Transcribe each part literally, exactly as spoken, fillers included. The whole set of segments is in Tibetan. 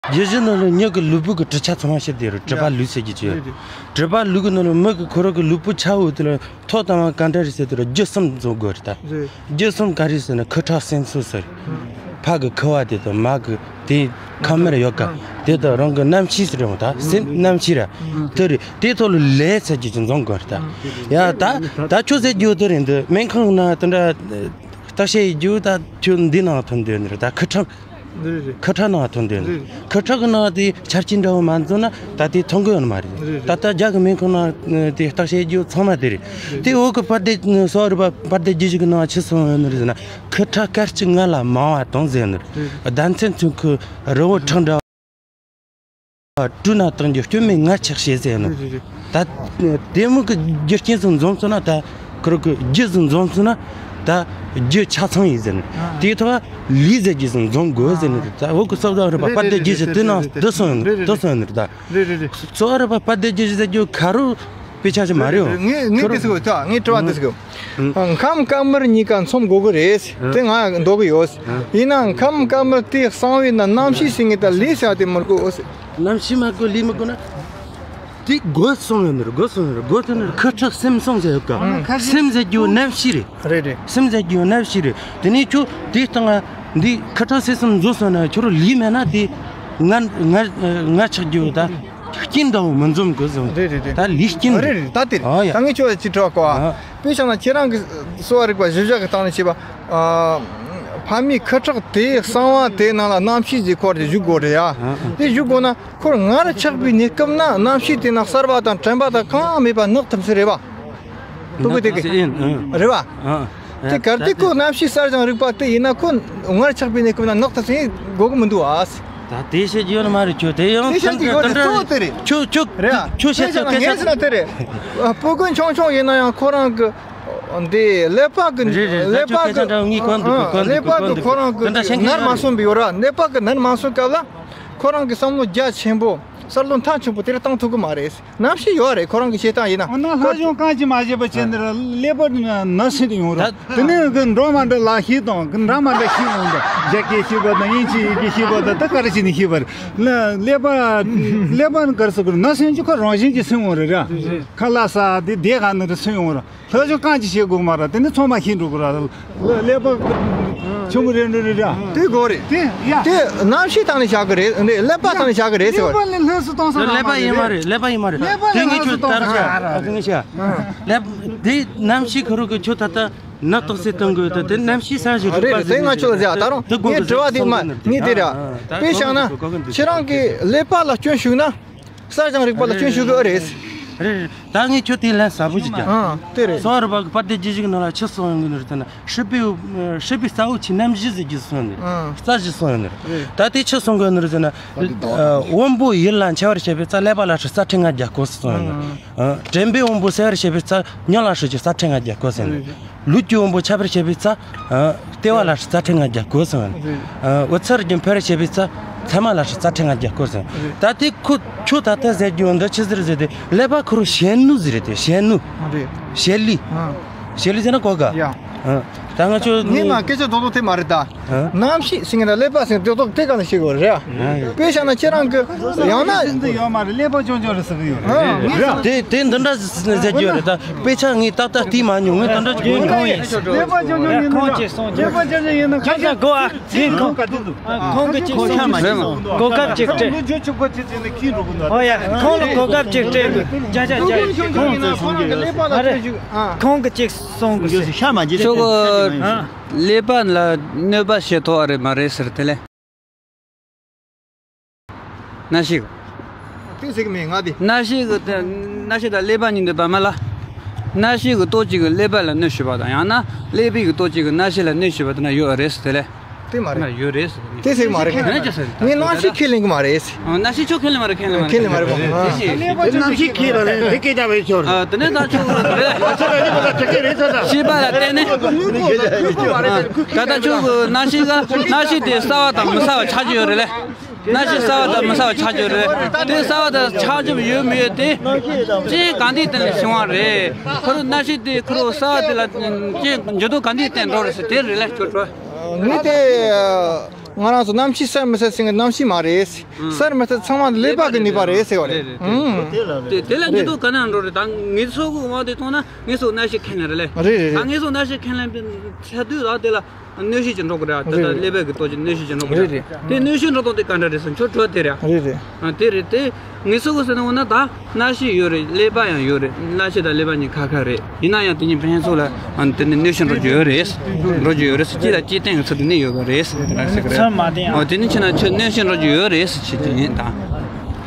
རྒྱུད་བཞི་ནང་ལ་མྱི་གི་ལུས་པོ་གི་གྲུབ་ཆ་ཚང་མ་ཤེས་དེ་རུ་གྲུབ་པ་ལུས་ཟེར་གྱི་ཅི་ཡོད། རེད་རེད། གྲུབ་པ་ལུས་གི་ནང་ལ་མི་གི་ཁོ་རང་གི་ལུས་པོ་ཆགས་འོས་དེ་ལ་ཐོག་དང་བ་ག་འདྲ་རེད་ཟེར་དེ་རུ་རྒྱུ་གསུམ་འཛོམས་དགོས་རེད་ད། རེད། རྒྱུ་གསུམ་ག་རེ་ཟེར་ན་ཁུ་ཁྲག་སེམས་གསོ་ཟེར། ཕ་གི་ཁུ་བ་དེ་དང་མ་གི་དེ་ཁ་མེར་ཡོད་ཀ། དེ་དང་རང་གི་རྣམ་ཤེས་ཟེར་རེད་མོ་ད་སེམས་རྣམ་ཤེས་ར། དེ་རེད་དེ་ཐོག་ལ་ལས་ཟེར་གྱི་ཅི་འཛོམས་དགོས་རེད་ད། ཡ་ད་ད་ཁྱོད་ཟེར་རྒྱུ་དེ་རེད་འདི་སྨན་ཁང་ན་དེ་འདྲ་བརྟག་དཔྱད་ཡེད་རྒྱུ་ད་ཁྱོད་འདི་ནང་ཐོན་དོན་རེད་ད་ཁུ་ཁྲག་རེད་རེད། ཁུ་ཁྲག་ནང་ཐོན་དོན་རེད། ཁུ་ཁྲག་གི་ནང་དེ་ཆ་རྐྱེན་འདྲ་བོ་མ་འཛོམས་ན་ད་དེ་ཐོན་གི་ཡོད་ནི་མ་རེད། རེད་རེད། ད་ལྟ་རྒྱ་གི་སྨན་ཁང་ནང་དེ་བརྟག་དཔྱད་རྒྱུ་ཚང་མ་དེ་རེད། དེ་འོག་གི་པར་དེ་གསོ་བ་རིག་པ་པར་དེ་རྒྱུད་བཞི་གི་ནང་ཆི་གསུངས་ཡོད་ནི་རེད་ཟེར་ན། ཁུ་ཁྲག་སྐར་གཅིག་ང་ལ་མང་བ་དང་ཟེར་ནི་རེད། ཟླ་མཚན་ཚོན་ཁུ་རི་བོ་ཁྲག་འདྲ་བ་དྲུག་ན་བཏང་རྒྱུ་སྐྱོན་མེད་ངར་ཆགས་བྱེད་ཟེར་ནི་རེད། རེད་རེད། ད་དེ་མོ་གི་རྒྱུ་རྐྱེན་ཟིག་འཛོམས་སོང་ན་ད་ཁུ་རུ་གི་རྒྱུ་ཟིག་འཛོམས་སོང་ན་ད་རྒྱུ་ཆ་ཚང་ཡིན་ཟེར་ནི། ཨ། དེའི་ཐོག་ལུས་ཟེར་རྒྱུ་ཟིག་འཛོམས་དགོས་ཟེར་ནི་རེད། ད་འོག་གི་གསོ་བ་རིག་པ་རེད་པར་དེ་རྒྱུད་བཞི་དེ་ནང་འདི་སོང་ཡོད་ནི་རེད། འདི་སོང་ཡོད་ནི་རེད་ད། རེད་རེད་རེད། གསོ་བ་རིག་པ་པར་དེ་རྒྱུད་བཞི་ཟེར་རྒྱུ་ཁ་རུ་དཔེ་ཆ་ཞིག་མ་རེད། རེད་རེད། ངས་ངས་དེ་ཟེར་གོ་ད་ངས་དྲི་བ་དེ་ཟེར་གོ། ཨང་། ཁམས་དཀར་དམར་གཉིས་ཀ་འཛོམས་དགོས་གི་རེད། ཨང་། དེ་ང་འདོད་གི་ཡོད། ཨང་། ཡིན་ནའང་ཁམས་དཀར་དམར་དེ་གསང་བའི་ནང་རྣམ་ཤེས་ཟེར་ངེས་ད་ལུས་ཟེར་བ་དེ་མི་དགོས། རྣམ་ཤེས་མ་དགོས་ལུས་མི་དགོས་ན། དེ་དགོས་གསུངས་ཡོད་ནི་རེད། དགོས་གསུངས་ཡོད་ནི་རེད། དགོས་གསུངས་ཡོད་ནི་རེད། ཁུ་ཁྲག་སེམས་གསུམ་ཟེར་ཡོད་ཀ། ཨང་། ཁ་སེམས་ཟེར་རྒྱུ་རྣམ་ཤེས་རེད། རེད་རེད། སེམས་ཟེར་རྒྱུ་རྣམ་ཤེས་རེད། དེ་ནས་ཁྱོད་དེའི་སྟེང་ང་འདི་ཁུ་ཁྲག་སེམས་གསུམ་འཛོམས་སོང་ན་ཁྱོད་རང་ལུས་མེད་ན་དེ་ངར་ངར་ངར་ཆགས་རྒྱུ་ད་རྐྱེན་འདྲ་བོ་མི་འཛོམས་གི་བཟུང་། རེད་རེད་རེད། ད་ལུས་རྐྱེན་རེད། རེད་རེད། ད་དེ་རེད། ཨ་ཡ། ད་ངས་ཁྱོད་ལ་ཅིག་དྲི་བ་གོ་ཨ། ཨ། དཔེ་བཞག་ན་ཁྱེད་རང་གི་གསོ་བ་རིག་པ་གཞི་བཞག་གི་སྟེང་ནས་བྱས་པ། ཨ། ཕ་མའི་ཁུ་ཁྲག་དེ་གསང་བ་དེ་ནང་ལ་རྣམ་ཤེས་ཀྱི་སྐོར་དེ་བཞུགས་དགོས་རེད་ཡ། ཨ། དེ་བཞུགས་དགོས་ན་ཁོར་ངར་ཆགས་པའི་གནས་སྐབས་ན་རྣམ་ཤེས་དེ་ནང་གསར་པ་དང་དྲན་པ་དང་གང་མེད་པ་ནག་ཐིམ་ས་རེད་བ། ཏུ་གུ་དེ་གི། ཨ། རེད་བ། ཨ། དེ་གལ་ཏེ་ཁོ་རྣམ་ཤེས་གསར་བཞེངས་རིག་པ་དེ་ཡིན་ན་ཁོ་ངར་ཆགས་པའི་གནས་སྐབས་ན་ནག་ཐིམ་ས་དགོས་གི་མི་འདུག་ཨ། ད་དེ་བཤད་རྒྱུ་ནི་མ་རེད། ཁྱོད་དེ་ཡང་དེ་བཤད་ཀྱི་ཡོད་རེད། གཙོ་བོ་དེ་རེད། ཁྱོད་ཁྱོད་རེད་ཨ། ཁྱོད་བཤད་ཚོད་སྐད་ཆ་ངས་ཟེར་ན་དེ་རེད། སྤུ་གུ་ཆུང་ཆུང་ཡིན་ན་ཡང་ཁོ་རང་གི་འདི་ཀླད་པ་གི་རེད་རེད། ད་ཀླད་པ་གི་ཁྱོད་སྐད་ཆ་འདྲ་བོ་ངས་གོ་འདུག་གོ་འདུག་ཀླད་པ་གི་ཁོ་རང་གི་ནར་མ་སོན་པའི་ཡོད་ར། ཀླད་པ་གི་ནར་མ་སོན་སྐབས་ལ་ཁོ་རང་གི་བསམ་བློ་རྒྱ་ཆེན་པོ་བསམ་བློ་མཐའ་ཆེན་པོ་དེ་རེད་བཏང་ཐུབ་གི་མ་རེད། རྣམ་ཤེས་ཡོད་རེད། ཁོ་རང་གི་བྱེད་སྟངས་ཡིན་ན། འོ་ན་ལྷ་གཞུང་གང་ཅི་མ་བྱེད་པ་བྱས་ནས་ཀླད་པ་ནར་སོན་ཡོང་ར། དེ་ནས་གི་འགྲོ་མ་འགྲོ་ལ་ཤེས་དང་གི་འདྲ་མ་འདྲ་ཤེས་འོང་ད། རྒྱ་སྐད་ཤེས་པ་དང་དབྱིན་ཇི་ཡི་གེ་ཤེས་པ་དང་ད་ག་རེ་བྱས་ནས་ཤེས་པ་རེད། ཀླད་པ་ཀླད་པ་ནི་ག་རེ་ཟེར་དགོས་རེད། ནར་སོན་གྱི་ཁོ་རང་བཞིན་གྱིས་སོན་འོང་རེད་ར། ཁ་ལག་ཟ་དེ་བསྡད་ག་ནི་རེ་སོན་འོང་ར། ལྷ་གཞུང་གང་ཅི་བྱེད་དགོས་མ་ར། དེ་ནི་ཚང་མ་ཤེས་འགྲོ་དགོས་ར། ཀླད་པ་ཆུང་ངུ་རེ་འགྲོ་རེ་ར། དེ་དགོས་རེད། དེ་ཡ། དེ་རྣམ་ཤེས་སྟེང་ནས་བཞག་གི་རེད། ཀླད་པ་སྟེང་ནས་བཞག་གི་རེད་ཟེར་བ། ཀླད་པ་ལས་ལྷག་སུ་གཏོང་ས་ཀླད་པ་ཡིན་མ་རེད། ཀླད་པ་ཡིན་མ་རེད། ཀླད་པ་དེ་ངས་ཁྱོད་ལྟར་བྱ་ངས་བྱ། ཀླད་དེ་རྣམ་ཤེས་ཁ་རུ་གི་ཁྱོད་ད་ལྟ་ནག་ཏོག་སེ་གཏོང་དགོས་ད། དེ་རྣམ་ཤེས་ས་ཞིག་རེད་རེད། དེ་ང་ཁྱོད་ལ་ཟེར་ད་རུང་ངས་དྲི་བ་དེ་མ་ངས་དེ་ར། དཔེ་བཞག་ན་ཁྱེད་རང་གི་ཀླད་པ་ལ་སྐྱོན་ཞུགས་ན། གསར་བཞེངས་རིག་པ་ལ་སྐྱོན་ཞུགས་ཀྱི་ཨེ་རེད། རེད་རེད། ད་ངས་ཁྱོད་དེ་ལན་ཟབ་པོ་ཞིག་རྒྱག་ཨང་། དེ་རེད། གསོ་བ་རིག་པ་གི་པར་དེ་རྒྱུད་བཞི་གི་ནང་ལ་ཆི་གསུངས་ཡོང་གི་ནི་རེད་ཟེར་ན། སྲིད་པའི་སྲིད་པའི་རྩ་བོ་ཆེ་རྣམ་བཞི་ཟེར་རྒྱུ་གསུངས་ཡོང་ནི་རེད། ཨང་། རྩ་བཞི་གསུངས་ཡོང་ནི་རེད། རེད། ད་དེ་ཆི་གསུང་གི་ནི་རེད་ཟེར་ན། ཨ། དབང་པོ་ཡིད་ལ་འཆར་བར་བྱེད་པའི་རྩ་ཀླད་པ་ལ་སྲིད་རྩ་ཕྲན་ལྔ་བརྒྱ་སྐོར་ཟེར་གསུངས་ཡོང་ནི་རེད། ཨང་། ཨ། དྲན་པའི་དབང་པོ་གསལ་བར་བྱེད་པའི་རྩ་མྱི་ལ་སྲིད་ཀྱི་རྩ་ཕྲན་ལྔ་བརྒྱ་སྐོར་ཟེར་ནི་རེད། རེད། ལུས་ཀྱི་དབང་པོ་འཆར་བར་བྱེད་པའི་རྩ། ཨ། ལྟེ་བ་ལ་སྲིད་རྩ་ཕྲན་ལྔ་བརྒྱ་སྐོར་ཟེར་བ་ནི། རེད། ཨ། འོད་མཚར་རྒྱུན་འཕེལ་བར་བྱེད་པའི་རྩ། ཚད་མ་ལ་སྲིད་རྩ་ཕྲན་ལྔ་བརྒྱ་སྐོར་ཟེར། རེད། ད་དེ་ཁོ་ཁྱོད་ད་ལྟ་ཟེར་རྒྱུ་འདི་ཆི་ཟེར་ཟེར་ཏེ་ཀླད་པ་ཁོ་རང་ཞེན་ལུས་ཟེར་རེད་དེ་ཞེན་ལུས། རེད། ཞེན་ལུས། ཨ། ཞེན་ལུས་ཟེར་ན་གོ་ག་ཡ། ཨ། ད་ང་ཚོ་ངས་ང་སྐད་ཆ་རྡོག་རྡོག་དེ་མ་རེད་ད། ཨ། རྣམ་ཤེས་ཟེར་ན་ཀླད་པ་ཟེར་རྡོག་རྡོག་དེ་ག་ལ་ཤེས་དགོས་རེད། ཨ། དཔེ་བཞག་ན་ཁྱེད་རང་གི་ཡང་ན། ཡོད་མ་རེད། ཀླད་པ་ཅོང་ཅོང་རེད་ཟེར་གི་ཡོད་རེད། ཨ། དེ་དེ་འདི་འདྲ་ཟེར་རྒྱུ་རེད་ད། དཔེ་ཆ་ངས་ཏག་ཏག་བལྟས་མ་མྱོང་། ངས་དེ་འདྲ་ཅིག་གོ་མྱོང་། ཀླད་པ་ཅོང་ཅོང་ཡིན་ན། ཀླད་པ་ཅོང་ཅོང་ཡིན་ན་ཁ་ཤས་གོ་ཨ། ཁྱེད་ཁོང་ག་དུས་འདུག་ཁོང་གི་ཅིག་གསུང་མ་ཤེས་སོང་། གོ་སྐབས་ཅིག་སྤྲད། ལོ་རྒྱུས་ཆུ་ཁོ་ཅི་ཅི་ནས་ཁྱི་འགྲོ་གི་འདུག་ཨོ་ཡ། ཁོང་ལ་གོ་སྐབས་ཅིག་སྤྲད་དགོས། ཇ་ཇ་ཇ། ཁོང་ཚོས་གསུང་གི་ཡོད། ཨ་རེ། ཁོང་གི་ཅིག་གསུང་དགོས་ཟེར། ཤ་མ་འཇིག་ཁྱོད་ཀྱི་ཨ། ཀླད་པ་ལ་གནོད་པ་བྱེད་ཐུབ་པ་རེད་མ་རེད་ཟེར། དེ་ལས། རྣམ་ཤེས། དེ་ཟེར་གི་མེད་ང་དེ། རྣམ་ཤེས་ཀྱི་དེ་རྣམ་ཤེས་དང་ཀླད་པ་གཉིས་འདི་བར་མ་ལ། རྣམ་ཤེས་ཀྱི་སྟོབས་གཅིག་གིས་ཀླད་པ་ལ་གནོད་བྱེད་པ་དང་ཡང་ན་ཀླད་པའི་གི་སྟོབས་གཅིག་གིས་རྣམ་ཤེས་ལ་གནོད་བྱེད་པ་དེ་འདྲ་ཡོད་རེད་ཟེར། དེ་ལས། དེ་མ་རེད། ཡོད་རེད་ཟེར། དེ་ཟེར་གི་མ་རེད། ངས་ཅི་ཟེར། ངས་རྣམ་ཤེས་ཁས་ལེན་གི་མ་རེད། ཨ། རྣམ་ཤེས་ཁྱོད་ཁས་ལེན་མ་རེད། ཁས་ལེན་མ་རེད། ཁས་ལེན་མ་རེད། ཨ། དེ་ཤེས། རྣམ་ཤེས་ཁས་ལེན་དེ་སྐད་ཆ་བས་ཆོག་ཨ། དེ་ནས་ད་ཁྱོད་རེད། ཁྱོད་རེད་ཁྱོད་རེད་ཁྱོད་རེད། ཤེས་པ་ལ་བརྟེན་ནས། ད་ལྟ་ཁྱོད་ཀྱི་རྣམ་ཤེས་ཀ་རྣམ་ཤེས་དེ་གསལ་བ་དང་མི་གསལ་བ་ཆགས་ཀྱི་ཡོད་རེད་ལེ། རྣམ་ཤེས་གསལ་བ་དང་མི་གསལ་བ་ཆགས་ཀྱི་རེད། དེ་གསལ་བ་དང་ཆགས་ཀྱི་ཡོད་མི་ཡོད་དེ། ཅི་གང་དེའི་སྟེང་ལ་བྱུང་བ་རེད། ཁོ་རང་རྣམ་ཤེས་དེ་ཁོ་རང་གསལ་བ་དེ་ལ་ཅི་འགྱུར་ལྡོག་གང་དེའི་སྟེང་འགྲོ་རེད་ཟེར་དེ་རེད་ལེ་ཁྱོད་ཚོ། ངས་དེ། ང་རང་ཚོ་གནམ་གཤིས་གསར་མི་གསར་ཟེར་མཁན་གནམ་གཤིས་མ་རེད། གསར་མི་གསར་ཚང་མ་ཀླད་པ་གི་ནུས་པ་རེད་ཟེར་བ་རེད། རེད་རེད། ཨང་། དེ་དེ་ལ་འགྱུར་ལྡོག་ག་ནས་འགྲོ་རེད། ད་ངེད་ཚོ་གི་དབང་དུ་བཏང་ན་ངེད་ཚོ་གནམ་གཤིས་མཁས་མཁན་རེད་ལེ། རེད་རེད། ད་ངེད་ཚོ་གནམ་གཤིས་མཁས་མཁན་པའི་ཆ་དུས་ལ་དེ་ལ་གནོན་ཤུགས་ཅིག་འགྲོ་གི་རེད། ད་ལྟ་རེད་རེད། ཀླད་པའི་གི་ཐོག་ཅིག་གནོན་ཤུགས་ཅིག་འགྲོ་གི་རེད། རེད་རེད། དེ་གནོན་ཤུགས་འགྲོ་སྟངས་དེ་ག་འདྲ་རེད་ཟེར་ཁྱོད་དྲི་བ་དེ་རེད། རེད་རེད། ཨ་དེ་རེད། དེ་ངེད་ཚོ་གི་ཟེར་ན་འོ་ན་ད། གནམ་གཤིས་ཡོད་རེད། ཀླད་པ་ཡང་ཡོད་རེད། གནམ་གཤིས་དང་ཀླད་པ་གཉིས་ཁ་ཁ་རེད། ཡིན་ན་ཡང་དེ་གཉིས་ཕན་ཚུན་ལ་ཨ་ནི་དེ་ནི་གནོད་ཤུགས་འགྲོ་རྒྱུ་ཡོད་རེད། འགྲོ་རྒྱུ་ཡོད་རེད། སྤྱི་ལ་སྤྱི་སྟེང་གི་ཚུལ་དུ་གནས་ཡོད་པ་རེད། ཚུལ་མ་བསྟན་ཡང་། འོ་དེ་ནི་ཕྱིན་ན་ཁྱོད་གནོད་ཤུགས་འགྲོ་རྒྱུ་ཡོད་རེད་ཟེར་བྱེད་ཀྱི་ཡིན་ད།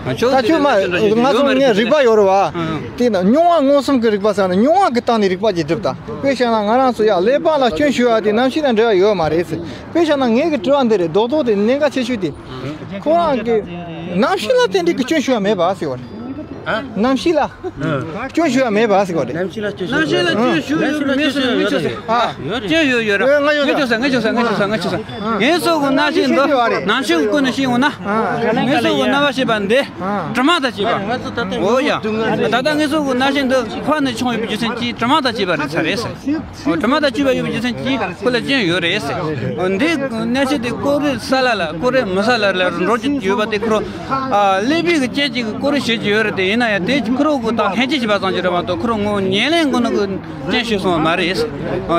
ཨ་ཁྱོད་ད་ཁྱོད་མ་ང་ཚོ་ངས་རིག་པ་ཡོད་རེད་བ། ཨ་ཨ། དེ་ན་མྱོང་བ་མངོན་སུམ་གྱི་རིག་པ་ཟེར་ན་མྱོང་བ་གི་སྟེང་ནས་རིག་པ་ཅིག་སྒྲུབ་ད། དཔེ་བཞག་ན་ང་རང་ཚོ་ཡ་ཀླད་པ་ལ་སྐྱོན་ཞུ་བ་དེ་གནམ་གཤིས་དང་འབྲེལ་བ་ཡོད་མ་རེད་ཟེར། དཔེ་བཞག་ན་ངའི་གི་དྲི་བ་འདི་རེད། རྡོག་རྡོག་དེ་གནད་འགག་ཆེ་ཤོས་དེ། ཁོ་རང་གི་གནམ་གཤིས་ལ་དེ་འདྲའི་གི་སྐྱོན་ཞུ་བ་མེད་པ་ཟེར་བ་རེད། ཨ། གནམ་གཤིས་ལ་སྐྱོན་ཞུ་བ་མེད་པ་ཟེར་བ་རེད། གནམ་གཤིས་ལ་སྐྱོན་ཞུ་ཡོད་རེད། གནམ་གཤིས་ལ་སྐྱོན་ཞུ་ཡོད་རེད། ཨ། སྐྱོན་ཡོད་ཡོད་རེད། ངས་ཡོད་ས་ངས་ཡོད་ས་ངས་ཡོད་ས་ངས་ཡོད་ས། ངས་སོགས་ཀྱི་གནམ་གཤིས་འདི་གནམ་གཤིས་ཀྱི་སྐོར་ནས་ཤེས་འོང་ན། ངས་སོགས་ཀྱི་རྣ་བ་ཤེས་པ་འདི་དྲི་མ་དང་བཅས་པ། འོ་ཡ། ད་ལྟ་ངས་སོགས་ཀྱི་གནམ་གཤིས་འདི་ཁོ་ནས་བྱུང་ཡོད་པའི་རྒྱུ་མཚན་གྱིས་དྲི་མ་དང་བཅས་པ་རེད་ས་རེད་ས། དྲི་མ་དང་བཅས་པ་ཡོད་པའི་རྒྱུ་མཚན་གྱིས་ཁོ་ལ་སྐྱོན་ཡོད་རེད་ཟེར། འདི་གནས་ཚུལ་དེ་ཀོ་རེ་ས་ལ་ལ་ཀོ་རེ་མི་ས་ལ་ལ་འགྲོ་གི་ཡོད་པ་དེ་ཁོ་རང་ཀླད་པའི་གི་རྐྱེན་གཅིག་གིས་ཀོ་རེ་བྱེད་ཀྱི་ཡོད་རེད། དེ་ཡིན་ན་ཡང་དེ་ཁོ་རང་གི་ད་ལྷན་སྐྱེས་བྱས་པ་ཙམ་ཞིག་རེད་མ་གཏོགས་ཁོ་རང་ངོ་ཉེར་ལེན་ངོ་ནས་གི་སྐྱོན་ཞུས་སོང་བ་མ་རེད།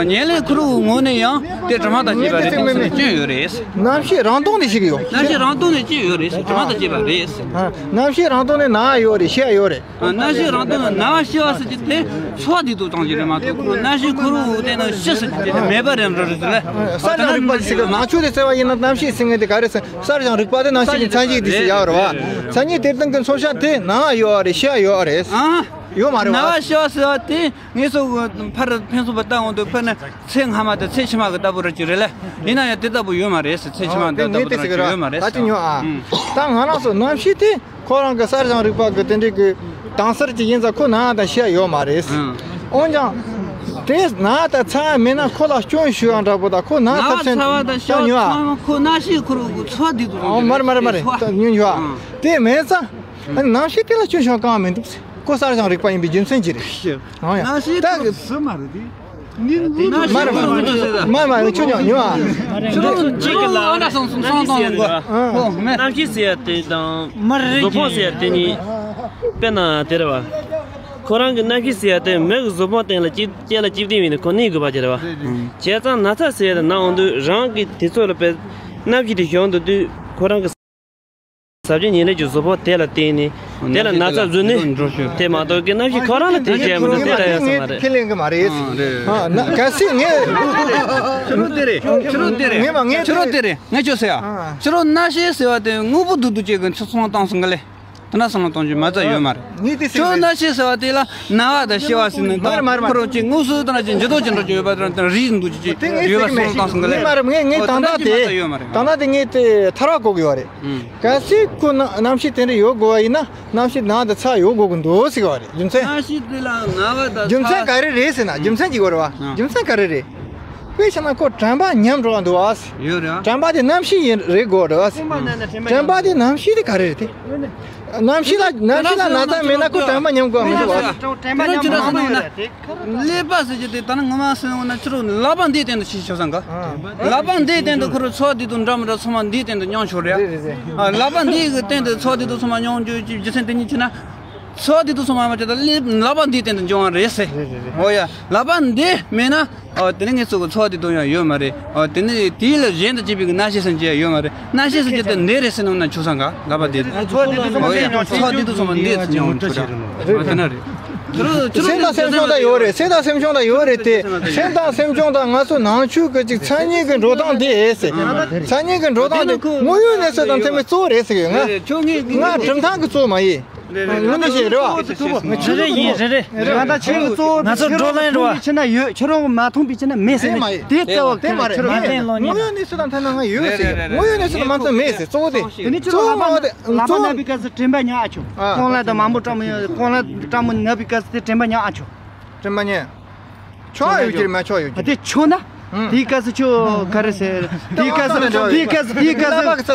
ཉེར་ལེན་ཁོ་རང་གི་ངོ་ནས་ཡང་དེ་དྲི་མ་དང་བཅས་པ་རེད། དེ་ཚོ་ནི་སྐྱོན་ཡོད་རེད། གནམ་གཤིས་རང་སྟོང་ནས་ཤེས་ཀྱི་ཡོད། གནམ་གཤིས་རང་སྟོང་ནས་སྐྱོན་ཡོད་རེད། དྲི་མ་དང་བཅས་པ་རེད། གནམ་གཤིས་རང་སྟོང་ནས་ན་ཡོད་རེད། ཤི་ཡ་ཡོད་རེད། གནམ་གཤིས་རང་སྟོང་ནས་ན་བ་ཤི་བ་ཟེར་གྱི་དེ་ཚོར་བ་བདེ་སྡུག་ཙམ་ཞིག་རེད་མ་གཏོགས་ཁོ་རང་གནམ་གཤིས་ཁོ་རང་དེ་ནང་ཤི་ཟེར་གྱི་དེ་མེད་པ་རེད་འགྲོ་རེད་ཟེར་ལ། གསར་བྱུང་རིག་པ་ཞིག་གི་ནང་ཆོས་དེ་བརྩི་བ་ཡིན་ན་གནམ་གཤིས་ཟེར་མཁན་དེ་ག་རེ་ཟེར། གསར་བྱུང་རིག་པ་དེ་ནང་བཞིན་གྱི་མཚན་ཉིད་དེ་ཞིག་ཡོད་རེད་བ། མཚན་ཉིད་དེ་སྟེང་གི་མཚོན་བྱ་དེ་ན་བ་ཡོད་རེད། ཤི་ཡ་ཡོད་རེད། ཨ། ཡོད་མ་རེད་བ། ན་བ་ཤི་བ་ཟེར་བ་དེ་ངེད་ཚོ་ཕར་ཕན་ཚུན་བར་ལྟ་འོང་དུས་ཕར་ནས་ཚེ་སྔ་མ་དང་ཚེ་ཕྱི་མ་གི་ལྟ་བུ་རེད་ཀྱི་རེད་ལ། ཡིན་ན་ཡང་དེ་ལྟ་བུ་ཡོད་མ་རེད་ཟེར། ཚེ་ཕྱི་མ་གི་ལྟ་བུ་རེད་ཀྱི་ཡོད་མ་རེད་ཟེར། ད་དེ་ཉོ་ཨ། ད་ང་རང་ཚོ་གནམ་གཤིས་དེ། ཁོ་རང་གི་གསར་བྱུང་རིག་པ་གི་དེ་འདྲའི་གི་དྭངས་གསལ་གྱི་ཡིན་ཙང་ཁོ་ན་དང་ཤི་ཡ་ཡོད་མ་རེད། ཨང་། འོན་ཀྱང་། དེ་ན་དང་ཚ་བ་མེད་ན་ཁོ་ལ་སྐྱོན་ཞུ་ཡ་འདྲ་པོ་དང་ཁོ་ན་ན་ཚ་བ་ཚ་བ་དང་ཤི་བ་ཉོ་ཨ། ཚང་མ་ཁོ་ན་ཤི་ཁོ་རང་གི་ཚོར་བདེ་སྡུག་ཨོ་མར་མར་མར་ཚོར་བ། ད་ཉོ་ཉོ་ཨ། ཨང་། དེ་མེད་ཙང་། ཨ་ནི་གནམ་གཤིས་དེ་ལ་སྐྱོན་ཞུ་ཡ་གང་མི་འདུག་ཁོ་གསར་བྱུང་རིག་པ་ཡིན་པའི་རྒྱུ་མཚན་གྱིས་རེད། ཨང་ཡ། གནམ་གཤིས་ད་ཁོ་གི་སུ་མ་རེད་དེ། མ་རེད་མ་རེད་མ་རེད་ཁྱོད་ཉོ་ཉོ་ཨ། ཁྱོད་རང་གཅིག་གི་ལ་ཨ་འདྲ་སོང་སོང་སོང་སོང་གོ། ཨ། གནམ་གཤིས་ཟེར་ཡ་དེ་དང་མ་རེད། གཟུགས་ཕུང་ཟེར་ཡ་དེ་གཉིས་དཔེར་ན་དེ་རེད་བ། ཁོ་རང་གི་གནམ་གཤིས་ཟེར་ཡ་དེ་མི་གི་གཟུགས་ཕུང་སྟེང་ལ་སྐྱེ་སྐྱེ་ལ་སྐྱེ་བདེ་མིན་ནི་ཁོ་གནས་དགོས་པ་ཅི་རེད་བ། བྱས་ཙང་ན་ཚ་ཟེར་ཡ་དེ་ན་འོང་དུས་རང་གི་དུས་ཚོད་ལ་དཔེ་གནམ་གཤིས་དེ་ཞོག་འདུག་དུས་ཁོ་རང་གི་ཟབ་ཆོས་ཉེར་ལེན་གྱི་གཟུགས་པོ་དེ་ལ་བརྟེན་ནས་དེ་ལ་ན་ཚ་བཟོས་ནས་དེ་མ་གཏོགས་ཀྱི་གནམ་གཤིས་ཁོ་རང་ལ་དེ་བྱས་མི་འདུག་དེ་ལྟ་ཡ་ས་མ་རེད། ཁས་ལེན་གི་མ་རེད། ཨ་ན་གལ་སྲིད་ངས་ཕྱི་རོལ་དེ་རེད། ཕྱི་རོལ་དེ་རེད། ངས་མ་ངས་ཕྱི་རོལ་དེ་རེད། ངས་ཁྱོད་ཟེར་ཡ། ཕྱི་རོལ་གནམ་གཤིས་ཟེར་བ་དེ་དངོས་པོ་རྡུག་རྡུག་ཅིག་གི་ཚོ་ཚོང་བཏང་སོང་གི་ལེ། དེ་ན་སང་ལ་གཏོང་རྒྱུ་མ་རྩ་ཡོད་མ་རེད། ངས་དེ་ཟེར་ཁྱོད་གནམ་གཤིས་ཟེར་བ་དེ་ལ་ན་བ་དང་ཤི་བ་ཟེར་ནས་མ་རེད་མ་རེད་མ་རེད། ཁོ་རང་ཅིག་དངོས་སུ་དེ་ན་ཅིག་འགྱུར་ལྡོག་ཅིག་འགྲོ་རྒྱུ་ཡོད་པ་དེ་ན་དེ་ན་རིགས་འདུག་ཅིག་ཅིག་ཡོད་པ་སོང་བཏང་སོང་གི་ལེ། མ་རེད། ངས་ངས་ད་ལྟ་དེ་ད་ལྟ་དེ་ངས་དེ་ཐར་བ་གོ་གི་ཡོད་རེད། གལ་སྲིད་ཁོ་ན་གནམ་གཤིས་དེ་འདྲ་ཡོད་དགོས་པ་ཡིན་ན་གནམ་གཤིས་ནང་དུ་ཚ་ཡོད་དགོས་ཀྱི་འདུག་ཟེར་བ་རེད། རྒྱུ་མཚན། གནམ་གཤིས་དེ་ལ་ན་བ་དང་རྒྱུ་མཚན་ཚ་ག་རེ་རེད་ཟེར་ན་རྒྱུ་མཚན་གཅིག་ཡོད་རེད་བ། རྒྱུ་མཚན་ག་རེ་རེད། དཔེ་བྱས་ན་ཁོ་དྲན་པ་ཉམས་འགྲོ་བ་འདུག་བ། ཡོད་རེད་བ། དྲན་པ་དེ་གནམ་གཤིས་ཡིན་རེད་དགོས་རེད་བ། དྲན་པ་དེ་གནམ་གཤིས་དེ་ག་རེ་རེད་དེ། གནམ་གཤིས་ལ་གནམ་གཤིས་ལ་ན་ཚ་མེད་ན་ཁོ་དྲན་པ་ཉམས་དགོས་མི་འདུག་བ། དྲན་པ་ཉམས་དགོས་མི་འདུག་རེད། ཀླད་པ་ཟེར་རྒྱུ་དེ་ད་ནི་ངོ་མ་ཟེར་ཡོང་ན་ཕྱི་རོལ་ནས་ལག་པ་འདིའི་སྟེང་དུ་ཤི་ཆོག་ས་འགའ། ལག་པ་འདིའི་སྟེང་དུ་ཁོ་རང་ཚོར་བདེ་སྡུག་འདྲ་མི་འདྲ་ཚང་མ་འདིའི་སྟེང་དུ་མྱོང་ཆོག་རེད། རེད་རེད་རེད། ཨ། ལག་པ་འདིའི་གི་སྟེང་དུ་ཚོར་བདེ་སྡུག་ཚང་མ་མྱོང་རྒྱུ་ཀྱི་རྒྱུ་མཚན་དེ་གཉིས་བྱས་ན། ཚོར་བདེ་སྡུག་ཚང་མ་མ་བྱས་ད་ལག་ལག་པ་འདིའི་སྟེང་དུ་འབྱུང་བ་རེད་ཟེར། རེད་རེད་རེད། འོ་ཡ། ལག་པ་འདི་མེད་ན། ཨོ་དེ་ནི་ངེད་ཚོ་གི་ཚོར་བདེ་སྡུག་ཡང་ཡོད་མ་རེད། ཨོ་དེ་ནི་དེའི་ལ་གཞན་དུ་སྐྱེས་པའི་གི་གནམ་གཤིས་སུ་ཅི་ཡང་ཡོད་མ་རེད། གནམ་གཤིས་སུ་ཅི་དེ་འདི་རེད་ཟེར་ནོ་ན་ཆོག་ས་འགའ་ལག་པ་འདི། ཚོར་བདེ་སྡུག་ཚང་མ་འོ་ཡ། འདི་ཡང་ཚོར་བདེ་སྡུག་ཚང་མ་འདི་ཚོ་མྱོང་ཆོག་ས་རེད། ཨོ་དེ་ན་རེད། སེམས་དང་སེམས་བྱུང་དང་ཡོད་རེད། སེམས་དང་སེམས་བྱུང་དང་ཡོད་རེད་དེ། སེམས་དང་སེམས་བྱུང་དང་ང་ཚོ་ནང་ཆོས་ཀྱི་ཅིག་མཚན་ཉིད་ཀྱི་འགྲོ་སྟངས་འདི་ཨེ་ཟེར། མཚན་ཉིད་ཀྱི་འགྲོ་སྟངས་འདི་དངོས་ཡོད་གནས་ཚུལ་དང་མཐུན་པའི་གཙོ་བོ་རེད་ཟེར་གི་ང་། ང་གྲུབ་མཐའ་གི་གཙོ་བོ་མ་ཡིན། དངོས་གནས་ཤིག་རེད་བ། རེ་རེ་ཡིན་རེ་རེ། ང་ཚོ་ཁྱེད་རང་གི་གཙོ་བོ་ང་ཚོ་བགྲོ་གླེང་རེད་བ། ཁྱེད་རང་མ་མཐོང་པའི་ཕྱིར་ན་མེད་ཟེར་ནས་དེ་ལྟ་བ་དེ་མ་རེད། ཁྱེད་རང་མ་བསྟན་ལོ་དངོས་ཡོད་གནས་ཚུལ་དང་མཐུན་ན་ང་ཡོད་ཟེར། དངོས་ཡོད་གནས་ཚུལ་དང་མ་མཐུན་མེད་ཟེར། གཙོ་བོ་དེ་དེ་ནི་ཁྱེད་རང་གཙོ་བོ་ལག་པ་ལག་པ་ན་བའི་སྐབས་སུ་དྲན་པ་ཉར་ཨ་ཆོག་ཁོང་ལ་དང་མང་པོ་སྤྲང་མོ་ཁོང་ལ་སྤྲང་མོ་ན་བའི་སྐབས་སུ་དེ་དྲན་པ་ཉར་ཨ་ཆོག་དྲན་པ་ཉར། ཆོག་ཡོད་ཀྱི་རེད་མ་ཆོག་ཡོད་ཀྱི་རེད། དེ་ཆོག་ན། དེའི་སྐབས་སུ་ཁྱོད་ག་རེ་ཟེར། དེའི་སྐབས་སུ་དེའི་སྐབས་སུ་དེའི་སྐབས་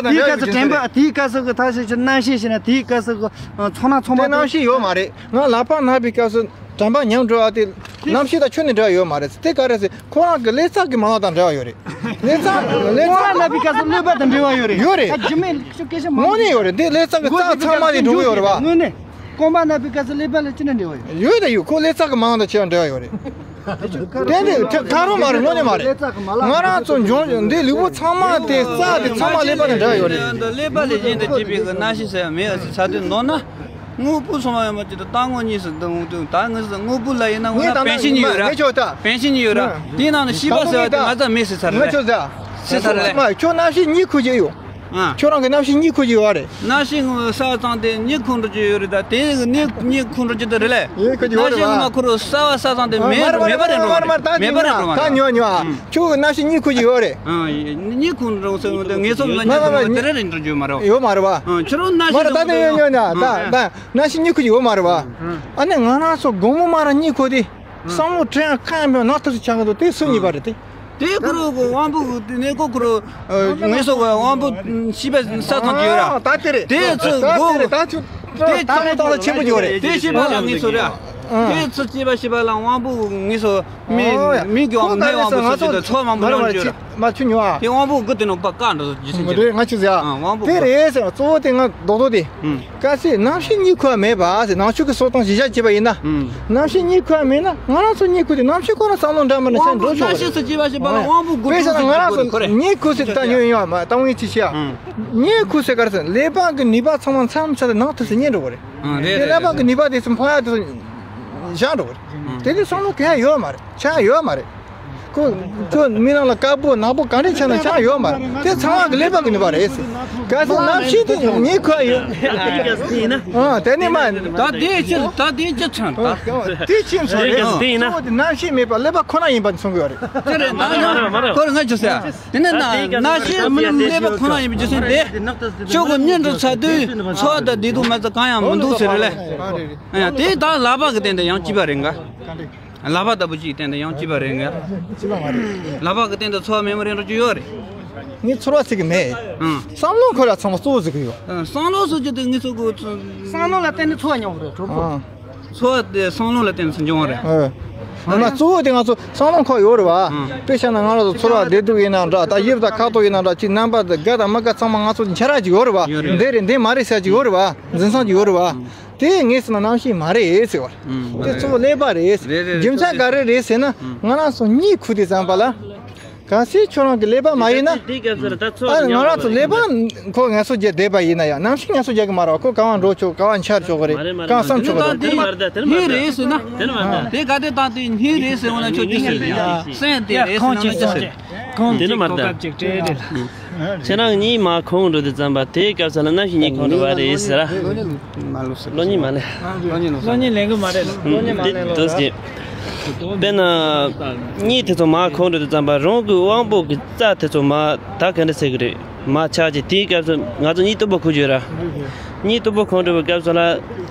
སུ་དྲན་པ། དེའི་སྐབས་སུ་གི་ཐ་ཤལ་གྱི་རྣམ་ཤེས་ཤེ་ན། དེའི་སྐབས་སུ་གི་ཚོར་སྣང་ཚང་མ་དེ་རྣམ་ཤེས་ཡོད་མ་རེད། ང་ལག་པ་ན་བའི་སྐབས་སུ་དྲན་པ་ཉམས་འགྲོ་བ་དེ་རྣམ་ཤེས་དང་ཁྱོན་ནས་འབྲེལ་བ་ཡོད་མ་རེད། དེ་ག་རེ་ཟེར། ཁོ་རང་གི་ཀླད་རྩ་གི་མ་ལག་དང་འབྲེལ་བ་ཡོད་རེད། ཀླད་རྩ་ཀླད་རྩ་ན་བའི་སྐབས་སུ་ཀླད་པ་དང་འབྲེལ་བ་ཡོད་རེད། ཡོད་རེད། ད་རྒྱུ་མེད་ཤོ་སྐད་ཆ་མང་། དངོས་གནས་ཡོད་རེད། འདི་ཀླད་རྩ་གི་རྩ་ཚང་མ་ལས་འགྲོ་གི་ཡོད་རེད་བ། དངོས་གནས། རྐང་པ་ན་བའི་སྐབས་སུ་ཀླད་པ་ལ་ཅི་འདྲ་འབྲེལ་བ་ཡོད། ཡོད་དང་ཡོད། ཁོ་ཀླད་རྩ་གི་མ་ལག་དང་ཆེ་བ་འབྲེལ་བ་ཡོད་རེད། དེ་ནི་ཁ་རོ་མ་རེད། དངོས་གནས་མ་རེད། ང་རང་ཚོ་འབྱུང་འདི་ལུས་པོ་ཚང་མ་དེ་རྩ་དེ་ཚང་མ་ཀླད་པ་དང་འབྲེལ་བ་ཡོད་རེད། འདི་ཀླད་པ་ལས་གཞན་དུ་སྐྱེས་པའི་གི་རྣམ་ཤེས་ཟེར་བ་མེད་ཟེར་ཚར་དུས་མདོར་ན། དངོས་པོ་ཚང་མ་ཡོད་མ་ཅིག་ཏུ་རྟག་དངོས་གཉིས་སུ་འདུ་འོང་དུས། ད་ངས་དངོས་པོ་ལ་ཡིན་ན་དངོས་ན་པཎ་ཆེན་གཉིས་ཡོད་ར། པཎ་ཆེན་གཉིས་ཡོད་ར། དེའི་ནང་ནས་ཤེས་པ་ཟེར་བ་དེ་ང་ཚ་མེད་ཟེར་ཚར་རེད། ཟེར་ཚར་རེད། ཁྱོད་རྣམ་ཤེས་གཉིས་ཁུ་ཅིག་ཡོད། ཁྱོད་རང་གི་རྣམ་ཤེས་གཉིས་ཁུ་ཅིག་ཡོད་རེད། རྣམ་ཤེས་ངོ་ས་ཙང་དེ་གཉིས་ཁུ་འགྲོ་རྒྱུ་ཡོད་རེད། ད་དེ་གཉིས་གཉིས་ཁུ་འགྲོ་རྒྱུ་དེ་རེད་ལས། གཉིས་ཁུ་ཅིག་ཡོད་རེད། རྣམ་ཤེས་ངོ་མ་ཁུ་རུ་ས་བ་ས་ཙང་དེ་མེད་མེད་པ་རེད་འགྲོ་བ་རེད། མེད་པ་རེད་འགྲོ་བ་རེད། ད་ཉོ་ཉོ། ཁྱོད་གི་རྣམ་ཤེས་གཉིས་ཁུ་ཅིག་ཡོད་རེད། གཉིས་ཁུ་འགྲོ་ཟེར་ངོ་དེ་ངེས་སོ་ལ་གཉིས་ཁུ་དེ་རེད་འགྲོ་རྒྱུ་མ་རེད། ཡོད་མ་རེད་བ། ཁྱོད་རང་རྣམ་ཤེས་ད་ཉོ་ཉོ་ཉོ། ད་ད་རྣམ་ཤེས་གཉིས་ཁུ་ཅིག་ཡོད་མ་རེད་བ། ཨ་ནི་ང་རང་ཚོ་དགོང་མོ་མ་ར་གཉིད་ཁུག་དེ། བསམ་བློ་དྲན་ཁ་ཡང་མེད་ནག་ཐུག་ཅིག་ཆགས་ཀྱི་འདུག་དེ་སུ་གཉིས་པ་རེད་དེ། དེ་ཁོ་རང་གི་དབང་པོ་གི་གནས་སྐབས་ཁོ་རང་ངེས་སོ་གི་དབང་པོ་ཤེས་པའི་ས་ཚང་གི་ཡོད་ར། ད་དེ་རེད། དེ་ཚོ་ད་དེ་རེད། ད་ཚོ་དེ་ད་ཚོ་ད་ལ་ཆེན་པོ་ཡོད་རེད། དེ་ཤེས་པ་ལ་ངེས་སོ་ར། དེ་ཚོ་སྐྱེས་པ་ཤེས་པ་ལ་དབང་པོ་ངེས་སོ། མི་མི་གི་དབང་མའི་དབང་པོ་སོ་སོ་དེ་ཚོ་མང་པོ་ལོན་རྒྱུ་ར། མ་ཆུ་ཉོ་ཨ། དེ་དབང་པོ་དགུ་དེ་ནང་པ་བཀག་འགྲོ་རྒྱུ་ཟིན་གྱི་རེད། ང་ཆུ་ཟེར་ཨ། དབང་པོ་དེ་རེད་ཟེར་གཙོ་བོ་དེ་ང་རྡོག་རྡོག་དེ། སྐབས་སུ་རྣམ་ཤེས་གཉིད་ཁུག་མེད་པ་ཟེར། ནང་ཆོས་ཀྱི་སྲོག་དང་གཞི་བཞག་བྱས་པ་ཡིན་ན། རྣམ་ཤེས་གཉིད་ཁུག་མེད་ན་ང་རང་ཚོ་གཉིད་ཁུག་དེ་རྣམ་ཤེས་ཁོ་ན་བསམ་བློ་འདྲ་མི་འདྲ་ཆགས་འགྲོ་ཆོག་གི་རེད། དཔེ་བཞག་ན་ང་རང་ཚོ་གཉིད་ཁུག་ཟེར་ད་ཉོན་ཡོང་བ་མ་གཏོང་ངེས་ཅི་ཤེས་ཨ། གཉིད་ཁུག་ཟེར་ག་རེ་ཟེར་ན་ཀླད་པ་གི་ནུས་པ་ཚང་མ་མཚམས་མཚམས་དེ་ནང་ཐུག་སེ་རྙེད་འགྲོ་གི་རེད། དེ་ཀླད་པ་གི་ནུས་པ་དེ་ཚོ་འཕོ་ཡག་དེ་ཚོ་བཞག་འགྲོ་གི་རེད། དེ་དུས་བསམ་བློ་གང་ཡང་ཡོད་མ་རེད། ཆགས་ཡོད་མ་རེད། ཁོ་ཁོ་མི་རང་ལ་དཀར་པོ་ནག་པོ་ག་འདྲས་ཆགས་ན་ཆགས་ཡོད་མ་རེད། དེ་ཚང་མ་གི་ཀླད་པ་གི་ནུས་པ་རེད། གལ་སྲིད་རྣམ་ཤེས་དེ་ཉིད་ཁོ་ཡོད། ཨ་དེ་ནི་མ། ད་དེ་ཅི་ད་དེ་ཅི་ཚང་ད། དེ་ཅི་ཚང་རེད། དེ་ཡིན་ན། གཙོ་བོ་དེ་རྣམ་ཤེས་མེད་པ་ཀླད་པ་ཁོ་ན་ཡིན་པ་མཚོན་གི་ཡོད་རེད། ཅི་རེད་ད་ཡང་ཁོ་རང་ང་ཅི་ཟེར། དེ་ནི་ན་རྣམ་ཤེས་མི་ནི་ཀླད་པ་ཁོ་ན་ཡིན་པ་ཅི་ཟེར་དེ། ཁྱོད་ཀྱི་གཉེན་འགྲོ་ཚར་དུས་ཚོར་བ་དང་བདེ་སྡུག་མ་ཚད་གང་ཡང་མི་འདུག་ཟེར་རེད་ལེ། ཡང་དེ་ད་ལག་པ་གི་སྟེང་དུ་ཡང་སྐྱིད་པ་རེད་འགའ། ལག་པ་ལྟ་བུ་ཅིག་སྟེང་དུ་ཡང་སྐྱིད་པ་རེད་འགའ། ཅི་མ་མ་རེད། ལག་པ་གི་སྟེང་དུ་ཚོར་བ་མེད་མ་རེད་འགྲོ་རྒྱུ་ཡོད་རེད། ངས་ཚོར་བ་ཟེར་གི་མེད། ཨང་། བསམ་བློ་ཁོ་ར་ཚང་མ་གཙོ་བོ་ཟེར་གི་ཡོད། ཨང་། བསམ་བློ་ཟེར་རྒྱུ་དེ་ངས་ཚོར་གི། བསམ་བློ་ལ་བརྟེན་ནས་ཚོར་བ་མྱོང་གི་རེད་གྲོགས་པོ། ཨང་། ཚོར་བ་དེ་བསམ་བློ་ལ་བརྟེན་ནས་འབྱུང་བ་རེད། ཨོ། ང་གཙོ་བོ་དེ་ང་ཚོ་བསམ་བློ་ཁོ་ཡོད་རེད་བ། ཨང་། དཔེ་བཞག་ན་ང་རང་ཚོ་ཚོར་བ་བདེ་སྡུག་ཡིན་ན་འདྲ། ད་དབྱིབས་དང་ཁ་དོག་ཡིན་ན་འདྲ། ཅིག་རྣམ་པ་དང་དགའ་དང་མ་དགའ་ཚང་མ་ང་ཚོ་འཆར་ཡག་ཅིག་ཡོད་རེད་བ། ཡོད་རེད། འདི་རེད་འདི་མ་རེད་ཟེར་ཡག་ཅིག་ཡོད་རེད་བ། འཛིན་བཟུང་ཅིག་ཡོད་རེད་བ། ཨང་། དེ་ངས་ཟེར་ན་རྣམ་ཤེས་མ་རེད་ཟེར་བ། ཨང་། དེ་གཙོ་བོ་ཀླད་པ་རེད། རེད་རེད་རེད། རྒྱུ་མཚན་ག་རེ་རེད་ཟེར་ན། ང་རང་ཚོ་གཉིད་ཁུག་དུས་ཙམ་པ་ལ། གལ་སྲིད་ཁྱོད་རང་གི་ཀླད་པ་མ་ཡིན་ན། དེའི་སྐབས་སུ་ད་ཚོར་ཨ་ང་རང་ཚོ་ཀླད་པ་ཁོ་ངལ་གསོ་རྒྱག་བསྡད་པ་ཡིན་ན་ཡང་རྣམ་ཤེས་ངལ་གསོ་རྒྱག་གི་མ་རེད་བ། ཁོ་ག་བ་འགྲོ་ཆོག་ག་བ་འཆར་ཆོག་གི་རེད། མ་རེད་མ་རེད། གང་བསམ་ཆོག་གི་རེད། དེ་མ་རེད། ད་དེ་མ་རེད། སྙིང་རེད་ཟེར་ན། དེ་ནི་མ་རེད། དེ་ག་དེ་ད་དེ་སྙིང་རེད་ཟེར་འོང་ན་ཁྱོད་ཅི་ཟེར་ཡ། སེམས་དེ་རེད་ཟེར་ན་ཁྱོད་ཅི་ཟེར། དེ་ནི་མ་རེད། ཁྱེད་རང་གཉིད་མ་ཁུག་འགྲོ་དུས་ཙམ་པ་དེའི་སྐབས་སུ་ལ་རྣམ་ཤེས་གཉིད་ཁུག་འགྲོ་བ་རེད་ཟེར་ར། མ་ལོ་ཟེར། བློ་གཉིད་མ་ལེན། བློ་གཉིད་ལོ་ཟེར། བློ་གཉིད་ལེན་གི་མ་རེད། བློ་གཉིད་མ་ལེན་ལོ། དེ་དུས་ཀྱི། དཔེར་ན། གཉིད་དེ་ཚོ་མར་ཁུག་འགྲོ་དུས་ཙམ་པ་རང་གི་དབང་པོ་གི་རྩ་དེ་ཚོ་མར་ད་ག་འདྲ་ཟེར་གི་རེད། མར་ཆག་ཅིག་དེའི་སྐབས་སུ་ང་ཚོ་གཉིད་སྟུག་པོ་ཁུག་རྒྱུ་ར། གཉིད་སྟུག་པོ་ཁུག་འགྲོ་བའི་སྐབས་སུ་ལ་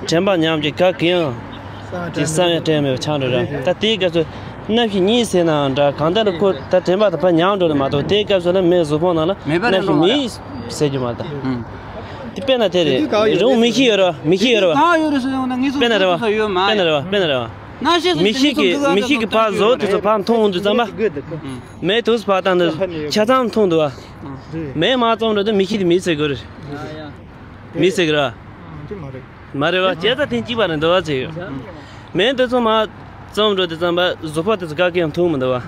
དྲན་པ་ཉམས་ཀྱི་ག་གི་ཡང་། དེ་བསམ་ཡང་དྲན་མེད་པ་ཆགས་འགྲོ་ར། ད་དེའི་སྐབས་སུ་རྣམ་ཤེས་གཉིད་ཟེར་ནའང་འདྲ། གང་ལྟར་ཁོ་ད་དྲན་པ་དང་ཕར་ཉམས་འགྲོ་ནི་མ་གཏོགས་དེའི་སྐབས་སུ་ལ་མིའི་གཟུགས་ཕུང་ནང་ལ་མེད་པ་རེད། རྣམ་ཤེས་མེད་ཟེར་རྒྱུ་མ་རེད་ད། ཨང་། དེ་དཔེར་ན་དེ་རེད། རང་མིག་ཤེས་ཡོད་རེད་བ། མིག་ཤེས་ཡོད་རེད་བ། གང་ཡོད་རེད་ཟེར་ཡོང་ན་ངེད་ཚོ་དཔེར་ན་རེད་བ། ཡོད་མ་དཔེར་ན་རེད་བ། དཔེར་ན་རེད་བ། རྣམ་ཤེས་མིག་ཤེས་ཀྱི་མིག་ཤེས་ཀྱི་ཕར་བཟོ་དེ་ཚོ་ཕར་མཐོང་འོང་དུས་ཙམ་པ། མེ་དུས་ཕར་བཏང་དུས་ཆ་ཚང་མཐོང་འདུག་བ། མེ་མ་བཙོང་འགྲོ་དུས་མིག་ཤེས་དེ་མི་ཟེར་དགོས་རེད། མི་ཟེར་གི་ར། དེ་མ་རེད། མ་རེད་བ། བྱས་ཙང་དེ་གཅིག་པ་རེད་འདུག་བ་ཟེར་ཡོད། མེ་དེ་ཚོ་མ་བཙོང་འགྲོ་དུས་ཙམ་པ་གཟུགས་པོ་དེ་ཚོ་ག་གེ་ཡང་མཐོང་མི་འདུག་བ།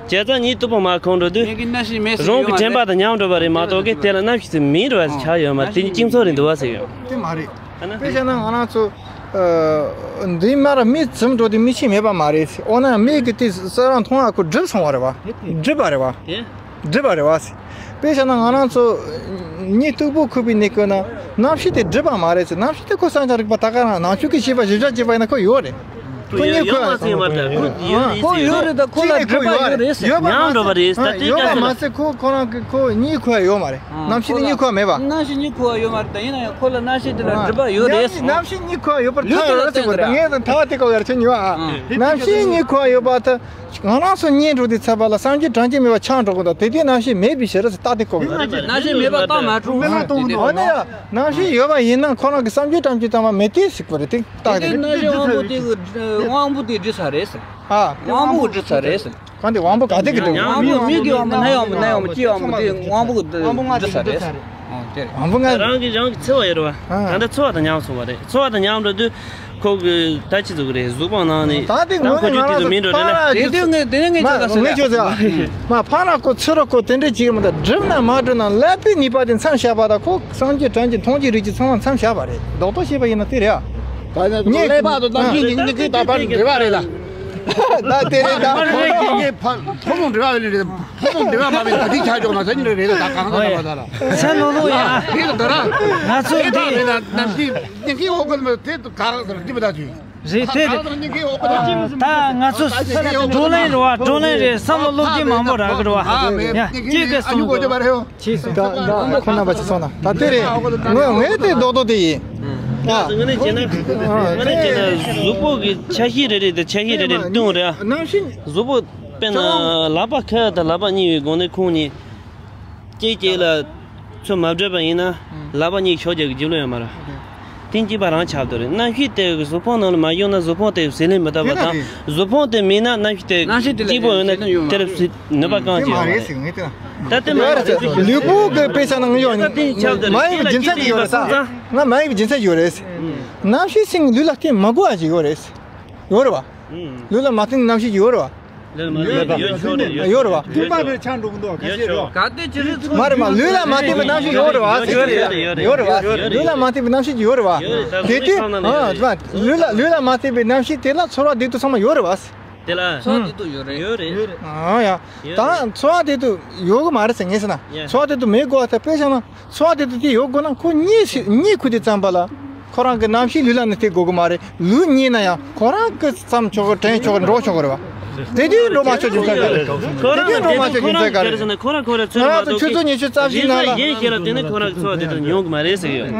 བྱས་ཙང་གཉིད་སྟུག་པོ་མ་ཁུག་འགྲོ་དུས། ངེད་ཀྱི་རྣམ་ཤེས་མེད་ཟེར་རང་གི་ཡོད་མ་དྲན་པ་རེད། དང་མཉམ་འགྲོ་བ་རེད་མ་གཏོགས་གི་དེ་ལ་རྣམ་ཤེས་ཚོ་མིན་འགྲོ་བ་ཞིག་ཆགས་ཡོད་མ་རེད། དེ་གཅིག་མཚུངས་རེད་འདུག་བ་ཟེར་ཡོད། དེ་མ་རེད། ཨ་ན། དཔེ་བཞག་ན་ང་རང་ཚོ། ཨ། འདི་མ་ར་མིག་བཙུམ་འགྲོ་དུས་མིག་ཤེས་མེད་པ་མ་རེད། འོ་ན་མིག་གི་དེ་ས་རང་མཐོང་བ་ཁོ་སྒྲིབ་སོང་བ་རེད་བ། སྒྲིབ་པ་རེད་བ། དེ། སྒྲིབ་པ་རེད་བ། དཔེ་བཞག་ན་ང་རང་ཚོ་གཉིད་སྟུག་པོ་ཁུག་པའི་གནས་སྐབས་ན་རྣམ་ཤེས་དེ་སྒྲིབ་པ་མ་རེད་ཟེར། རྣམ་ཤེས་དེ་ཁོ་སངས་རྒྱས་རིག་པ་ད་ག་རང་ནང་བཅུད་ཀྱི་ཤེས་པ་གཞིར་བཞག་བྱས་པ་ཡིན་ན་ཁོ་ཡོད་རེད། ཁོ་གཉིད་ཁུག་ཡོད་མ་ཚད་མ་རེད། ཁོ་ཡོད་རེད། ཁོ་ཡོད་རེད། ད་ཁོ་ལ་སྒྲིབ་པ་ཡོད་རེད་ཟེར། ཡོད་པ་ཉམས་འགྲོ་བ་རེད་ཟེར། ད་ལྟའི་ཡོད་པ་སྐད་ཆ་མ་ལ་ཟད་ཁོ་ཁོ་རང་གི་ཁོ་གཉིད་ཁུག་ཡོད་མ་རེད། རྣམ་ཤེས་དེ་གཉིད་ཁུག་མེད་པ། རྣམ་ཤེས་གཉིད་ཁུག་ཡོད་མ་རེད། ད་ཡིན་ན་ཡང་ཁོ་ལ་རྣམ་ཤེས་དེ་ལ་སྒྲིབ་པ་ཡོད་རེད་ཟེར། རྣམ་ཤེས་གཉིད་ཁུག་ཡོད་པར་ལུས་ཐལ་དེ་ལ་ཡོད་ཟེར་བ་དང་། ངས་དང་ཐལ་བ་དེ་ག་བར་ཆད་ཉོ་ཨ། རྣམ་ཤེས་གཉིད་ཁུག་ཡོད་པ་དེ། ང་རང་ཚོ་གཉིད་འགྲོ་དུས་ཚད་པ་ལ་སངས་རྒྱས་བགྲང་རྒྱུ་མེད་པ་ཆགས་འགྲོ་གི་འདུག་དེ་དུས་རྣམ་ཤེས་མེད་པའི་ཕྱིར་ཟེར་རྟགས་དེ་གོ་གི་རེད། རྣམ་ཤེས་མེད་པ་རྟགས་མ་གྲུབ་ཟེར་དེ་དེ་འོ་ན་ཡང་རྣམ་ཤེས་ཡོད་པ་ཡིན་ན་ཁོ་རང་གི་སངས་རྒྱས་བགྲང་རྒྱུ་ཚང་མ་མེད་དེ་ཟེར་གི་རེད། དེ་རྟགས་དེ་དེ་རེད། རྣམ་ཤེས་དབང་པོ་དེ་གི་དབང་པོ་དེ་འདྲི་ས་རེད་ཟེར། ཨ། དབང་པོ་འདྲི་ས་རེད་ཟེར། གང་དེ་དབང་པོ་ག་དེ་གི་འདྲི། དབང་པོ་མིག་གི་དབང་པོ་སྣའི་དབང་པོ་སྣའི་དབང་པོ་ལྕེའི་དབང་པོ་དེ་དབང་པོ་གི་འདྲི་ས་རེད། ཨོ་དེ་རེད། དབང་པོ་ལྔ་རེད། རང་གི་རང་གི་ཚོར་བ་ཡོད་རེད་བ། ཨ། ད་ལྟ་ཚོར་བ་དང་ཉམས་སོང་བ་རེད། ཚོར་བ་དང་ཉམས་འགྲོ་དུས་ཁོ་གི་ད་ཅི་ཟེར་གི་རེད། གཟུགས་པོ་ནང་ནས་ད་དེ་ད་ངོ་ཁོ་ནས་ང་ཚོ་ཚོར་བ་མིན་འགྲོ་རེད་ན། དེ་དུས་ངས་དེ་ནས་ངས་ཁྱོད་ལ་ཟེར་ཡ། ངས་ཁྱོད་ཟེར་ཡ། མ་ཕར་ན་ཁོ་ཚུར་ཁོ་དེ་འདྲས་བྱེད་གི་མི་འདུག་སྒྲིབ་ན་མ་སྒྲིབ་ན་ཀླད་པའི་ནུས་པ་དེ་མཚམས་བཞག་པ་དང་ཁོ་སངས་རྒྱས་དྲན་གྱི་མཐོང་གྱི་རིགས་ཀྱི་ཚང་མ་མཚམས་བཞག་པ་རེད། རྡོག་རྡོག་བཤད་པ་ཡིན་ན་དེ་རེད་ཨ། ད་ནི་ངས་ཀླད་པ་དང་རྣམ་ཤེས་ཉིད་ཀྱི་ད་བར་འབྲེལ་བ་རེད་ལ། ད་དེ་རེད་ད། ངས་ཕ་ཕོ་མོ་འབྲེལ་བ་རེད། ཕོ་མོ་འབྲེལ་བ་མ་བྱས་ད་དེ་ཆ་ཆོག་ན་ཟེར་ནི་རེད། ད་གང་ཟེར་ན་བ་ད་ལ། ཚེ་ལོ་ལོ་ཡ། དེ་ད་ར། ང་ཚོ་དེ་འདྲ་འདི་རེད་ན་ནམ་ཞིག་ཉན་གི་འོག་གི་མི་དེ་ག་རེ་ཟེར་འདི་མི་ད་དུས། རེད་དེ་རེད། ད་ང་ཚོ་བགྲོ་གླེང་རེད་བ། བགྲོ་གླེང་རེད། བསམ་བློ་བློ་སྐྱེད་མང་པོ་རག་གི་རེད་བ། ཡ་ཅི་ག་སོང་། ཅི་སོང་། ད་ད་ཁོ་ན་པ་ཅི་སོང་ན་ད་དེ་རེད། ངོས་ངས་དེ་རྡོག་རྡོག་དེ་ཡིན། ཡ། ངས་བྱས་ན་ངས་བྱས་ན་གཟུགས་པོ་གི་ཆ་ཤས་རེ་རེ་དང་ཆ་ཤས་རེ་རེ་སྟོན་རེད། གཟུགས་པོ་དཔེར་ན་ལག་པ་ཁ་དང་ལག་པ་གཉིས་པའི་སྒོ་ནས་ཁོང་གཉིས་གཅིག་གཅིག་ལ་ཚུར་མ་སྦྲེལ་བ་ཡིན་ན་ལག་པ་གཉིས་ཤོག་རྒྱག་གི་རྒྱུ་ལོ་ཡོད་མ་རེད། དེ་གཅིག་པ་རང་ཆགས་འདུག་རེད། རྣམ་ཤེས་དེ་གཟུགས་ཕུང་ནང་ལ་མ་ཡོང་ན་གཟུགས་ཕུང་དེ་བཟོད་ལེན་མི་ཐུབ་པ་དང་། གཟུགས་ཕུང་དེ་མེད་ན་རྣམ་ཤེས་དེ་གཅིག་པོ་ཡོད་ན་དེར་ནུས་པ་གང་ཅི་ཡོད་རེད། ད་དེ་མ་ཡོང་ན་ལུས་པོ་གི་དཔེ་ཆ་ནང་ཡོད་ནི་མ་ཡིན་པའི་རྒྱུ་མཚན་ཅིག་ཡོད་རེད། ས་ང་མ་ཡིན་པའི་རྒྱུ་མཚན་ཡོད་རེད། རྣམ་ཤེས་ཤིང་ལུས་ལ་བརྟེན་མ་དགོས་པ་ཅིག་ཡོད་རེད། ཡོད་རེད་བ། ལུས་ལ་མ་བརྟེན་རྣམ་ཤེས་ཀྱི་ཡོད་རེད་བ། ལུས་ལ་མ་བརྟེན་ཡོད་ཆོག་རེད། ཡོད་རེད་བ། ཐུན་པ་རེད་ཆགས་འགྲོ་གི་འདུག་ག་ཤེད་རེད། ག་དེ་ཅི་རེད་ཚོ། མ་རེད་མ། ལུས་ལ་མ་བརྟེན་པའི་རྣམ་ཤེས་ཡོད་རེད་བ། ཡོད་རེད་བ། ཡོད་རེད་བ། ལུས་ལ་མ་བརྟེན་པའི་རྣམ་ཤེས་ཀྱི་ཡོད་རེད་བ། ཡོད་རེད། ད་དེ་དུས་ཨ་ལུས་ལ་ལུས་ལ་མ་བརྟེན་པའི་རྣམ་ཤེས་དེ་ལ་ཚོར་བ་བདེ་སྡུག་ཚང་མ་ཡོད་རེད་བ། དེ་ལ་ཚོར་བ་བདེ་སྡུག་ཡོད་རེད། ཡོད་རེད། ཨ་ཡ། ད་ཚོར་བ་བདེ་སྡུག་ཡོད་གི་མ་རེད་ཟེར་ངས་ཟེར་ན། ཚོར་བ་བདེ་སྡུག་མེད་དགོས་པ་ད་དཔེ་བཞག་ན། ཚོར་བ་དེ་དུས་དེ་ཡོད་དགོས་ན་ཁོ་གཉིད་སད་གཉིད་ཁུག་དུས་ཙམ་པ་ལ་ཁོ་རང་གི་རྣམ་ཤེས་ལུས་ལ་ནི་དེ་དགོས་གི་མ་རེད། ལུས་གཉིད་ན་ཡང་ཁོ་རང་གི་བསམ་ཆོག་གི་དྲན་ཆོག་གི་འགྲོ་ཆོག་གི་རེད་བ། དེ་དུས་འགྲོ་མ་ཆོག་རྒྱུ་མཚན་ག་རེ་རེད། དེ་དུས་འགྲོ་མ་ཆོག་རྒྱུ་མཚན་ག་རེ་རེད། ཁོ་རང་ཁོ་རང་ཁྱོད་ཚོ་ཉི་ཤུ་རྩ་བཞི་ནང་ལ་གཞན་ཞིག་ལ་དེ་ནི་ཁོ་རང་གི་ཚོར་བ་དེ་དག་མྱོང་གི་མ་རེད་ཟེར་གི་ཡོད།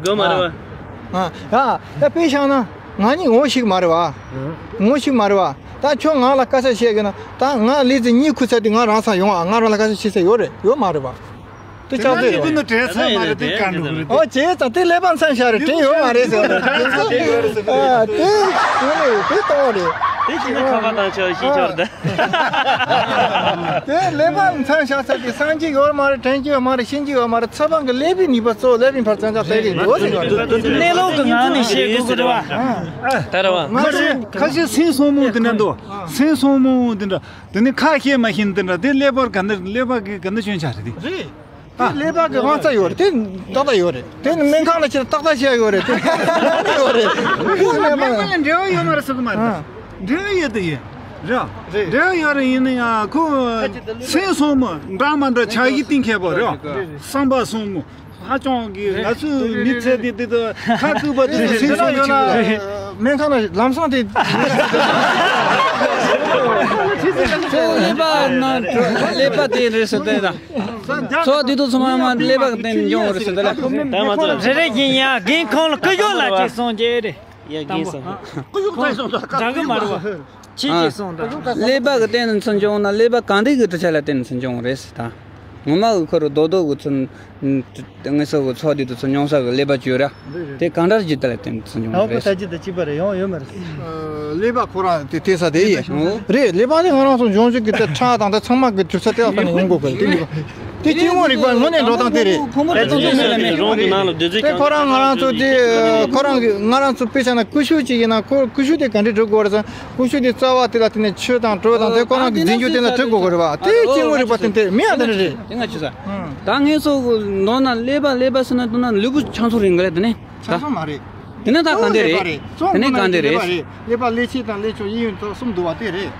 དགོས་མ་རེད་བ། ཨ་ཨ་ད་དཔེ་བཞག་ན་ང་གཉིས་ངོ་ཤེས་མ་རེད་བ། ངོ་ཤེས་མ་རེད་བ། ད་ཁྱོད་ང་ལ་སྐད་ཆ་བཤད་གི་ན་ད་ང་ལས་ཚེ་གཉིད་ཁུག་ཚར་དུས་ང་རང་ས་ཡོང་ཨ། ང་རང་ལ་སྐད་ཆ་བཤད་ས་ཡོད་རེད་ཡོད་མ་རེད་བ། དེ་ཆགས་ཚོད་ཡོད། ཀུན་ཏུ་བྲེལ་ཚར་མ་རེད་དེ་ག་འགྲོ་གི་རེད། ཨོ་བྱས་ཙང་དེ་ཀླད་པ་མཚམས་བཞག་རེད། བྲེལ་ཡོད་མ་རེད་ཟེར་བ་རེད། ཨ་དེ་ཡོད་རེད། དེ་གཏོང་བ་རེད། དེ་ཤི་ན་ཁ་པར་དང་ཆོག་ཤི་ཆོག་རེད། དེ་ཀླད་པ་མཚམས་བཞག་ཚར་དེ་སངས་རྒྱས་ཡོད་མ་རེད། དྲན་རྒྱུ་ཡོད་མ་རེད། ཤེས་རྒྱུ་ཡོད་མ་རེད། ཚེ་དཔག་གི་ཀླད་པའི་ནུས་པ་གཙོ་བོ་ཀླད་པའི་བར་མཚམས་བཞག་ཚར་དེ་འགྲོ་ཟེར་བ་རེད། གནས་ལུགས་ཀྱི་ངང་ནས་བཤད་དགོས་ཀྱི་རེད་བ། ད་རེད་བ། ཁ་ཤས་ཁ་ཤས་སེམས་སོང་མོ་དེ་འདྲ་འདུག་སེམས་སོང་མོ་དེ་འདྲ། དེ་ནི་ཁ་ཤས་མ་ཤེས་དེ་འདྲ་དེ་ཀླད་པར་ག་འདྲ་ཀླད་པ་གི་ག་འདྲ་སྐྱོན་ཆགས་རེད་དེ། རེད། དེ་ཀླད་པ་གི་དབང་རྩ་ཡོད་རེད། དེ་ཏག་ཏག་ཡོད་རེད། དེ་ནི་སྨན་ཁང་ལ་ཕྱིན་ན་ཏག་ཏག་བྱས་ཡོད་རེད། དེ་ཡོད་རེད། དེ་ཀླད་པ་ལ་འབྲེལ་བ་ཡོད་མ་རེད་ཟེར་གི་མ་རེད། ཨ། འབྲེལ་བ་ཡོད་དེ་ཡིན། རེད། རེད། འབྲེལ་བ་ཡོད་རེད། ཡིན་ན་ཡང་ཁོ་སེམས་སོང་མོ་འདྲ་མ་འདྲ་ཆགས་ཀྱི་གཏིང་ཁེལ་པོ་རེད། བསམ་པ་སོང་མོ། ཧ་ཅང་གི་ང་ཚོའི་མི་ཚེ་འདི་འདི་དང་ཁ་བཙུགས་པ་དེ་ཚོ་སེམས་སོང་མི་ཆེ་བ་རེད། སྨན་ཁང་ལ་ལམ་སང་དེ། ཁྱོད་ཀླད་པ་ན་ཀླད་པ་དེ་རེད་ཟེར་དེ་དང་། ཚོགས་དེ་དུ་ཚང་མ་ཀླད་པ་གི་སྟེང་འབྱུང་བ་རེད་ཟེར་དེ་ལ། ད་ང་ཚོ་རེ་རེ་བཞིན་ཡ་རྒན་ཁོང་ལ་སྐུ་ཞབས་ལ་ཅིག་གསུངས་རྒྱུ་རེད། ཡ་རྒན་སོང་། སྐུ་ཞབས་ཚ་སོང་ད། འདྲ་གི་མ་རེད་བ། ཁྱེད་ཀྱིས་གསུངས་དང་། ཀླད་པ་གི་སྟེང་ནས་ཚུར་འབྱུང་ན་ཀླད་པ་གང་དེ་གི་གྲུབ་ཆ་ལ་བརྟེན་ནས་ཚུར་འབྱུང་རེད་ཟེར་ད། ངོ་མ་གི་ཁོ་རུ་རྡོག་རྡོག་གི་ཚུར་ངེས་སོ་གི་ཚོགས་འདི་དུ་ཚུར་འབྱུང་ས་གི་ཀླད་པ་བཅོས་ར། དེ་གང་འདྲ་ཞིག་དེ་ལ་བརྟེན་ནས་ཚུར་འབྱུང་རེད། ད་ཅི་ད་གཅིག་པ་རེད་ཡོང་ཡོད་མ་རེད། ཀླད་པ་ཁོ་རང་དེ་དེ་ས་དེ་ཡིན། རེད། ཀླད་པ་དེ་ང་རང་ཚོ་འབྱུང་ཆུ་གི་དེ་ཁྲག་དང་དེ་ཚང་མ་གི་གྲུབ་ཆ་དེ་ལ་བརྟེན་ནས་ཡོང་དགོས་གི་དེ་མི་དེ་སྐྱེ་དངོས་རིག་པ་དངོས་གནས་འགྲོ་སྟངས་དེ་རེད། ཕུང་པོ་དེ་ཚོ་ཡོད་མེད་ལ་མེད། རང་གི་ནང་ལ་བདུད་རྩི་དེ་ཁོ་རང་ང་རང་ཚོ་དེ་ཁོ་རང་གི་ང་རང་ཚོ་དཔེ་བཞག་ན་ཀུ་ཤུ་གཅིག་ཡིན་ན་ཁོ་ཀུ་ཤུ་དེ་ག་འདྲས་སྒྲུབ་དགོས་རེད་ཟེར། ཀུ་ཤུ་དེ་རྩ་བ་དེ་ལ་བརྟེན་ནས་ཆུ་དང་དྲོད་དང་དེ་ཁོ་རང་གི་རྫས་འགྱུར་དེ་ལ་འཕྲོད་དགོས་ཀྱི་རེད་བ། དེ་སྐྱེ་དངོས་རིག་པ་དེ་དེ་མི་ཡང་དེ་འདྲ་རེད། དེ་ང་ཆུ་ས། ད་ངས་སོ་གི་ནོར་ན་ཀླད་པ་ཀླད་པ་ཟེར་ན་དུ་ན་ལུས་པོ་ཆང་ཚོ་རིང་གི་རེད་དེ་ནས། ཆང་ཚོ་མ་རེད། དེ་ནས་ད་གང་དེ་རེད། དེ་ནས་གང་དེ་རེད། ཀླད་པ་ཀླད་ཕྱེ་དང་ཀླད་ཆོག་གཡས་གཡོན་ཐོག་གསུམ་འདུ་བ་དེ་རེད།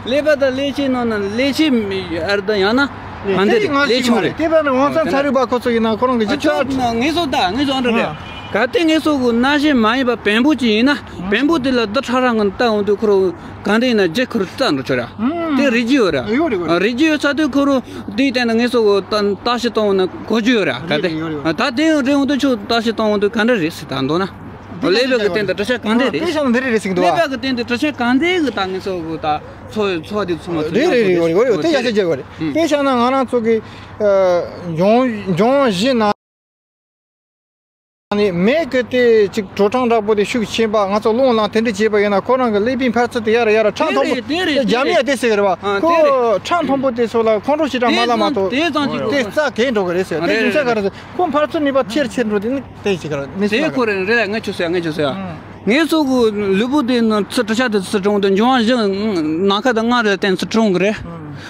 ཀླད་པ་དང་ཀླད་ཕྱེ་ནང་ན་ཀླད་ཕྱེ་ཨར་ད་ཡང་ན་གང་དེ་རེད། ཀླད་ཆོག་རེད། ཀླད་པ་ནི་དབང་རྩ་ཚ་རིག་པ་ཁོ་ཚོ་ཡིན་ན་ཁོ་རང་གི་ཅི་ཆོག་ངེས་སོ་ད་ངེས་སོ་ཨ་འདྲ་རེད། གལ་ཏེ་ངེད་ཚོ་གི་སྣང་ཞེན་མ་ཡིན་པ་བེམ་པོ་ཅིག་ཡིན་ན། བེམ་པོ་དེ་ལ་རྡུལ་ཕྲ་རབ་ངང་བལྟ་འོང་དུས་ཁོ་རང་གང་འདྲ་ཡིན་ན་རྗེས་ཁོ་རང་བལྟ་འགྲོ་ཆོག་ར། དེ་རིག་རྒྱུ་ཡོད་ར། ཡོད་རེད། ཡོད་རེད། རིག་རྒྱུ་ཡོད་ཚར་དུས་ཁོ་རང་དེའི་སྟེང་དུ་ངེད་ཚོ་གི་བརྟག་ཞིབ་གཏོང་འོང་ན་གོ་རྒྱུ་ཡོད་ར། གལ་ཏེ། ཡོད་རེད། ཡོད་རེད། ད་དེ་ཡང་རེད་འོང་དུས་ཁྱོད་བརྟག་ཞིབ་གཏོང་འོང་དུས་ག་འདྲ་རེད་ཟེར་ད་འདོད་ན། ཀླད་པ་གི་སྟེང་དུ་དྲི་ཆ་གང་འདྲ་རེད། དཔེ་བཞག་ན་འདི་རེད་རེད་ཟེར་གི་འདུག་བ། ཀླད་པ་གི་སྟེང་དུ་དྲི་ཆ་གང་འདྲ་གི་ད་ངེད་ཚོ་གི་ད་ཚོ་ཚོ་དེ་ཚོ་མ་ཚོ་རེད་རེད་རེད། ཡོད་རེད། ཡོད་རེད། དེ་ཡག་ཤོས་བྱེད་དགོས་རེད། དཔེ་བཞག་ན་ང་རང་ཚོ་གི་འབྱུང་འབྱུང་བ་བཞི་ནང་ནས་མེ་གི་དེ་ཅིག་དྲོ་གྲང་འདྲ་པོ་དེ་ཤུགས་ཆེན་པ། ང་ཚོ་རླུང་ལངས་དེ་འདྲ་བྱས་པ་ཡིན་ན་ཁོ་རང་གི་ཀླད་པའི་འཕར་ཚད་དེ་ཡར་ཡར་ཁྲག་མཐོན་པོ། དེ་རེད། དེ་རྒྱ་མིས་དེ་ཟེར་གི་རེད་བ། ཨ། ཁོ་དེ་རེད། ཁྲག་མཐོན་པོ་དེ་ཚོ་ལ་ཁོང་ཁྲོ་ཞེ་དྲག་མ་ལངས་མ་གཏོགས། དེ་ཙམ་ཅིག་དེ་རྩ་གས་འགྲོ་གི་རེད་ཟེར། དེ་རྒྱུ་མཚན་ག་རེ་ཟེར། ཁོ་འཕར་ཚད་ནུས་པ་ཆེར་ཆེར་འགྲོ་དེ་ནི་དེ་ཞིག་ག་རེ་ནི་དེ་ཁོ་རེད་རེད། ངས་ཁྱོད་ཟེར། ངས་ཁྱོད་ཟེར། ཨང་། ངས་ཚོ་གི་ལུས་པོ་དེ་ནི་ཚུར་དྲི་ཆ་དེ་ཚུར་དྲི་འོང་དུས་འབྱུང་བ་བཞི་ནམ་མཁའ་དང་ལྔ་རེ་བརྟེན་ཚུར་དྲི་འོང་གི་རེད།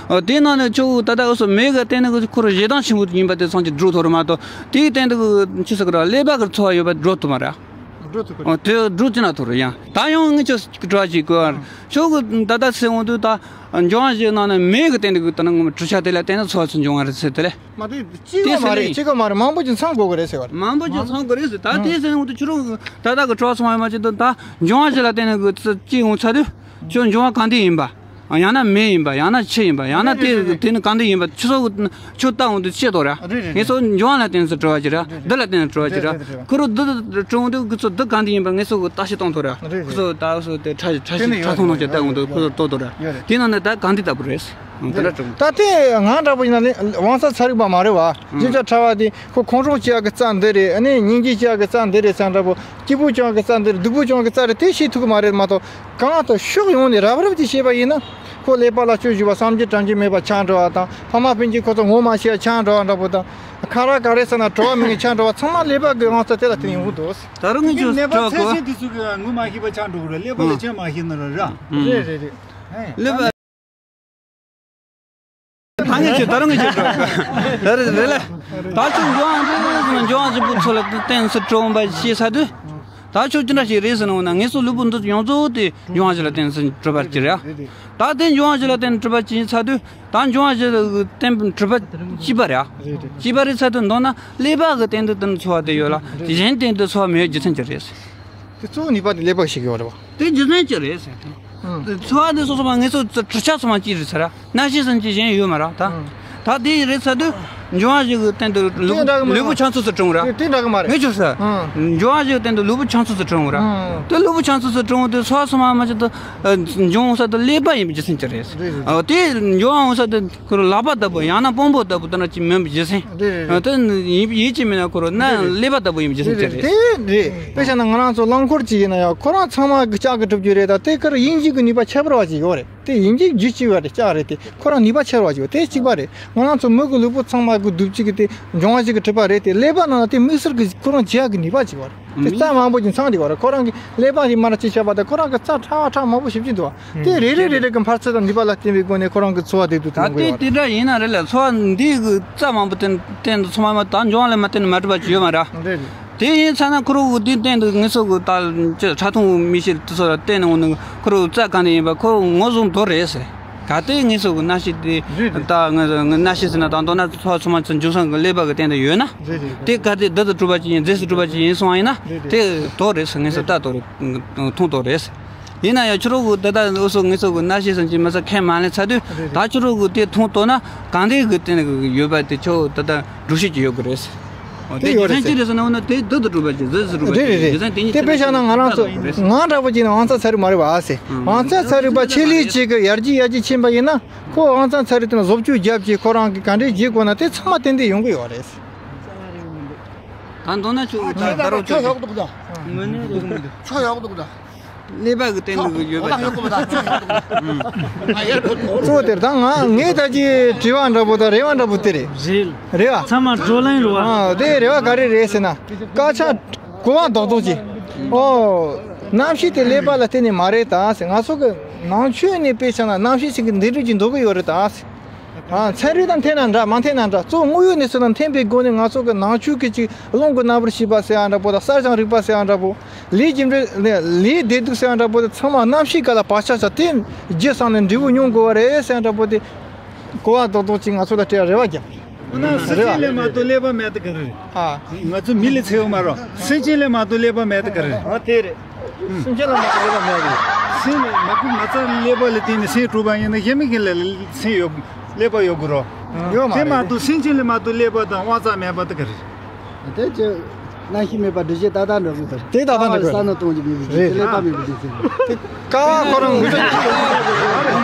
ཨ། དེ་ནང་ནས་ཁྱོད་ད་ལྟ་འུ་ཚོ་མེ་གི་སྟེང་ནས་ཁོ་རང་ཞེ་སྡང་ཆེན་པོ་ཡིན་པ་དེ་ཚང་གི་སྒྲུབ་ཐུབ་རེད་མ་གཏོགས། དེའི་སྟེང་དུ་ཅི་ཟེར་གི་ར། ཀླད་པ་གི་ཚོར་བ་ཡོད་པ་སྒྲུབ་ཐུབ་མ་རེད། སྒྲུབ་ཐུབ་གི་རེད། ཨ། དེ་སྒྲུབ་ཅི་ན་ཐུབ་རེད། ཡང་ད་ཡང་ངས་ཁྱོད་དྲི་བ་ཅིག་གོ། ཨ། ཁྱོད་གི་ད་ལྟ་ཟེར་འོང་དུས་ད་འབྱུང་བ་བཞི་ནང་ནས་མེ་གི་སྟེང་དུ་ད་ནི་ངོ་མ་དྲི་ཆ་དེ་ལ་བརྟེན་ནས་ཚོར་བ་ཚུར་འབྱུང་བ་རེད་ཟེར་དེ་ལས། མ་དེ་གཅིག་ག་མ་རེད། གཅིག་ག་མ་རེད། མང་པོ་ཅིག་ཚང་དགོས་ཀྱི་རེད་ཟེར་བ་རེད། མང་པོ་ཅིག་ཚང་དགོས་རེད་ཟེར། ད་དེ་ཟེར་འོང་དུས་ཁྱོད་རང་ད་ལྟ་གི་དྲི་བ་ཚང་མ་ཡོད་མ་ཅིག་ད་ད་འབྱུང་བ་བཞི་ལ་བརྟེན་ནས་གི་ཚུར་སྐྱེ་འོང་ཚར་དུས་ཁྱོད་འབྱུང་བ་གང་དེ་ཡིན་པ། ཡང་ན་མེ་ཡིན་པ། ཡང་ན་ཆུ་ཡིན་པ། ཡང་ན་དེ་དེ་ནི་གང་དེ་ཡིན་པ། ཁྱོད་ཚོ་ཁྱོད་ལྟ་འོང་དུས་ཤེས་ཐུབ་ར། རེད་རེད། ངས་ཚོ་འབྱུང་བ་ལ་བརྟེན་ནས་དྲི་བ་ཅིག་ར། རེད་རེད། རྡུལ་ལ་བརྟེན་ནས་དྲི་བ་ཅིག་ར། རེད་རེད། ཁོ་རང་རྡུལ་དྲི་འོང་དུས་ཁོ་ཚོ་རྡུལ་གང་དེ་ཡིན་པ་ངས་ཚོ་བརྟག་ཞིབ་གཏོང་ཐུབ་ར། རེད་རེད། ཁོ་ཚོ་ད་ཁོ་ཚོ་དེ་ཕྲ་ཕྲ་ཞིབ་ཕྲ་མཐོང་ནང་ཅིག་ལྟ་འོང་དུས་ཁོ་ཚོ་རྟོགས་ཐུབ་ར། ཡོད་རེད། དེ་ནང་ནས་ད་གང་དེ་ལྟ་བུ་རེད། ད་དེ་ང་འདྲ་པོ་ཡིན་ན་ནི་དབང་རྩ་ཚ་རིག་པ་མ་རེད་བ། ཨང་། བརྗིད་ཆགས་ཕྲ་བ་དེ་ཁོ་ཁོང་ཁྲོ་སྐྱེ་ཡག་གི་རྩ་འདི་རེད། ཨ་ནི་སྙིང་རྗེ་སྐྱེ་ཡག་གི་རྩ་འདི་རེད་ཟེར་འདྲ་པོ། སྐྱིད་པོ་སྐྱེ་ཡག་གི་རྩ་འདི་རེད། སྡུག་པོ་སྐྱེ་ཡག་གི་རྩ་རེད། དེ་ཤེས་ཐུབ་ཀྱི་མ་རེད་མ་གཏོགས། གང་ལྟར་ཕྱོགས་ཡོངས་ནས་རབ་རིབ་ཀྱིས་ཤེས་པ་ཡིན་ན། ཁོ་ཀླད་པ་ལ་བཅུད་ཞུགས་པ། བསམ་གྱིས་དྲན་གྱིས་མེད་པ་ཆགས་འགྲོ་བ་དང་། ཕ་མ་སྤུན་མཆེད་ཁོ་ཚོ་ངོ་མ་ཤེས་པ་ཆགས་འགྲོ་བ་འདྲ་པོ་དང་། ཁ་རག་ག་རེ་ཟེར་ན་བྲོ་བ་མི་ངན་ཆགས་འགྲོ་བ། ཚང་མ་ཀླད་པ་གི་དབང་རྩ་དེ་ལ་བརྟེན་ཡོང་གི་འདུག། ད་རུང་ངས་ཁྱོད་ཀླད་པ་སྐྲག་གོ། ཚད་ཆེན་དེ་ཚོ་གི་ངོ་མ་ཤེས་པ་ཆགས་འགྲོ་གི་རེད། ཀླད་པ་ལ་ཨང་ཆ་མ་ཤེས་ན་ར་ར། ཨང་། རེད་རེད་རེད། ཀླད་པ། ད་ངས་ཁྱོད་ད་རུང་ངས་ཁྱོད་སྤྲོ། ད་རེད་རེད་ལ། ད་ཁྱོད་འབྱུང་བ་འདི་འབྱུང་བ་བཞི་པོ་ཚོ་ལ་བརྟེན་ནས་དྲི་འོང་པ་ཤེས་ཚར་དུས། ད་ཁྱོད་ཅི་འདྲ་ཞིག་རེད་ཟེར་ན་འོ་ན། ངེད་ཚོ་ལུས་པོ་འདི་ཡོངས་རྫོགས་དེ་འབྱུང་བ་བཞི་ལ་བརྟེན་ནས་གྲུབ་པ་ཅིག་རེད། ད་དེ་འབྱུང་བ་བཞི་ལ་བརྟེན་ནས་གྲུབ་པ་ཅིག་ཡིན་ཚར་དུས། ད་འབྱུང་བ་བཞི་ལ་བརྟེན་གྲུབ་པ་གཅིག་པ་རེད། གཅིག་པ་རེད་ཚར་དུས་མདོར་ན་ཀླད་པ་གི་སྟེང་དུ་དེ་ཚོར་བ་དེ་ཡོད་ལ། དེ་གཞན་སྟེང་དུ་ཚོར་བ་མེད་རྒྱུ་མཚན་ཅི་རེད། དེ་གཙོ་བོ་ནུས་པ་དེ་ཀླད་པ་ཞིག་ཡོད་རེད་བ། དེ་རྒྱུ་མཚན་ཅི་རེད་ཟེར། ཨང་། ཚོར་བ་དེ་སོ་སོ་མ་ངེད་ཚོ་དྲི་ཆ་ཚང་མ་གཅིག་རེད་ཟེར་ར། རྣམ་ཤེས་ཟེར་གྱི་གཞན་ཡོད་མ་རེད་ད། ཨང་། ད་དེ་རེད་ཚར་དུས་འབྱུང་བ་བཞི་གི་སྟེང་དུ་ལུས་དེ་འདྲ་གི་མ་ལུས་པོ་རེད། ཆང་ཚུ་ཚུ་དྲི་འོང་ར། དེ་དེ་འདྲ་གི་མ་རེད། ངས་ཁྱོད་ཟེར། ཨང་། འབྱུང་བ་བཞི་གི་སྟེང་དུ་ལུས་པོ་ཆང་ཚུ་ཚུ་དྲི་འོང་ར། ཨང་། དེ་ལུས་པོ་ཆང་ཚུ་ཚུ་དྲི་འོང་དུས་ཚོར་བ་ཚང་མ་མ་ཅིག་ཏུ་འབྱུང་ས་དུ་ཀླད་པ་ཡིན་པའི་རྒྱུ་མཚན་ཅི་རེད། རེད་རེད། ཨ་དེ་འབྱུང་བ་འོང་ས་དུ་ཁོ་རང་ལག་པ་ལྟ་བུ་ཡང་ན་དཔོན་པོ་ལྟ་བུ་དེ་འདྲ་ཅིག་མིན་པའི་རྒྱུ་མཚན། རེད་རེད། ཨ་དེ་ཡིན་ཡིད་ཀྱི་མིན་ན་ཁོ་རང་ན་རེད་རེད། ཀླད་པ་ལྟ་བུ་ཡིན་པའི་རྒྱུ་མཚན་ཅི་རེད། དེ་རེད། དཔེ་བཞག་ན་ང་རང་ཚོ་རླངས་འཁོར་ཅིག་ཡིན་ན་ཡང་ཁོ་རང་ཚང་མ་གི་ལྕགས་ཀྱིས་གྲུབ་རྒྱུ་རེད། ད་དེ་ཁར་དབྱིན་ཇི་གི་ནུས་པ་ཁྱད་པར་བ་ཅིག་ཡོད་རེད། དེ་དབྱིན་ཇི་རྒྱུ་གཅིག་པ་རེད། ལྕགས་རེད། དེ་ཁོ་རང་ནུས་པ་ཆེ་བ་ཅིག་ཡོད། དེ་གཅིག་པ་རེད། ང་རང་ཚོ་མི་གི་ལུས་པོ་ཚང་མ་གི་གདུབ་ཅིག་གི་དེ་འབྱུང་བ་ཅིག་གིས་གྲུབ་པ་རེད། དེ་ཀླད་པ་ནང་ལ་དེ་དམིགས་བསལ་གི་ཁོ་རང་བྱེད་ཡག་གི་ནུས་པ་ཅིག་ཡོད་རེད། དེ་རྩ་མང་པོ་ཅིག་ཚང་དེ་ཡོད་རེད། ཁོ་རང་གི་ཀླད་པ་དེ་མར་ཅིག་བྱས་པ་དང་ཁོ་རང་གི་རྩ་ཕྲ་བ་ཕྲ་མང་པོ་ཞེ་པོ་ཅིག་འདུག་བ། དེ་རེ་རེ་རེ་རེ་གི་འཕར་ཚད་དང་ནུས་པ་ལ་བརྟེན་པའི་སྒོ་ནས་ཁོ་རང་གི་ཚོར་བ་དེ་དུ་ད་དེ་ཡོང་གི་ཡོད་རེད། དེ་འདྲ་ཡིན་ན་རེད་ལ། ཚོར་བ་འདི་གི་རྩ་མང་པོ་བརྟེན་བརྟེན་དུ་ཚང་མ་མ་ད་འབྱུང་བ་ལ་མ་བརྟེན་ནས་མ་གྲུབ་པ་ཅིག་ཡོད་མ་རེད། རེད་རེད། དེ་ཡིན་ཚར་ན་ཁོ་རང་གི་དེའི་སྟེང་དུ་ངེད་ཚོ་གི་ད་ཅི་ཕྲ་མཐོང་མིག་ཤེས་དེ་ཚོ་ལ་བརྟེན་ནས་འོང་ནས་ཁོ་རང་རྩ་གང་དེ་ཡིན་པ་ཁོ་ངོས་བཟུང་དོ་རེད་ཟེར། གལ་ཏེ་ངེད་ཚོ་གི་རྣམ་ཤེས་དེ་རེད་རེད། ད་ངེད་ཚོ་ངེད་རྣམ་ཤེས་ཟེར་ན་ད་མདོར་ན་ཚོར་བ་ཚང་མ་ཚོ་འབྱུང་ས་གི་ཀླད་པ་གི་སྟེང་དུ་ཡོད་ན། རེད་རེད་རེད། དེ་གལ་ཏེ་རྡུལ་དུ་གྲུབ་པ་ཅིག་ཡིན། རྫས་སུ་གྲུབ་པ་ཅིག་ཡིན་སོང་བ་ཡིན་ན། རེད་རེད། དེ་དོ་རེད་ཟེར། ངེད་ཚོ་ད་དོ་རེད། མཐོང་དོ་རེད་ཟེར། ཡིན་ན་ཡང་ཁྱོད་རང་གི་ད་ལྟ་འུ་ཚོ་ངེད་ཚོ་གི་རྣམ་ཤེས་ཟེར་གྱི་མི་ཚོ་ཁས་མ་ལེན་ཚར་དུས། རེད་རེད། ད་ཁྱོད་རང་གི་དེ་མཐོང་དོ་ན་གང་དེ་གི་སྟེང་ཡོད་པ་དེ་ཁྱོད་ད་ལྟ་སྒྲུབ་བྱེད་ཀྱི་ཡོད་གི་རེད་ཟེར། འོ་དེ་དེ་ཡོད་རེད་རྒྱུ་མཚན་ཅི་ཟེར། རེད་ཟེར་ན་འོ་ན་དེ་རྡུལ་དུ་གྲུབ་པ་ཅིག་རྫས་སུ་གྲུབ་པ་ཅིག་རེད་རེད་རེད། རྒྱུ་མཚན་དེ་གཉིས་དེ་དཔེ་བཞག་ན་ང་རང་ཚོ་ང་འདྲ་པོ་ཅིག་ནི་དབང་རྩ་ཚ་རིག་པ་རེད་བ་ཟེར། ཨང་། དབང་རྩ་ཚ་རིག་པ་ཆེད་ལས་ཅིག་གི་ཡར་རྒྱས་ཡར་རྒྱས་ཕྱིན་པ་ཡིན་ན་ཁོ་དབང་རྩ་ཚ་རིག་དེ་ན་བཟོ་བཅོས་རྒྱབ་ཀྱི་ཁོ་རང་གི་ག་འདྲས་བྱེད་དགོས་ན་དེ་ཚང་མ་ཏན་ཏན་ཡོང་གི་ཡོད་རེད། ད་མདོར་ན་ཁྱོད་ད་ད་རུང་ཁྱོད་ཡག་འདུག་ད། ངོ་ནས་ཡག་མི་འདུག་ཁྱོད་ཡག་འདུག་ད། ཀླད་པ་གི་སྟེང་དུ་ཡོད་པ་དང་། གཙོ་བོ་དེར་ད་ང་ངས་ད་ཅི་དྲི་བ་འདྲ་པོ་དང་རེ་བ་འདྲ་པོ་དེ་རེད། རེད། རེད་བ། ཚང་མ་བགྲོ་གླེང་རེད་བ། ཨ་དེ་རེ་བ་ག་རེ་རེད་ཟེར་ན། དཀར་ཆག་གོ་བ་རྡོག་རྡོག་ཅིག་ཨོ། རྣམ་ཤེས་དེ་ཀླད་པ་ལ་བརྟེན་ནས་མ་རེད་ད་ཟེར། ང་ཚོ་གི་ནང་ཆོས་ནས་དཔེ་བཞག་ན་རྣམ་ཤེས་ཤིག་གི་འདི་འདྲ་ཅིག་འདུག་གི་ཡོད་རེད་ད་ཟེར། ཨ་ཚན་རིག་དང་མཐུན་ན་འདྲ་མ་མཐུན་ན་འདྲ། གཙོ་བོ་དངོས་ཡོད་གནས་ཚུལ་དང་མཐུན་པའི་སྒོ་ནས་ང་ཚོ་གི་ནང་ཆོས་ཀྱི་ཅིག་རླུང་གི་རྣམ་པར་ཤེས་པ་ཟེར་ཡ་འདྲ་པོ་དང་། གསར་བྱུང་རིག་པ་ཟེར་ཡ་འདྲ་པོ། ལས་རྒྱུ་འབྲས་ནས་ལས་བདེ་སྡུག་ཟེར་ཡ་འདྲ་པོ་དེ་ཚང་མ་རྣམ་ཤེས་སྒང་ལ་བག་ཆགས་ཆགས་དེ་རྒྱུ་བསམ་ནས་འབྲས་བུ་མྱོང་དགོས་པ་རེད་ཟེར་ཡ་འདྲ་པོ་དེ་གོ་བ་རྡོག་རྡོག་ཅིག་ང་ཚོ་ལ་སྤྲད་རེ་བ་རྒྱབ། ན་སེམས་ཅན་ལས་མ་གཏོགས་ཀླད་པ་མེད་དེ་ག་རེ་རེད། ཨ། ང་ཚོ་མི་ལ་ཚད་ཡོད་མ་རེད། སེམས་ཅན་ལས་མ་གཏོགས་ཀླད་པ་མེད་དེ་ག་རེ་རེད། ཨ་དེ་རེད། སེམས་ཅན་ལ་མ་གཏོགས་ཀླད་པ་མེད་རེད། སེམས་ལ་མ་གཏོགས་ང་ཚོ་ཀླད་པ་ལ་བརྟེན་ནས་སེམས་གྲུབ་པ་ཡིན་ན་གཞན་མི་གི་ལ་སེམས་ཡོད། ཀླད་པ་ཡོད་དགོས་རོ། ཡོད་མ་རེད། དེ་མ་གཏོགས་སེམས་ཅན་ལས་མ་གཏོགས་ཀླད་པ་དང་དབང་རྩ་མེད་པ་དེ་ག་རེ་རེད། དེ་ཅི། རྣམ་ཤེས་མེད་པ་འདུ་བྱེད་ཏག་ཏག་འགྲོ་གི་ཟེར། དེ་ཏག་ཏག་འགྲོ་གི་ས་ནང་གཏོང་རྒྱུ་མེད་པའི་རེད། ཀླད་པ་མེད་པའི་རྒྱུ་མཚན། དེ་ཀ་བ་ཁོ་རང་ངུ་ཚ།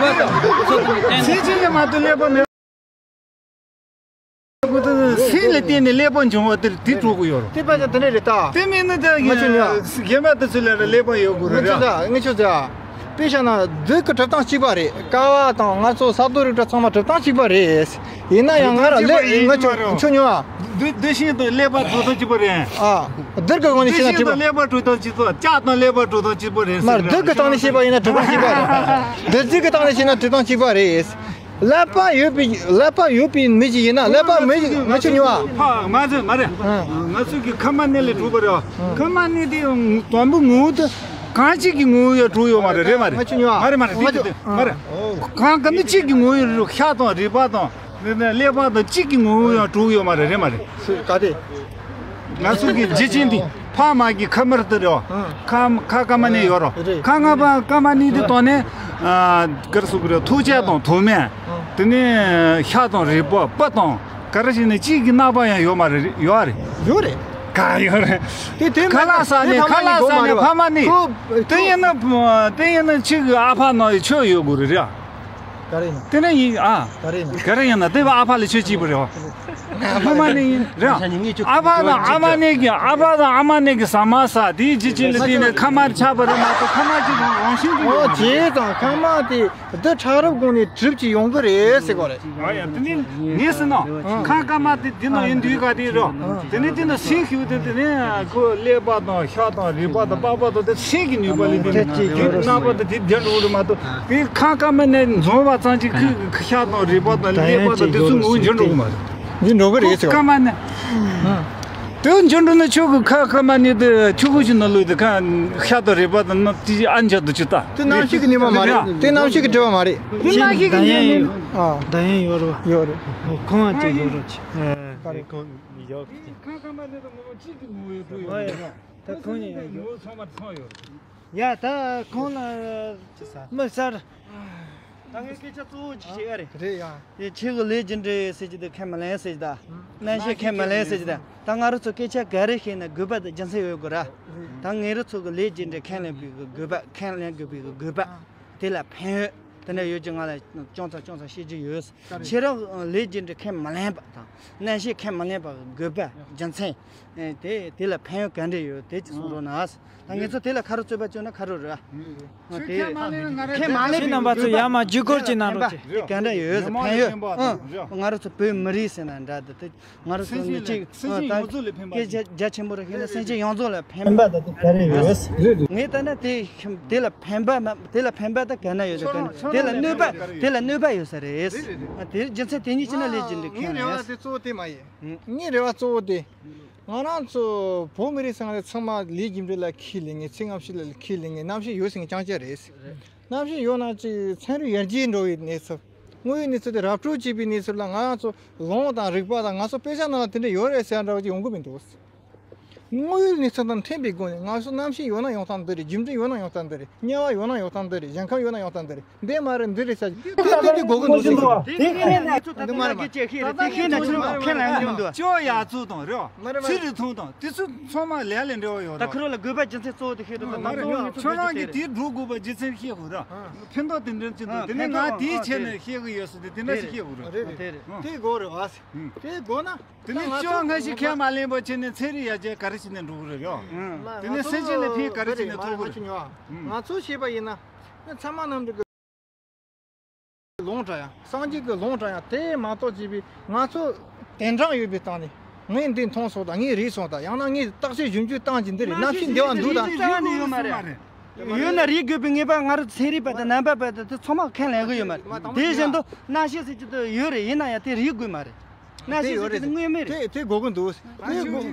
སེམས་ཅན་ལས་མ་གཏོགས་ཀླད་པ་མེད། སེམས་ལ་བརྟེན་ནས་ཀླད་པ་འབྱུང་བ་དེ་དེ་གྲུབ་ཀྱི་ཡོད་རེད། དེ་པ་ཅག་དེ་འདྲ་རེད་ད། དེ་མིན་ན་ད་ང་ཆུ་ཉོ། གཞན་པ་དེ་ཚོ་ལ་ཀླད་པ་ཡོད་དགོས་རེད། ང་ཆུ་ད་ང་ཆུ་ད། དཔེ་བཞག་ན་རྡུལ་གྱི་གྲུབ་སྟངས་གཅིག་པ་རེད། ཀ་བ་དང་ང་ཚོ་ས་རྡོ་རིགས་དྲ་ཚང་མ་གྲུབ་སྟངས་གཅིག་པ་རེད། ཡིན་ན་ཡང་ང་ར་ཀླད་ང་ཆུ་ཆུ་ཉོ་ཨ། རྡུལ་རྡུལ་ཤིང་དང་ཀླད་པ་གྲུབ་སྟངས་གཅིག་པ་རེད། ཨ། རྡུལ་གྱི་སྒོ་ནས་རྡུལ་ཤིང་དང་ཀླད་པ་གྲུབ་སྟངས་གཅིག་པ། ལྕགས་དང་ཀླད་པ་གྲུབ་སྟངས་གཅིག་པ་རེད། མ་རྡུལ་གྱི་སྟེང་ནས་བཤད་པ་ཡིན་ན་གྲུབ་སྟངས་གཅིག་པ་རེད། རྡུལ་རྫས་ཀྱི་སྟེང་ནས་བཤད་ན་གྲུབ་སྟངས་གཅིག་པ་རེད། ཀླད་པ་ཡོད་པའི་ཀླད་པ་ཡོད་པའི་མི་ཞིག་ཡིན་ན་ཀླད་པ་མི་ཞིག་ང་ཆུ་ཉོ་ཨ། ཕ་མ་ཚོ་མ་རེད། ང་ཚོ་གི་ཁ་མ་ནི་ལས་གྲུབ་པ་རེད། ཁ་མ་ནི་དེ་དང་པོ་ངོ་བོ་དེ་གང་ཅིག་གི་ངོ་བོ་ཡང་གྲུབ་ཡོད་མ་རེད། རེད་མ་རེད། ང་ཆུ་ཉོ་ཨ། མ་རེད་མ་རེད། དེ་དེ་མ་རེད། གང་ག་ནི་གཅིག་གི་ངོ་བོ་ཡང་ཤ་དང་རུས་པ་དང་ཀླད་པ་དང་གཅིག་གི་ངོ་བོ་ཡང་གྲུབ་ཡོད་མ་རེད། རེད་མ་རེད། ག་དེ། ང་ཚོ་གི་འཇིག་རྟེན་འདི་ཕ་མ་གི་ཁ་མར་དེ་རེད། ཁ་ཁ་ཀ་མ་ནི་ཡོད་རོ། ཁ་ང་པ་ཀ་མ་ནི་དེ་དོན་ནི་གར་སུ་གི་རེད། ཐུག་ཆ་དང་ཐུག་མེད། དེ་ནི་ཤ་དང་རུས་པ་སྤུ་དང་ག་རེ་ཞིག་ནི་གཅིག་གི་རྣམ་པ་ཡང་ཡོད་མ་རེད། ཡོད་རེད། ཡོད་རེད། ག་ཡོད་རེད། དེ་དེ་ཁ་ལག་ཟ་ནི་ཁ་ལག་ཟ་ནི་ཕ་མ་ནི། དེ་ཡིན་ན་དེ་ཡིན་ན་གཅིག་གི་ཨ་ཕ་ནང་ཡི་ཆོས་ཡོད་དགོས་རེད་ར། ག་རེ་ཡིན། དེ་ནས་ཡིན་ཨ། ག་རེ་ཡིན། ག་རེ་ཡིན་ན་དེ་བ་ཨ་ཕ་ལ་ཆོས་གཅིག་པ་རེད་བ། ཨ་མ་ནི་ཡིན་རེད། ཨ་ཕ་དང་ཨ་མ་ནི་གི་ཨ་ཕ་དང་ཨ་མ་ནི་གི་ཟ་མ་ཟ་དེའི་རྗེས་ཅན་ལ་བརྟེན་ནས་ཁ་མར་ཆགས་པ་རེད་མ་གཏོགས་ཁ་མར་གཅིག་རང་བཞིན་གྱི་ཨོ་ཡོད་མ་རེད། རྗེས་དང་ཁ་མར་དེ་འདི་ཕྲ་རབ་སྒང་ནས་གྲུབ་ཀྱི་ཡོང་གི་རེད་ཟེར་གོ་རེད། ཨ་ཡ་དེ་ནི་ངས་ཟེར་ན་ཁ་ཁ་མར་དེ་འདི་ན་ཡིན་དུས་ག་དེ་རོ། དེ་ནི་དེ་ན་སེམས་ཤིག་དེ་དེ་ནི་ཁོ་ཀླད་པ་དང་ཤ་དང་རུས་པ་དང་པགས་པ་དང་དེ་སེམས་ཀྱི་ནུས་པ་ལས་དེ་ནི་དེ་རྣམ་པ་དེ་དེ་བརྒྱ་འགྲོ་གི་རེད་མ་གཏོགས། དེ་ཁ་ཀ་མ་ནས་འཛོམས་པ་ཙམ་གྱིས་ཁོའི་ཤ་དང་རུས་པ་དང་ཀླད་པ་དང་དེ་ཚོ་ངོ་བོ་འགྱུར་འགྲོ་གི་མ་རེད། འགྱུར་འགྲོ་གི་རེད་ཟེར་བ། ཀ་མ་ནས། དེ་འགྱུར་འགྲོ་ན་ཁྱོད་ཀྱི་ཁ་ཀ་མ་ནས་དེ་ཆུ་ཁུ་ཞིག་ན་ལུས་དེ་ཁ་ཤ་དང་རུས་པ་དང་ནི་དེ་ཨ་འཇག་ཏུ་ཅི་ལྟ། དེ་རྣམ་ཤེས་ཀྱི་ནུས་པ་མ་རེད། དེ་རྣམ་ཤེས་ཀྱི་སྒྲིབ་པ་མ་རེད། དེ་རྣམ་ཤེས་ཀྱི་ཉེན་ཡིན། ཨ། ད་ཡིན་ཡོད་རེད་བ། ཡོད་རེད། ཁོང་ཨ་ཅེ་ཡོད་རེད། ཨ། ཁོང་ཡོད། ཁ་ཀ་མ་ནས་དེ་ངོ་བོ་གཅིག་གི་ངོ་བོ་ཡོད་དུ་ཡོད་རེད། ད་ཁོང་ཡིན་ཡོད། ངོ་བོ་ཚང་མ་ཚང་ཡོད་རེད། ཡ་ད་ཁོང་ལ་མི་གསར། ད་ངས་སྐད་ཆ་གཙོ་བོ་ཅིག་བཤད་ཡ་རེད། རེད་ཡ། དེ་ཁྱེད་ཀྱི་ལས་རྒྱུ་འབྲས་ཟེར་གྱི་འདུག་ཁས་མི་ལེན་ཟེར་གྱི་ད། རྣམ་ཤེས་ཁས་མི་ལེན་ཟེར་གྱི་ད། ད་ང་རང་ཚོ་སྐད་ཆ་ག་རེ་བཤད་ན་དགོས་པ་དང་རྒྱུ་མཚན་ཡོད་དགོས་ར། ད་ངེད་རང་ཚོ་གི་ལས་རྒྱུ་འབྲས་ཁས་ལེན་དགོས་པའི་དགོས་པ། ཁས་ལེན་དགོས་པའི་དགོས་པ། དེ་ལ་ཕན་ཡོན་དེ་འདྲ་ཡོད་ཀྱི་ང་ལ་ཅུང་ཙམ་ཅུང་ཙམ་བཤད་རྒྱུ་ཡོད། ཁྱེད་རང་ལས་རྒྱུ་འབྲས་ཁས་མི་ལེན་པ་དང་། རྣམ་ཤེས་ཁས་མི་ལེན་པ་གི་དགོས་པ་རྒྱུ་མཚན། ཨེ་དེ་དེ་ལ་ཕན་ཡོན་ག་འདྲ་ཡོད་དེ་ཅིག་གསུང་རོགས་གནང་། ད་ངེད་ཚོ་དེ་ལ་ཁ་རོག་རྩོད་པ་བཅོས་ན་ཁ་རོག་རེད། ཨ་དེ་ཁས་མ་ལེན་ང་རེ་ཁས་མ་ལེན་པའི་ཁྱེད་རྣམ་པ་ཚོ་ཡར་མར་བརྒྱུད་སྐུར་ཅིག་གནང་རོགས་བྱེད། དེ་ག་འདྲ་ཡོད་ཕན་ཡོན། ཨ་ང་རང་ཚོ་བོད་མི་རིགས་ཟེར་ན་འདྲ་འདི་དེ་ང་རང་ཚོ་མི་གཅིག་སེམས་ཅན་ཡོངས་རྫོགས་ལ་ཕན་པ། སྐད་ཆ་རྒྱ་ཆེན་པོ་རེ་བཤད་ན་སེམས་ཅན་ཡོངས་རྫོགས་ལ་ཕན་པ། ཕན་པ་ད་དེ་ག་རེ་ཡོད། ངས་ལྟ་ན་དེ་དེ་ལ་ཕན་པ་མ་དེ་ལ་ཕན་པ་ད་ག་ན་ཡོད་ད་ག་ན་དེ་ལ་གནོད་པ་དེ་ལ་གནོད་པ་ཡོད་ས་རེད། ཨ་དེ་རྒྱུ་མཚན་དེ་གཉིས་ཅི་ན་ལས་རྒྱུ་འབྲས་ཁས་ངའི་རེ་བ་དེ་གཙོ་བོ་དེ་མ་ཡིན། ངའི་རེ་བ་གཙོ་བོ་དེ། ང་རང་ཚོ་བོད་མི་རིགས་ཚང་མ་ཚང་མ་ལས་རྒྱུ་འབྲས་ལ་ཁས་ལེན་མཁན། ཚེ་སྔ་ཕྱི་ལ་ཁས་ལེན་མཁན། རྣམ་ཤེས་ཡོད་ཟེར་མཁན་རྐྱང་རྐྱང་རེད། རྣམ་ཤེས་ཡོད་ན་ཅིག་ཚན་རིག་ཡར་རྒྱས་འགྲོ་བའི་གནས་ཚུལ། དངོས་ཡོད་གནས་ཚུལ་དེ་ར་སྤྲོད་བྱས་པའི་གནས་ཚུལ་ལ་ང་རང་ཚོ་ལུང་དང་རིག་པ་དང་ང་ཚོ་དཔེ་ཆ་ནང་ལ་དེ་འདྲ་ཡོད་རེད་ཟེར་འདྲ་བ་ཅིག་ཡོང་གི་མི་འདུག་དངོས་ཡོད་གནས་ཚུལ་དང་མཐུན་པའི་སྒོ་ནས། ང་ཚོ་རྣམ་ཤེས་ཡོད་ན་ཡོང་སྟངས་འདི་རེད། རྒྱུ་འབྲས་ཡོད་ན་ཡོང་སྟངས་འདི་རེད། དམྱལ་བ་ཡོད་ན་ཡོང་སྟངས་འདི་རེད། ཞིང་ཁམས་ཡོད་ན་ཡོང་སྟངས་འདི་རེད། འདི་མ་རེད། འདི་རེད་ཟེར་གྱི་དེ་དེ་དེ་དགོས་གི་འདུག་ཟེར་གྱི། དེ་ཁས་ལེན་ང་ཚོ་ད་ལྟ་སྐད་ཆ་བཤད་ཤེས་རེད། དེ་ཁས་ལེན་ཆུ་ལོག་ཁས་ལེན་གི་མི་འདུག་ཅོ་ཡ་ཚུལ་དང་རེད། ཚུལ་རིག་མཐོང་དང་དེ་ཚོ་ཚང་མ་ལས་ལས་འབྲེལ་བ་ཡོད་རེད། ད་ཁ་རོག་ལ་དགོས་པ་རྒྱུ་མཚན་གཙོ་བོ་དེ་ཤེས་རོགས། ད་མ་རེད། ཁྱོད་རང་གིས་དེ་སྒྲུབ་དགོས་པ་རྒྱུ་མཚན་ཤེས་དགོས་ར། ཕན་ཐོགས་དེ་འདྲ་ཅིག་འདུག་དེ་ནས་ང་དེའི་ཆེད་ནས་ཤེས་གི་ཡོད་ཟེར་ཏེ་དེ་འདྲ་ཞིག་ཤེས་དགོས་རེད། དེ་དགོས་རེད་བ། དེ་དགོས་ན། དེ་ནས་ང་ཚོ་ཅོ་ང་ཞིག་ཁས་མ་ལེན་པ་བྱས་ནས་ཚན་རིག་ཡར་རྒྱས་ག་རེ་བྱས་ནས་འགྲོ་གི་རེད་རེད། དེ་ནས་སེམས་ཅན་ལ་ཕན་ག་རེ་བྱས་ནས་ཐོགས་གི་རེད། ང་ཚོ་ཤེས་པ་ཡིན་ན། ཚད་མ་རྣམ་འགྲེལ་གྱི་ལུང་དྲངས་ཡ། སངས་རྒྱས་ཀྱི་ལུང་དྲངས་ཡ། དེ་མ་གཏོགས་བྱས་པའི་ང་ཚོ་དན་གྲངས་ཡོད་པའི་སྟེང་ནས་ངས་འདི་མཐོང་སོང་དང་། ངས་རིག་སོང་དང་། ཡང་ན་ངས་བརྟག་དཔྱད་ཞིབ་འཇུག་བཏང་གི་འདི་རེད། རྣམ་ཤེས་འདི་བ་འདུག་དང་། རྩ་བ་ནས་ཡོད་མ་རེད། ཡོད་ན་རིག་དགོས་པའི་ངེས་པ་ང་རང་ཚན་རིག་པ་དང་ནང་པ་བར་དུ་དེ་ཚང་མ་ཁས་ལེན་གི་ཡོད་མ་རེད། དེ་བཞིན་དུ་རྣམ་ཤེས་ཟེར་གྱི་དེ་ཡོད་རེད། ཡིན་ན་ཡང་དེ་རིག་དགོས་མ་རེད། གནའ་ཤུལ་ཟེར་གྱི་དེ་དངོས་མེད་རེད། དེ་དེ་དགོས་ཀྱི་འདུག་དེ་དགོས་དེ་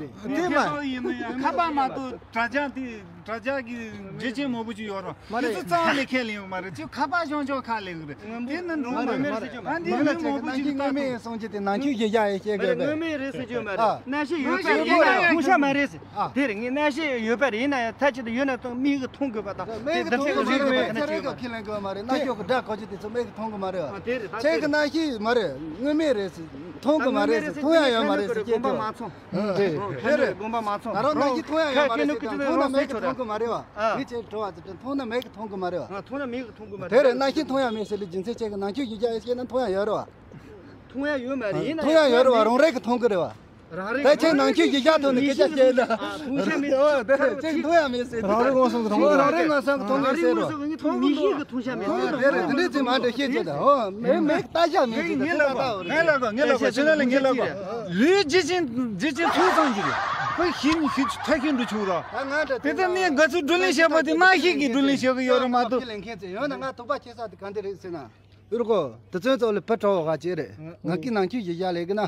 མ། ཁ་པར་མ་གཏོགས་དྲ་རྒྱ་དེ་དྲ་རྒྱ་གི་རྒྱུ་ཆེན་མང་པོ་ཅིག་ཡོད་རེད། མ་དེ་རེད། ཚོ་རྩ་བ་ནས་ཁས་ལེན་ཡོད་མ་རེད། ཅིག་ཁ་པར་ཤོང་ཆོག་ཁ་ལེན་གི་རེད། དེ་ནི་འགྲོ་མ་རེད། མ་རེད། ཨ་འདི་ལུས་མང་པོ་ཅིག་ལྟ་ཐུབ། དངོས་མེད་གསུང་རྒྱུ་དེ་ནང་ཆོས་གཞི་བཞག་ཡེ་བཤད་གི་རེད། དངོས་མེད་རེད་ཟེར་རྒྱུ་མ་རེད། ཨ། གནའ་ཤུལ་ཡོད་པ་ཡིན་ན་ཡང་ཐུང་ཤ་མ་རེད་ཟེར། ཨ། དེ་རེད། ངས་གནའ་ཤུལ་ཡོད་པ་རེད། ཡིན་ན་ཡང་ཐ་ཆད་དུ་ཡོད་ན་ཐོང་མིག་གིས་མཐོང་དགོས་པ་དང་། མིག་གིས་མཐོང་དགོས་མ་རེད། ཚན་རིག་གིས་ཁས་ལེན་དགོས་མ་རེད། གནའ་ཤུལ་གྱི་སྒྲ་གོ་རྒྱུ་དེ་ཚོ་མིག་གིས་མཐོང་གི་མ་རེད་བ། ཨ་དེ་རེད། ད་ཁྱེད་ཀྱི་གནའ་ཤུལ་མ་རེད། དངོས་མེད་རེད་ཟེར། མཐོང་གི་མ་རེད་ཟེར། མཐོང་ཡ་ཡོད་མ་རེད་ཟེར། དགོངས་པ་མ་ཚོམ། ཨ་དེ་རེད། དགོངས་པ་མ་ཚོམ། ད་རུང་གནའ་ཤུལ་མཐོང་ཡ་ཡོད་མ་རེད་ཟེར། མཐོང་ན་མིག་གིས་མཐོང་གི་མ་རེད་བ། ཨ། ངས་ཁྱེད་དྲི་བ་དེ་དྲིས། མཐོང་ན་མིག་གིས་མཐོང་གི་མ་རེད་བ། ཨ། མཐོང་ན་མིག་གིས་མཐོང་གི་མ་རེད། དེ་རེད། གནའ་ཤུལ་མཐོང་ཡ་མེད་ཟེར་ལེ། རྒྱུ་མཚན་ཁྱེད་ཀྱི་ནང་ཆོས་གཞི་བཞག་ཡེ་བཤད་ན་མཐོང་ཡ་ཡོད་རེད་བ། མཐོང་ཡ་ཡོད་མ་རེད། ཡིན་ན་མཐོང་ཡ་ཡོད་རེད་བ། རང་རེ་ད་ཁྱེད་ནང་ཆོས་གཞི་བཞག་ཐོག་ནས་སྐད་ཆ་བཤད་ན། ཨ། མཐོང་ཤ་མེད། ཨོ་དེ་རེད། ཁྱེད་མཐོང་ཡ་མེད་ཟེར། རང་རེ་ངོ་སོང་གི་མཐོང་གི་རང་རེ་ངོ་སོང་གི་མཐོང་གི་ཟེར་རོ། མཐོང་མི་ཤེས་གི། མཐོང་ཤ་མེད་ཟེར། ཨོ་དེ་རེད། དེ་འདྲས་ཅིག་མ་འདྲ་བཤད་བྱས་ད། ཨོ་མེད་མེད་ལྟ་ཤ་མེད་ཟེར། ད་ལྟ་འོ་རེད། ངས་ལབ་གོ། ངས་ལབ་གོ། ཕྱི་ནང་ལ་ངས་ལབ་གོ། ལུས་ཇི་བཞིན་ཇི་བཞིན་ཚུལ་ཙམ་ཞིག་རེད། ཁོས་ཤེས་ནི་ཤེས་ཐག་ཤིང་འགྲོ་ཆོག་ར། ད་ང་འདྲ་དེ་ལྟར་ངས་དགའ་ཚོར་བགྲོ་གླེང་བྱས་པ་དེ་མ་ཤེས་ཀྱི་བགྲོ་གླེང་བྱེད་གི་ཡོད་རེད་མ་གཏོགས། ཁས་ལེན་མཁན་ཚོས་ཡོད་ན་ང་དོགས་པ་སྐྱེ་ས་དེ་ག་འདྲ་རེད་ཟེར་ན། ཨུ་རུ་ཀོ། དེ་ཚོའི་ཚོགས་ལ་བུ་གྲོགས་བ་ཅིག་རེད། ང་གི་ནང་ཆོས་གཞི་བཞག་ལས་གི་ན།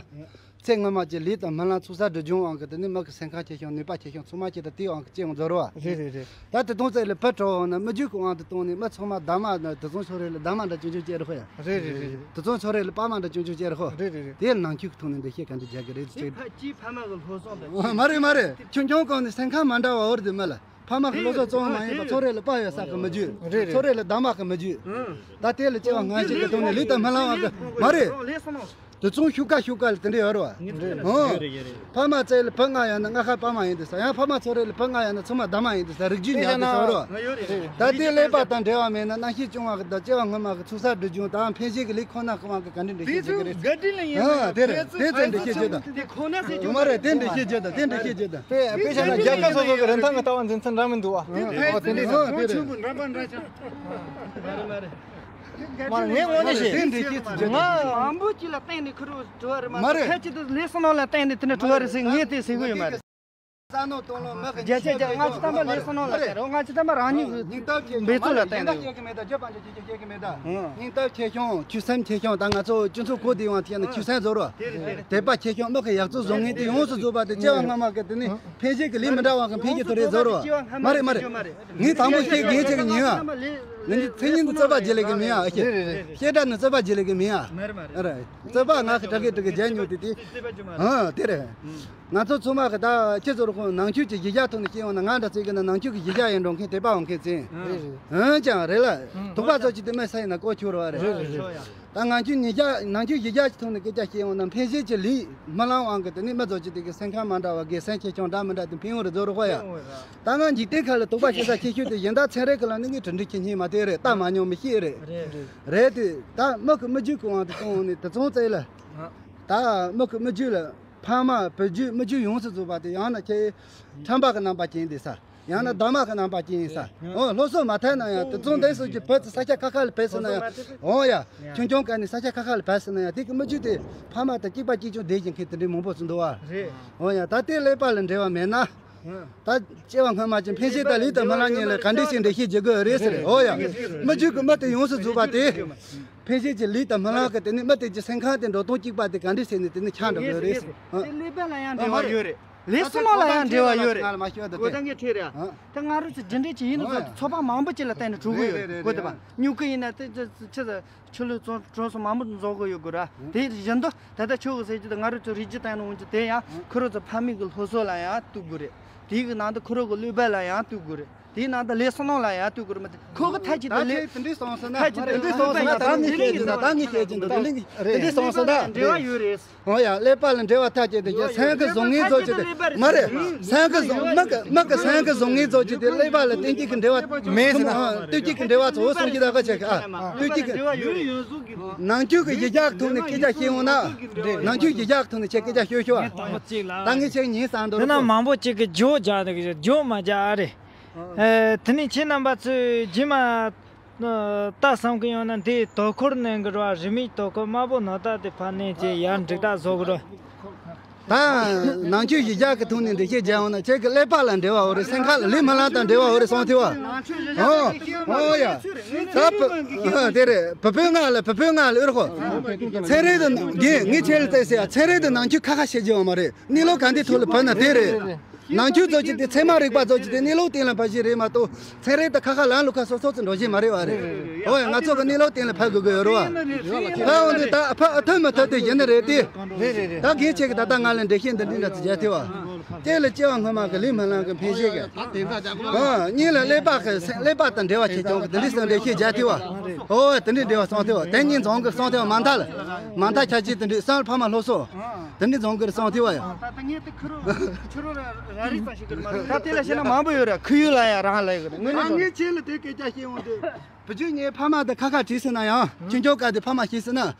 ཚེ་སྔོན་མ་གྱི་ལུས་དང་སྨོན་ལམ་ཚོགས་བསགས་སྒྲིབ་སྦྱོང་དབང་གིས་དེ་ནི་མི་གི་སེམས་ཁམས་ཆེ་ཆུང་ནུས་པ་ཆེ་ཆུང་ཚང་མ་ཁྱེད་དང་དེའི་དབང་གིས་སྐྱེ་བ་རྫོགས་རེད་བ། རེད་རེད་རེད། ད་དེ་དང་ཚེ་ལ་བུ་གྲོགས་བ་ན་མི་རྒྱུད་ཀྱི་དབང་དུ་བཏང་ནས་མི་ཚང་མ་གདམས་ངག་ན་དེ་ཚོ་ཚོ་རེ་ལ་གདམས་ངག་འདྲ་ཆུང་ཆུང་སྐྱེ་རུ་ཧོ་ཡ། རེད་རེད་རེད། དེ་ཚོ་ཚོ་རེ་ལ་དཔའ་མ་འདྲ་ཆུང་ཆུང་སྐྱེ་རུ་ཧོ། རེད་རེད་རེད། དེ་ནང་ཆོས་ཀྱི་ཐོག་ནས་འགྲེལ་བཤད་ག་འདྲ་རྒྱག་གི་རེད་ཟེར། ཕ་ཕ་མ་གི་སློབ་གསོ་འདི། མ་རེད་མ་རེད། ཆུང་ཆུང་གོང་ནས་སེམས་ཁམས་མ་འདྲ་བ་འོར་དུ་མི་ལ། ཕ་མ་གི་སློབ་གསོ་གཙོ་བོ་མ་ཡིན་པ་ཚོ་རེ་ལ་དཔའ་ཡོད་ས་གི་མི་རྒྱུད། རེད་རེད། ཚོ་རེ་ལ་གདམས་ངག་གི་མི་རྒྱུད། ད་དེ་ལ་སྐྱེ་བ་སྔ་ཕྱི་གི་སྟེང་ནས་ལུས་དང་སྨོན་ལམ་དབང་གི་མ་རེད། དེ་ཚོ་ཤུགས་དཀའ་ཤུགས་དཀའ་ལ་དེ་འདྲ་ཡོད་རེད་བ། ཨོ། ཕ་མ་བཙལ་ལ་བུ་ལྔ་ཡོད་ན་ལྔ་ཁ་ཕ་མ་ཡིན་དུས་ས། ཡང་ཕ་མ་ཚོ་རེ་ལ་བུ་ལྔ་ཡོད་ན་ཚང་མ་གདམས་ངག་ཡིན་དུས་ས། རིགས་རྒྱུད་ཉག་དུས་ས་རེད་བ། ད་དེ་ཀླད་པ་དང་འབྲེལ་བ་མེད་ན་གནའ་ཤུལ་བྱུང་བ་གི་དང་སྐྱེ་བ་སྔོན་མ་གི་ཚོགས་བསགས་སྒྲིབ་སྦྱོང་དང་འཕེལ་ཞིག་གི་ལས་ཁོ་ན་ཁོ་མ་གི་ག་འདྲ་འདྲ་ཤེས་བྱེད་ཀྱི་རེད། ཨ་དེ་རེད། དེ་ཚོ་འདྲ་ཤེས་བྱེད་དང་། དེ་ཁོ་ན་ཟེར་རྒྱུ་མ་རེད། དེ་འདྲ་ཤེས་བྱེད་དང་། དེ་འདྲ་ཤེས་བྱེད་དང་། དཔེ་དཔེ་བཞག་ན་རྒྱལ་ཁབ་སོ་སོ་གི་རིན་ཐང་གི་ལྟ་བ་འཛིན་ཚུལ་འདྲ་མི་འདུག་ཨ། ཨོ་དེ་འདྲ་ཨོ་དེ་རེད། ཆུང་གི་འདྲ་པ་འདྲ་ཆགས། མ་རེད་མ་རེད། མ་རེད། ངས་དངོས་གནས་བཤད། དེ་འདྲ་ཤེས་ཚུལ་བྱེད་དང་། ང་མང་པོ་ཅིག་ལ་བརྟེན་ནས་ཁུར་བོ་འགྲོ་བ་རེད་མ་གཏོགས། མ་རེད། ཕལ་ཆེར་དུ་ལས་བསོད་ནམས་ལ་བརྟེན་ནས་དེ་འདྲ་འགྲོ་བ་རེད་ཟེར་ངས་དེ་ཟེར་གི་ཡོད་མ་རེད། བསམ་མནོ་གཏོང་ལོ་མི་གི་རྒྱལ་ཆེ་རྒྱ། ང་ཚོ་ཏན་པ་ལས་བསོད་ནམས་ལ་བརྟེན་རོགས། ང་ཚོ་ཏན་པ་རང་ཉིད་ཀྱི་འབད་རྩོལ་ལ་བརྟེན་རོགས། སྙིང་སྟོབས་ཆེ་ཆུང་། སྙིང་སྟོབས་ཆེ་ཆུང་། ཆུ་སེམས་ཆེ་ཆུང་། ད་ང་ཚོ་སྤྱི་ཚོགས་གོ་བདེ་བ་ཐད་ནས་ཆུ་སེམས་བཟོ་རོགས། དད་པ་ཆེ་ཆུང་། མི་གི་ཡག་བཙོག་བཟོ་ངན་དེ་ཡོངས་སུ་རྫོགས་པ་དེ་སྐྱེ་བ་སྔ་མ་གི་དེ་ནི་འཕེལ་འགྱུར་གྱི་ལས་མི་འདྲ་བ་གི་འཕེལ་འགྱུར་དེ་རེད་བཟོ་རོགས། མ་རེད་མ་རེད། ངས་དང་པོ་བཤད་དགོས་ཆེ་གི་ཉིན་ཨ། ངས་མཚན་ཉིད་དུ་རྩོད་པ་བརྗེ་ལེ་གི་མིན་ཨ། བཤད་སྒྲ་ནི་རྩོད་པ་བརྗེ་ལེ་གི་མིན་ཨ། རེད། རྩོད་པ་ང་གི་དྲག་གི་དྲག་གི་བརྗེ་མྱོང་དེ་དེ། ཨ་དེ་རེད། ང་ཚོ་ཚང་མ་གི་ད་ཁྱེད་ཚོར་ཁོང་ནང་ཆོས་ཀྱི་གཞི་བཞག་ཐོག་ནས་བཤད་ཡོང་ན་ང་འདྲ་ཚོས་གི་ན་ནང་ཆོས་ཀྱི་གཞི་བཞག་ཡིན་འགྲོ་མཁན་དད་པ་འོང་མཁན་ཚོས། འོན་ཀྱང་རེད་ལ། དོགས་པ་ཚོ་ཅིག་དེ་མེད་ས་ཡིན་ན་ལྐོག་གྱུར་བ་རེད། ད་ང་ཚོས་ཉིན་ཞག་ནང་ཆོས་གཞི་བཞག་ཀྱི་ཐོག་ནས་སྐད་ཆ་བཤད་ཡོང་ན་འཕེལ་རྒྱས་ཀྱི་ལས་སྨོན་ལམ་དབང་གིས་དེ་ནི་མི་ཚོ་ཅིག་དེ་གི་སེམས་ཁམས་མ་འདྲ་བ་དགེ་སེམས་ཆེ་ཆུང་འདྲ་མི་འདྲ་དེ་འཕེལ་ཡོང་རེད་བཟོ་རོགས་ཡ། ད་ང་འཇིག་རྟེན་ཁ་ལ་དོགས་པ་བཤད་ས་ཆེ་ཤོས་དེ་གཞན་དག་ཚན་རིག་གི་ལམ་ནས་ངས་གྲུབ་འབྲས་ཁྱེད་གཉིས་མ་བལྟས་རེད། ལྟ་མ་མྱོང་མི་ཤེས་རེད། རེད་དེ་ད་མི་གི་མི་རྒྱུད་ཀྱི་དབང་དུ་བཏང་ནས་དེ་ཚོང་རྩེ་ལ། ད་མི་གི་མི་རྒྱུད་ལ། ཕ་མ་བུ་རྒྱུད་མི་རྒྱུད་ཡོངས་སུ་རྫོགས་པ་དེ་ཡང་ན་ཁྱེད་ཁྲམ་པ་གི་རྣམ་པ་ཅན་དེ་ས། ཡང་ན་གདམས་ངག་གི་རྣམ་པ་ཅན་ཡིན་ས། འོ་སློབ་གསོ་མ་ཐད་ན་ཡང་དེ་ཚོང་འདེབས་སོགས་ཀྱི་བུ་ཚོ་ས་ཆ་ཁ་ཁ་ལ་ཕེབས་སོང་ན་ཡང་། འོ་ཡ། ཆུང་ཆུང་སྐབས་ནས་ས་ཆ་ཁ་ཁ་ལ་ཕེབས་སོང་ན་ཡང་དེ་གི་མི་རྒྱུད་དེ་ཕ་མ་དང་གཅིག་པ་གཅིག་རྐྱང་བསྡད་ཀྱི་མཁན་དེ་འདྲའི་མང་པོ་ཟིག་འདུག་བ། འོ་ཡ། ད་དེ་ཀླད་པ་ལ་འབྲེལ་བ་མེད་ན། ད་སྐྱེ་བ་སྔ་མ་ཅན་འཕེལ་ཞིང་དང་ལུས་དང་སྨོན་ལམ་གཉིས་ལ་ག་འདྲས་ཤིག་འགྲེལ་བཤད་བྱེད་དགོས་རེད་ཟེར། འོ་ཡ། མི་རྒྱུད་ཀྱི་མི་དེ་ཡོངས་སུ་རྫོགས་པ་དེ། འཕེལ་ཞིང་གི་ལུས་དང་སྨོན་ལམ་གྱི་དེ་ནི་མི་དེ་གྱི་སེམས་ཁམས་དེ་འགྲོ་སྟངས་གཅིག་པ་དེ་ག་འདྲས་ཟེར་ནས་དེ་ནི་ཆགས་འགྲོ་གི་རེད་ཟེར། དེ་ཀླད་པ་ལ་ཡང་འབྲེལ་བ་ཡོད་རེད། ལུས་སྲོག་ལ་ཡང་འབྲེལ་བ་ཡོད་རེད། ང་ལ་མ་ཤོད་ད་གོ་ད་ངས་ཁྲིད་རེད། ད་ང་རང་ཚོ་རྒྱུ་འབྲས་ཅིག་ཡིན་ན་ཚོ་ཚོགས་པ་མང་པོ་ཅིག་ལ་བརྟེན་ནས་གྲུབ་གི་ཡོད་རེད། གོ་དེ་པ་སྨྱུ་གུ་ཡིན་ན་དེ་ཆུ་ཆུ་ལུད་གྲོགས་སོགས་མང་པོ་འཛོག་གི་ཡོད་དགོས་ར། དེ་བཞིན་དུ་ད་ལྟ་ཁྱོད་ཀྱི་ཟེར་རྒྱུ་དང་ང་རང་ཚོ་རིགས་རྒྱུད་དང་ནང་གི་དེ་ཡང་ཁོ་རང་ཚོ་ཕ་མེས་ཀྱི་སློབ་གསོ་ལ་ཡང་ལྟོས་དགོས་རེད། དེའི་གི་ནང་དུ་ཁོ་རང་གི་ཀླད་པ་ལ་ཡང་ལྟོས་དགོས་རེད། དེའི་ནང་དུ་ལས་བསོད་ནམས་ལ་ཡང་ལྟོས་དགོས་རེད་མ་གཏོགས་ཁོ་གི་ཐད་ཀྱི་དུ་ད་ལས་ཁྱེད་དེ་འདྲའི་སོང་ཟེར་ན་ཐད་ཀྱི་དུ་དེ་འདྲའི་སོང་ཟེར་ན་ད་ངས་བཤད་ཀྱི་འདུག་ད་ངས་བཤད་ཀྱི་འདུག་དེ་འདྲའི་དེ་འདྲའི་སོང་ཟེར་ན་འབྲེལ་བ་ཡོད་རེད། འོ་ཡ། ཀླད་པ་ལ་འབྲེལ་བ་ཐག་བཅད་དེ་ཀྱི་སེམས་ཀྱི་བཟང་ངན་རྫོགས་བྱེད་དེ་མ་རེད། སེམས་ཀྱི་བཟང་མི་གི་མི་གི་སེམས་ཀྱི་བཟང་ངན་རྫོགས་བྱེད་དེ་ཀླད་པ་ལ་བསྟན་བཅོས་ཀྱི་འབྲེལ་བ་མེད་ཟེར་ན། ཨ། བསྟན་བཅོས་ཀྱི་འབྲེལ་བ་ཚོ་གསུང་གི་ད་ག་བྱེད་གི་ཨ། བསྟན་བཅོས་ཀྱི་ནང་ཆོས་ཀྱི་གཞི་བཞག་ཐོག་ནས་སྐད་ཆ་བཤད་འོང་ན། ནང་ཆོས་གཞི་བཞག་ཐོག་ནས་ཁྱེད་སྐད་ཆ་ཤོད་ཤོད་ཨ། ད་ངས་ཁྱེད་ཉན་བསམ་འདུག་དེ་ན་རོགས། མང་པོ་ཅིག་གིས་ཇོ་རྒྱག་འདུག་ཇོ་མ་རྒྱག་ཨ་རེད། ཨེ། དེ་ནས་ཁྱེད་རྣམ་པ་ཚོས་རྗེས་མ་ལྟ་བསམ་གི་ཡོང་ན་འདིའི་དོ་ཁུར་གནང་གི་རེད་བ། རིན་མེད་དོ་ཁུར་དམར་པོ་ནོར་རྟགས་དེ་ཕར་གནང་བྱས་ཡར་འགྲིག་རྟགས་བཟོ་གི་རེད། ད་ནང་ཆོས་གཞི་བཞག་གི་ཐོག་ནས་འགྲེལ་བཤད་རྒྱག་འོང་ན་ཁྱེད་ཀྱི་ཀླད་པ་ལ་འབྲེལ་བ་ཡོད་རེད། སེམས་ཁ་ལ་ལུས་སྨོན་ལམ་དང་འབྲེལ་བ་ཡོད་རེད་གསུངས་ཐུབ་བ། ཨོ་ཨོ་ཡ། ད་བུ་དེ་རེད། བུ་བུ་ང་ལ་བུ་བུ་ང་ལ་ཨུར་ཧོ། ཚན་རིག་ཏུ་རྒན་ངས་ཁྱེད་ལ་བལྟས་ཟེར་ཡ། ཚན་རིག་ཏུ་ནང་ཆོས་ཁ་ཁ་བཤད་རྒྱུ་ཡོད་མ་རེད། གནས་ལུགས་ག་འདི་ཐོག་ལ་བུད་ན་དེ་རེད། ནང་ཆོས་ཚོ་ཅིག་དེ་ཚད་མ་རིག་པ་ཚོ་ཅིག་དེ་གནས་ལུགས་སྟེང་ལ་ཕར་ཞིག་རེད་མ་གཏོགས། ཚན་རིག་དང་ཁ་ཁ་ལམ་ལུགས་ཁ་སོ་སོ་ཚོ་འགྲོ་བཞིན་མ་རེད་བ་རེད། ཨོ་ཡ། ང་ཚོ་གི་གནས་ལུགས་སྟེང་ལ་ཕར་དགོས་ཀྱི་ཡོད་རེད་བ། ཕར་འོང་དུས་ད་ཕར་ཨ་ཐུབ་མི་ཐུབ་དེ་ཡིན་ནི་རེད་དེ། རེད་རེད་རེད། ད་གིན་ཁྱེད་ཀྱི་ད་ལྟ་ང་ལ་འགྲེལ་བཤད་འདི་འདྲ་འདྲ་ཚོ་རྒྱག་ཐུབ་བ། དེ་ལ་སྐྱེ་བ་སྔོན་མ་གི་ལུས་སྨོན་ལམ་གི་འཕེན་བྱེད་གི། ཨ་གཉིས་ལ་ཀླད་པ་གི་ཀླད་པ་དང་འབྲེལ་བ་ཆེ་ཆུང་གི་འདི་འདྲའི་སོགས་འགྲེལ་བཤད་རྒྱག་ཐུབ་བ། ཨོ་དེ་འདྲའི་འབྲེལ་བ་གསུངས་ཐུབ་བ། དེ་གཉིས་འཛོམས་གི་གསུངས་ཐུབ་བ། མ་མཐའ་ལ་མ་མཐའ་ཁྱད་ཆོས་དེ་འདྲའི་གསུམ་ལ་ཕ་མ་སློབ་གསོ། དེ་འདྲའི་འཛོམས་གི་རེད་གསུངས་ཐུབ་བ་ཡ། ད་ལྟ་ངས་དེ་ཁུ་རུ་ཁྱི་རུ་ར་ར་རིགས་ཙམ་ཞིག་གི་མ་རེད། ད་དེ་ལ་བཤད་ན་མང་པོ་ཡོད་ར། ཁུ་ཡུ་ལ་ཡ་རང་ལ་ཡོད་གི་རེད། དངོས་གནས་ད་ངས་ཁྱེད་ལ་དེ་སྐད་ཆ་བཤད་འོང་དུས། བུ་ཆུང་ངའི་ཕ་མ་དེ་ཁ་ཁ་བྲིས་ཟིན་ན་ཡང་ཁྱོད་ཆོ་ག་དེ་ཕ་མ་ཤེས་ཟིན་ན།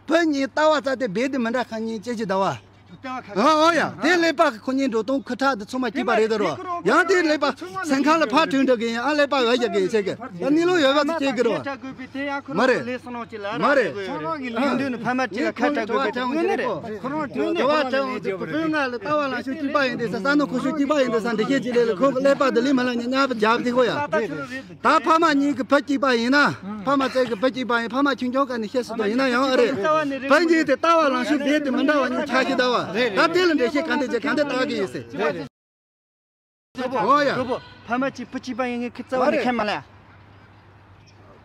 བུ་གཉིས་ལྟ་བ་རྩ་དེ་རྦད་དེ་མི་འདྲ་ཁ་གཉིས་ཅེས་ཀྱི་ཟླ་བ། ཨ་ཨོ་ཡ། དེ་ཀླད་པ་གི་ཁོ་གཉིས་འགྲོ་སྟངས་ཁུ་ཁྲག་དེ་ཚང་མ་སྐྱིད་པ་རེད་ད་རོ། ཡང་དེ་ཀླད་པ་སེམས་ཁ་ལ་ཕར་དྲན་འགྲོ་གི་ཡིན། ཨ་ཀླད་པ་འོ་ཡ་གི་ཡིན་ཟེར་གི། ཡང་གནས་ལུགས་ཡོད་པ་དེ་ཤེས་གི་རོ། མ་རེད། མ་རེད། ཁྱོད་རང་གི་ལུས་འདུན་ཕ་མ་གཅིག་ལ་ཁ་བྲལ་དགོས་པའི་དངོས་གནས་རེད། ཁོ་རང་དྲན་འདུག་དྲི་བ་དྲན་འོང་དུས་བུ་བུ་ང་ལ་ལྟ་བ་ལངས་ཕྱོགས་གཅིག་པ་ཡིན་དེ་ས་ས་ནོ་ཁོ་ཤུགས་གཅིག་པ་ཡིན་དེ་ས་འདི་ཤེས་ཀྱི་ལས་ལ་ཁོང་གི་ཀླད་པ་དེ་ལུས་མ་ལངས་ཉག་ཉག་པ་རྒྱབ་དེ་ཁོ་ཡ། ད་ཕ་མ་གཉིས་ཀྱི་བུ་གཅིག་པ་ཡིན་ན། ཕ་མ་བཙལ་གྱི་བུ་གཅིག་པ་ཡིན། ཕ་མ་ཁྱིམ་ཆུང་ཁ་ནས་བཤད་སྲིད་དོ་ཡིན་ན་ཡང་ཨ་རེད། བུ་གཉིས་དེ་ལྟ་བ་ལངས་ཕྱོགས་རྦད་དེ་མི་འདྲ་བ་གཉིས་ཆགས་ཀྱི་ད་བ། ད་དེ་ལ་འགྲེལ་བཤད་ག་འདྲ་བྱེད་ག་འདྲ་བཏགས་ཀྱི་ཡིན་ཟེར། ཨོ་ཡ། གྲོགས་པོ། ཕ་མ་གཅིག་བུ་གཅིག་པ་ཡིན་ངས་ཁི་རྩ་བ་ནས་མཁྱེན་མ་ལ།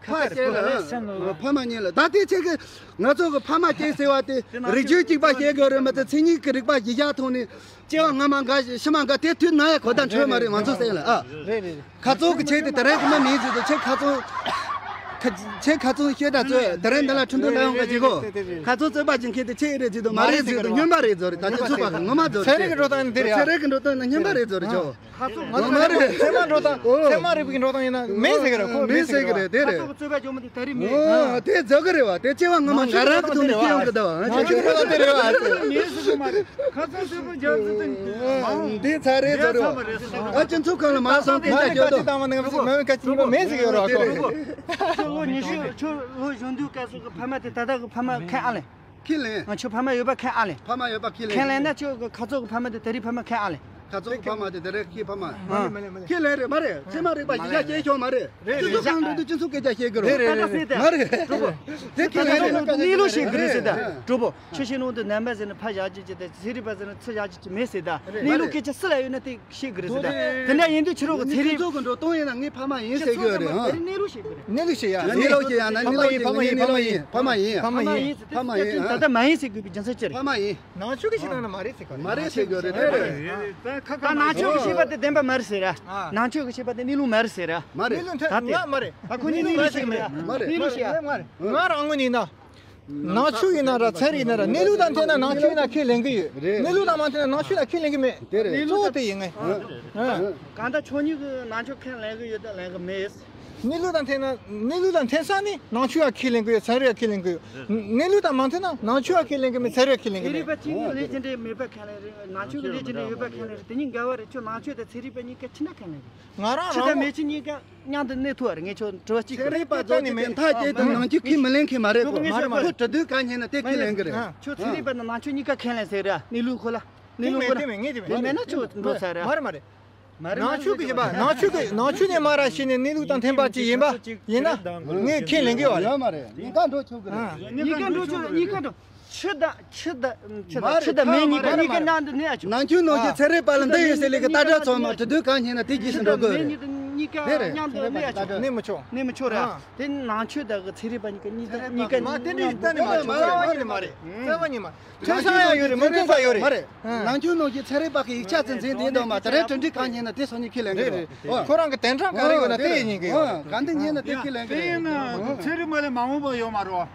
ཁ་ཤས་ལ་ཕ་མ་གཉིས་ལ་ད་ལྟའི་ཆེད་ཀྱི་ང་ཚོ་གི་ཕ་མ་གཅིག་ཟེར་བ་དེ་རིགས་རྒྱུད་གཅིག་པ་བཤད་དགོས་རེད་མ་གཏོགས་མཚན་ཉིད་ཀྱི་རིག་པ་གཞི་བཞག་ཐོག་ནས་སྐྱེ་བ་སྔ་མ་འགའ་ཞིག་ཕྱི་མ་འགའ་དེ་དུས་ན་ཡང་གོ་བརྡ་འཕྲོད་མ་རེད་ང་ཚོ་སེམས་ལ་ཨ། རེད་རེད། ཁ་རྩང་གི་ཆེད་དུ་དེ་རིང་གི་མི་མིན་ཟེར་དུ་ཆེད་ཁ་རྩང་། ཁ་ཆེད་ཁ་རྩང་ཤེས་དྲ་ཚོས་དེ་རིང་འདི་ལ་ཁྲིན་ཏུ་ལ་ཡོང་ག་བྱེད་གོ། ཁ་རྩང་རྩོད་པ་བྱེད་མཁན་དེ་ཆེད་རེད་ཟེར་དུ་མ་རེད་ཟེར་དུ་སྨྱོན་པ་རེད་ཟེར་རེད། ད་ཆེད་ཚུགས་པ་གི་ངོ་མ་ཟེར་རེད། ཚན་རིག་གི་འགྲོ་སྟངས་ནི་འདི་རེད་ཨ། ཚན་རིག་གི་འགྲོ་སྟངས་ནི་སྨྱོན་པ་རེད་ཟེར་རེད་ཆོ། ཁ་རྩང་ངོ་མ་རེད། ཚད་མ་འགྲོ་སྟངས་ཚད་མ་རིག་པའི་འགྲོ་སྟངས་ཡིན་ན་མེད་ཟེར་གི་རེད་ཁོ་མེད་ཟེར་གི་རེད་དེ་རེད། རྩོད་པ་བྱུང་མི་དེ་ད་རིག་མེད། ཨོ་དེ་རྫོགས་གི་རེད་བ། དེ་སྐྱེ་བ་སྔ་མ་ང་རང་གི་ཐོག་ནས་སྐྱེ་ཡོང་གི་ད་བ། ང་ཚོ་འགྲོ་སྟངས་དེ་རེད་བ། མེད་ཟེར་གི་མ་རེད། ཁ་སང་སོས་པོ་རྒྱག་ཚུལ་དེ་འདི་ཚ་རེད་ཚ་རེད། ཨ་སྤྱི་ཚོགས་ཁང་ལ་མ་སོང་དེ་ཅག་ཡོད་དོ། ད་མ་ནང་ཚིག་མ་མི་ཁ་ཅིག་མེད་ཟིག་ཡོད་རོགས་ཁོ། ཁྱོད་ལོ་ཉི་ཤུ་ཁྱོད་ལོ་གཞོན་དུས་སྐབས་སུ་གི་ཕ་མ་དེ་ད་ལྟ་གི་ཕ་མ་ཁས་ཨ་ལེ། ཁས་ལེན། ང་ཁྱོད་ཕ་མ་ཡོད་པ་ཁས་ཨ་ལེ། ཕ་མ་ཡོད་པ་ཁས་ལེན། ཁས་ལེན་ན་ཁྱོད་གི་ཁ་རྩང་གི་ཕ་མ་དེ་ད་རེས་ཕ་མ་ཁས་ཨ་ལེ། ཁ་རྩང་གི་ཕ་མ་དེ་ད་རེས་ཁྱེད་ཕ་མ། ཁས་ལེན་རེད་མ་རེད། ཚད་མ་རིག་པ་གཞི་བཞག་བཤད་ཆོག་མ་རེད། སྤྱི་ཚོགས་ཁང་འགྲོ་དུས་སྤྱི་ཚོགས་སྐད་ཆ་བཤད་གི་རོགས། རེད་རེད་རེད། མ་རེད། གྲོགས་པོ། དེ་ཁས་ལེན་རེད། གནས་ལུགས་ཤིག་གི་རེད་ཟེར་ད། གྲོགས་པོ། ཆུ་ཤིང་ནང་དུ་ནམ་པ་ཟེར་ན་ཕ་བཞག་རྒྱུ་ཅི་དང་ཚན་རིག་པ་ཟེར་ན་ཚུར་བཞག་རྒྱུ་ཅི་མེད་ཟེར་ད། གནས་ལུགས་སྐད་ཆ་སུ་ལ་ཡོད་ན་དེ་ཤེས་དགོས་རེད་ཟེར་ད། དེ་འདྲ་ཡིན་དུས་ཕྱི་རོལ་གྱི་ཚན་རིག་སྤྱི་ཚོགས་ཀྱི་འགྲོ་སྟངས་ཡིན་ན་ངའི་ཕ་མ་ཡིན་ཟེར་གི་ཡོད་རེད་ཧང་། གནས་ལུགས་ཤེས་དགོས་རེད། གནས་ལུགས་ཤེས་ཡ་ན་གནས་ལུགས་ཤེས་ཡ་ན་ཕ་མ་ཡིན་ཕ་མ་ཡིན་ཕ་མ་ཡིན། ཕ་མ་ཡིན་ཟེར་ད་ལྟ་མ་ཡིན་ཟེར་དགོས་པའི་རྒྱུ་མཚན་ཅི་རེད། ཕ་མ་ཡིན། ནང་ཆོས་ཀྱི་ཤེས་ན་མ་རེད་ཟེར་གི་མ་རེད་ཟེར་གི་ཡོད་རེད། ད་ནང་ཆོས་ཀྱི་ཤེས་པ་དེ་བདེན་པ་མ་རེད་ཟེར་ར། ནང་ཆོས་ཀྱི་ཤེས་པ་དེ་གནས་ལུགས་མ་རེད་ཟེར་ར། མ་རེད། ད་དེ་མ་རེད། ད་ཁོ་ནི་གནས་ལུགས་ཤེས་མ་རེད། མ་རེད། གནས་ལུགས་ཤེས་ཡ། ང་རང་ངོས་ནས་ན། ནང་ཆོས་ཡིན་ན་ར་ཚན་རིག་ཡིན་ན་ར་གནས་ལུགས་དང་མཐུན་ན་ནང་ཆོས་ཡིན་ན་ཁས་ལེན་གི་ཡོད། རེད། གནས་ལུགས་དང་མ་མཐུན་ན་ནང་ཆོས་ལ་ཁས་ལེན་གི་མེད། དེ་རེད། གཙོ་བོ་དེ་ཡིན་ངེས། གང་ལྟར་ཁྱོད་གཉིས་ཀྱིས་ནང་ཆོས་ཁས་ལེན་གི་ཡོད་དམ་ལེན་གི་མེད། གནས་ལུགས་དང་མཐུན་ན་གནས་ལུགས་དང་མཐུན་ས་ནི་ནང་ཆོས་ཡང་ཁས་ལེན་གི་ཡོད། ཚན་རིག་ཡང་ཁས་ལེན་གི་ཡོད། གནས་ལུགས་དང་མ་མཐུན་ན་ནང་ཆོས་ཡང་ཁས་ལེན་གི་མེད། ཚན་རིག་ཡང་ཁས་ལེན་གི་མེད། ཚན་རིག་པ་གཅིག་ནི་ལས་ཀྱི་འབྲས་མེད་པ་ཁས་ལེན་རེད། ནང་ཆོས་ཀྱི་ལས་ཀྱི་འབྲས་ཡོད་པ་ཁས་ལེན་རེད། དེ་གཉིས་འགལ་བ་རེད། ཁྱོད་ནང་ཆོས་དང་ཚན་རིག་པ་གཉིས་ཀ་ཕྱི་ན་ཁས་ལེན་རེད། ང་རང་ཕྱི་དང་རང་མེད་ཕྱི་གཉིས་ཀ་མཉམ་དུ་གནས་ཐུབ་པ་རེད། ངས་ཁྱོད་དྲི་བ་གཅིག་ཚན་རིག་པ་ཚོ་གཅིག་དེ་མཐའ་སྐྱེལ་དུ་ནང་ཆོས་ཁས་མི་ལེན་མཁན་མ་རེད་གོ། ཁོ་དྲི་དུས་གང་ཉན་ན་དེ་ཁས་ལེན་གི་རེད། ཁྱོད་ཚན་རིག་པ་དང་ནང་ཆོས་གཉིས་ཀ་ཁས་ལེན་ཟེར་ར། གནས་ལུགས་ཁོ་ལ། གནས་ལུགས་ཁོ་ལ། དེ་མེད་ན་ཁྱོད་འགྲོ་ཚར་ར། མ་རེད་མ་རེད། མ་རེད། ནང་ཆོས་ཀྱི་ཞིབ་པ་ནང་ཆོས་ཀྱི་ནང་ཆོས་ནས་མ་ར་ཤེས་ནས་གནས་ལུགས་དང་མཐུན་པ་ཅིག་ཡིན་པ་ཡིན་ན་ངས་ཁས་ལེན་གི་ཡོད་རེད། ཡོད་མ་རེད། གཉིས་ཀ་འགྲོ་ཆོག་གི་རེད། གཉིས་ཀ་འགྲོ་ཆོག་གཉིས་ཀ་འགྲོ། ཆུ་དང་ཆུ་དང་ཆུ་དང་མེ་གཉིས་ཀ་གཉིས་ཀ་མཉམ་དུ་གནས་ཨ་ཆོག་ནང་ཆོས་ནང་བཞིན་ཚན་རིག་པ་ལ་འདི་ཡིན་ཟེར་ལས་ཀྱི་ལྟ་གྲུབ་ཚང་མ་དེ་དུས་གང་ཉན་ན་དེ་རྗེས་སུ་འགྲོ་དགོས་རེད། གཉིས་ཀ་མཉམ་དུ་གནས་ཨ་ཆོག་གནས་མི་ཆོག་གནས་མི་ཆོག་ར། དེ་ནང་ཆོས་དང་གི་ཚན་རིག་པ་གཉིས་ཀ་གཉིས་ཀ་གཉིས་ཀ་མ་དེ་འདྲའི་གཏན་ནས་མ་ཆོག་མ་རེད་མ་རེད། རྩ་བ་ཉིད་མ་རེད། མཐུན་ས་ཡང་ཡོད་རེད། མི་མཐུན་ས་ཡོད་རེད། མ་རེད། ནང་ཆོས་ནང་བཞིན་ཚན་རིག་པ་གི་ཡིག་ཆ་ཚན་ཚན་དེ་དང་མ་དེ་རིང་གྲ་སྒྲིག་གང་ཉན་ན་དེ་སང་ཉིན་ཁས་ལེན་གི་རེད། ཁོ་རང་གི་དན་གྲངས་ག་རེ་ཡོད་ན་དེ་ཡིན་གི་ཡོད། ག་འདི་ཉན་ན་དེ་ཁས་ལེན་གི་རེད། ཚན་རིག་མ་ལས་མ་འོངས་པ་ཡོད་མ་རེད།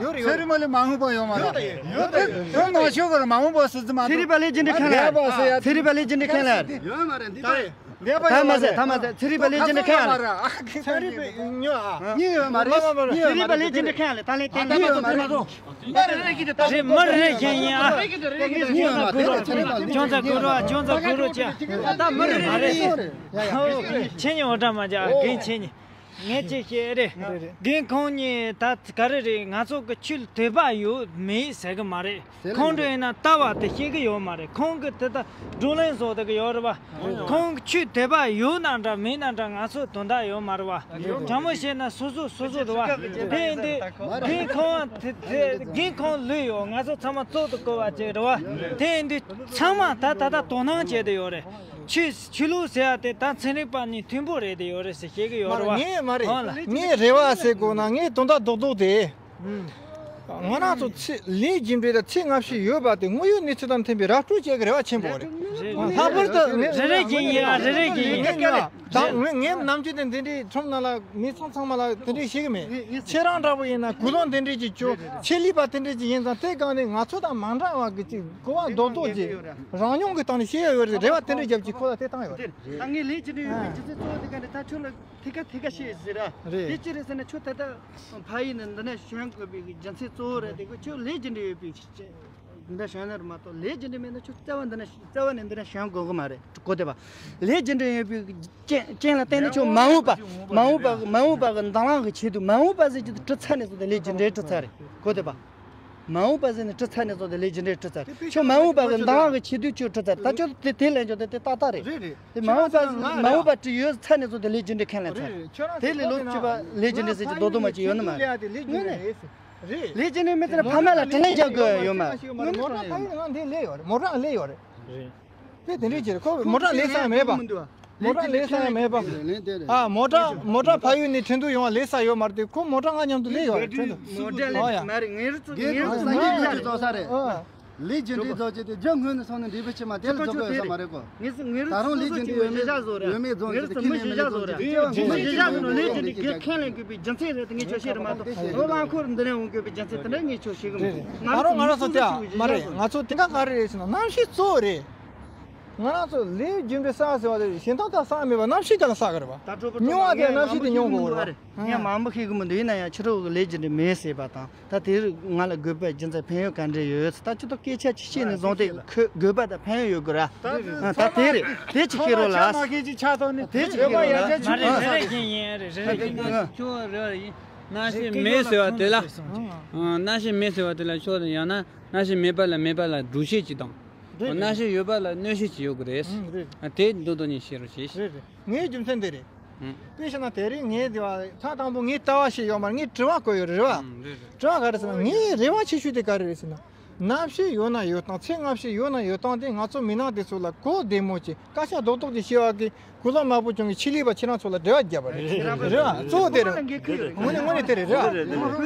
ཡོད་རེད། ཚན་རིག་མ་ལས་མ་འོངས་པ་ཡོད་མ་རེད། ཡོད་ཡོད་ནང་ཆོས་གི་མ་འོངས་པ་སྲིད་ཙི་མ་ཚན་རིག་པ་ལས་ཅི་འདྲ་ཁས་ལེན། ཚན་རིག་པ་ལས་ཅི་འདྲ་ཁས་ལེན། ཡོད་མ་རེད་འདི་ལྟ་རེད། ད་མ་ཟད་ད་མ་ཟད་ཚན་རིག་པ་ལས་ཅི་འདྲ་ཁས་ལེན། ཚན་རིག་པ་ཉོ་ཨ། གཉིས་ཡོད་མ་རེད། གཉིས་ཡོད་མ་རེད། ཚན་རིག་པ་ལས་ཅི་འདྲ་ཁས་ལེན། ད་ལན་ཏན་ཏན་མ་རེད། མི་རེ་གཞན་ཡིན་ཨ། ཁྱོད་ཚ་གུ་རུ་ཨ། ཁྱོད་ཚ་གུ་རུ་ཅི། ད་མི་རེ་རེད། ཧོ། ཁྱེད་ཉིད་འོ་འདྲ་མ་བྱ། རྒན་ཁྱེད་ཉིད། ངས་ཅིག་བཤད་རེད། རེད་རེད། རྒན་ཁོང་གཉིས་ད་ག་རེ་རེད། ང་ཚོ་གི་ཆོས་དད་པ་ཡོད་མེད་ཟེར་གི་མ་རེད། ཟེར་ལ་ཁོང་ཚོ་མི་ཡིན་ན་ལྟ་བ་དེ་ཤེས་གི་ཡོད་མ་རེད། ཁོང་གི་དེ་ད་བགྲོ་གླེང་བཟོ་བསྡད་གི་ཡོད་རེད་བ། ཁོང་གི་ཆོས་དད་པ་ཡོད་ན་འདྲ་མེད་ན་འདྲ་ང་ཚོ་དོན་དག་ཡོད་མ་རེད་བ། དྲང་མོ་བཤད་ན་སོ་སོ་སོ་སོ་རེད་བ། དེ་ཡིན་དུས་རྒན་ཁོང་དེ་དེ་རྒན་ཁོང་ལུས་ཡོད། ང་ཚོ་ཚང་མ་གཙོ་དུ་བཀུར་བ་ཅིག་རེད་བ། དེ་ཡིན་དུས་ཚང་མ་ད་ད་ལྟ་དོ་སྣང་བྱས་བསྡད་ཡོད་རེད། ཆོས་ཆོས་ལུགས་ཟེར་ཡ་དེ་ད་ཚན་རིག་པ་ནས་མཐུན་པོ་རེད་དེ་ཡོད་རེད་ཟེར་བཤད་གི་ཡོད་རེད་བ། མ་རེད། ངས་མ་རེད། ཨོ་ལ། ངས་རེ་བ་ཟེར་དགོས་ན་ངས་དོན་དག་རྡོག་རྡོག་དེ། ང་རང་ཚོ་ཚེ་ལས་རྒྱུ་འབྲས་དང་ཚེ་སྔ་ཕྱི་ཡོད་པ་དེ་དངོས་ཡོད་གནས་ཚུལ་དང་མཐུན་པའི་ར་སྤྲོད་བྱེད་ཀྱི་རེ་བ་ཆེན་པོ་རེད། རེད། ལྷག་པར་དུ་ངས་རེ་རེ་བཞིན་ཡིན་ཨ། རེ་རེ་བཞིན་ཡིན། ངས་ངས་ད་ངས་ངས་ནམ་རྒྱུན་དེ་འདི་འདྲའི་ཁྲོམ་ནང་ལ་མི་ཚང་ཚང་མ་ལ་དེ་འདྲའི་བཤད་གི་མེད། ཁྱེད་རང་འདྲ་པོ་ཡིན་ན་གུ་དོན་དེ་འདྲའི་ཅིག་བཅོ། ཆེད་ལས་པ་དེ་འདྲ་ཅིག་ཡིན་ཙང་དེ་སྒང་ནས་ང་ཚོ་དང་མ་འདྲ་བ་གི་ཅིག་གོ་བ་རྡོག་རྡོག་ཅིག་རང་མྱོང་གི་སྟེང་ནས་བཤད་ཡ་ཡོད་རེད། རེ་བ་དེ་འདྲ་རྒྱབ་ཀྱི་ཁོ་ལ་དེ་བཏང་ཡོད་རེད། ད་ངས་ལས་ཀྱི་འདྲ་ཡོད་པའི་སྒྱུ་རྩལ་གཙོ་བོ་དེ་ག་ནས་ད་ཁྱོད་ལ་ཐད་ཀ་ཐད་ཀ་བཤད་ཟེར་ར། རེད། དེ་ཅི་རེད་ཟེར་ན་ཁྱོད་ད་ལྟ་ཕ་ཡུལ་ནས་འདི་ནས་བྱོན་དགོས་པའི་རྒྱུ་མཚན་གཙོ་བོ་རེད་དེ་གི་ཁྱོད་ལས་ཀྱི་འདྲ་ཡོད་པའི་འདི་འདྲ་བྱོན་ན་རེད་མ་གཏོགས་ལས་ཀྱི་འདྲ་མེད་ན་ཁྱོད་རྩ་བ་འདི་ནས་རྩ་བ་ནས་འདི་ནས་བྱོན་དགོས་གི་མ་རེད། གོ་བདེ་པ། ལས་ཀྱི་འདྲ་ཡོད་པའི་རྐྱེན་རྐྱེན་ལ་བརྟེན་ནས་ཁྱོད་མ་འོངས་པ་མ་འོངས་པ་མ་འོངས་པ་གི་མདུན་ལམ་གི་ཆེད་དུ་མ་འོངས་པ་ཟེར་གྱི་དེ་གྲུབ་ཚར་ནས་བཟུང་སྟེ་ལས་ཀྱི་འདྲའི་གྲུབ་ཚར་རེད། གོ་བདེ་པ། མ་འོངས་པ་ཟེར་ནས་གྲུབ་ཚར་ནས་བཟུང་སྟེ་ལས་ཀྱི་འདྲའི་གྲུབ་ཚར་རེད། ཁྱོད་མ་འོངས་པ་གི་མདུན་ལམ་གི་ཆེད་དུ་ཁྱོད་གྲུབ་ཚར་རེད། ད་ཁྱོད་དེ་དེ་ལས་འཇོག་དེ་དེ་ཏག་ཏག་རེད། རེད་རེད། དེ་མ་འོངས་པ་མ་འོངས་པ་དེ་ཡོད་ཚར་ནས་བཟུང་སྟེ་ལས་ཀྱི་འདྲའི་ཁས་ལེན་ཚར། རེད་རེད། ཁྱོད་རང་དེ་ལས་ལོ་བཅུ་པ་ལས་ཀྱི་འདྲའི་ཟེར་གྱི་རྡོག་རྡོག་མ་གཅིག་ཡོད་ནི་མ་རེད། དངོས་གནས། ལས་ཀྱི་འདྲའི་མི་དེ་ལ་ཕ་མ་ལ་དྲིན་ལན་འཇལ་དགོས་ཡོད་མ་རེད། མོ་ཊ་ཕ་ཡུལ་ནང་འདི་ལས་ཡོད་རེད། མོ་ཊ་ལས་ཡོད་རེད། རེད། དེ་དེ་འདྲའི་ཅིག་རེད། ཁོ་མོ་ཊ་ལས་ས་ཡང་མེད་པ། མོ་ཊ་ལས་ས་ཡང་མེད་པ། ཨ་མོ་ཊ་མོ་ཊ་ཕ་ཡུལ་ནས་ཁྲིན་ཏུའུ་ཡོང་བ་ལས་ས་ཡོད་མ་རེད་དེ་ཁོ་མོ་ཊ་ང་མཉམ་དུ་ལས་ཡོད་རེད། ཁྲིན་ཏུའུ། མོ་ཊ་ལས་ཨོ་ཡ། མ་རེད། ངའི་རུ་ཚོ་ངའི་རུ་ཚོ་ངའི་རུ་ཚོ་རྫོགས་ས་རེད། ཨ། ལས་རྒྱུ་འབྲས་རྫོགས་རྒྱུ་དེ་རྒྱུ་སྔོན་ནས་སོང་ནས་འབྲས་བུ་ཕྱི་མ་དེ་ལ་རྫོགས་དགོས་ཡོད་ས་མ་རེད་གོ། ངས་ངས་ད་རུང་ལས་རྒྱུ་འབྲས་ཡོད་མེད་ཡོད་མེད་རྫོགས་རྒྱུ་དེ་ཁས་ལེན་མི་ལས་རྫོགས་རྒྱུ་དེ་སྐྱེ་བ་སྔོན་མ་ལས་རྒྱུ་འབྲས་ཁས་ལེན་དགོས་པའི་རྒྱུ་མཚན་རེད་དེ་ངས་ཆོག་ཤེས་རེད་མ་གཏོགས་ལོ་ལང་འཁོར་འདི་ནས་འོང་དགོས་པའི་རྒྱུ་མཚན་དེ་འདྲ་ངས་ཆོག་ཤེས་གི་མི་འདུག་ང་ད་རུང་ང་རང་ཚོ་དེ་མ་རེད། ང་ཚོ་དེ་ག་ག་རེ་རེད་ཟེར་ན་གནམ་གཤིས་གཙོ་བོ་རེད། ང་རང་ཚོ་ལས་རྒྱུ་འབྲས་བསགས་ཟེར་བ་དེ་གཞན་དང་ད་བསགས་མེད་པ་གནམ་གཤིས་ཀྱང་བསགས་གི་རེད་པ། ད་གྲོགས་པོ་ཉོ་བ་དེ་གནམ་གཤིས་དེ་ཉོ་དགོས་རེད་པ། ངས་མང་པོ་ཤེས་གི་མི་འདུག་ཡིན་ན་ཡང་ཕྱི་རོལ་གི་ལས་རྒྱུ་འབྲས་མེད་ཟེར་བ་དང་ད་དེར་ང་ལ་དགོས་པའི་རྒྱུ་མཚན་ཕན་ཡོན་ག་འདྲས་ཡོད་ད་ཅི་ཐོག་སྐད་ཆ་ཅིག་བཤད་ནས་བཟུང་སྟེ་ཁོས་དགོས་པ་དང་ཕན་ཡོན་ཡོད་དགོས་ར། ད་དེ་རེད་དེ་ཅིག་ཤེས་རོགས་ལ། ཆ་མ་ཤེས་ཅིག་ཆ་ཐོག་ནས་དེ་ཅིག་ཤེས་རོགས་ལ། མ་རེད་རེ་རེ་བཞིན་ཡིན་རེ་རེ་རེ་ཁྱོད་རེ་བ་ཡིན། རྣམ་ཤེས་མེད་ཟེར་བ་དེ་ལ། རྣམ་ཤེས་མེད་ཟེར་བ་དེ་ལ་ཕྱོགས་ཡང་ན་རྣམ་ཤེས་མེད་པ་ལ་མེད་པ་ལ་སྒྲུབ་བྱེད་ཅིག་དང་། རེད། རྣམ་ཤེས་ཡོད་པ་ལ་གནོད་བྱེད་ཅིག་ཡོད་དགོས་རེད། ཨང་། རེད། དེ་མདོར་བསྡུས་ནས་བཤད་རོགས་བྱེད། རེད་རེད། ངའི་རྒྱུ་མཚན་དེ་རེད། ཨང་། དཔེ་བཞག་ན་དེ་རིང་ངས་དེ་བ་ཐེངས་དང་པོ་ངས་ལྟ་བ་ཞིག་ཡོད་མ་རེད། ངས་དྲི་བ་བཀོད་ཡོད་རེད་བ། ཨང་། རེད་རེད། དྲི་བ་ག་རེ་ཟེར་ན་ངའི་རེ་བ་ཆེ་ཤོས་དེ་ག་རེ་རེད་ཟེར་ན། རྣམ་ཤེས་ཡོད་ན་ཡོད་སྟངས་ཚེ་སྔ་ཕྱི་ཡོད་ན་ཡོད་སྟངས་དེ་ང་ཚོ་མི་ནག་དེ་ཚོ་ལ་གོ་བདེ་མོ་ཅིག་སྐད་ཆ་རྡོག་རྡོག་ཅིག་བཤད་པ་གི་གུ་ལོ་མ་པོ་ཅུང་གི་ཆི་ལི་བ་ཁྱེད་རང་ཚོ་ལ་འབྲེལ་བ་བརྒྱབ་པ་རེད། རེད་བ། གཙོ་བོ་དེ་རེད། དངོས་གནས་དངོས་གནས་དེ་རེད་རེད་བ།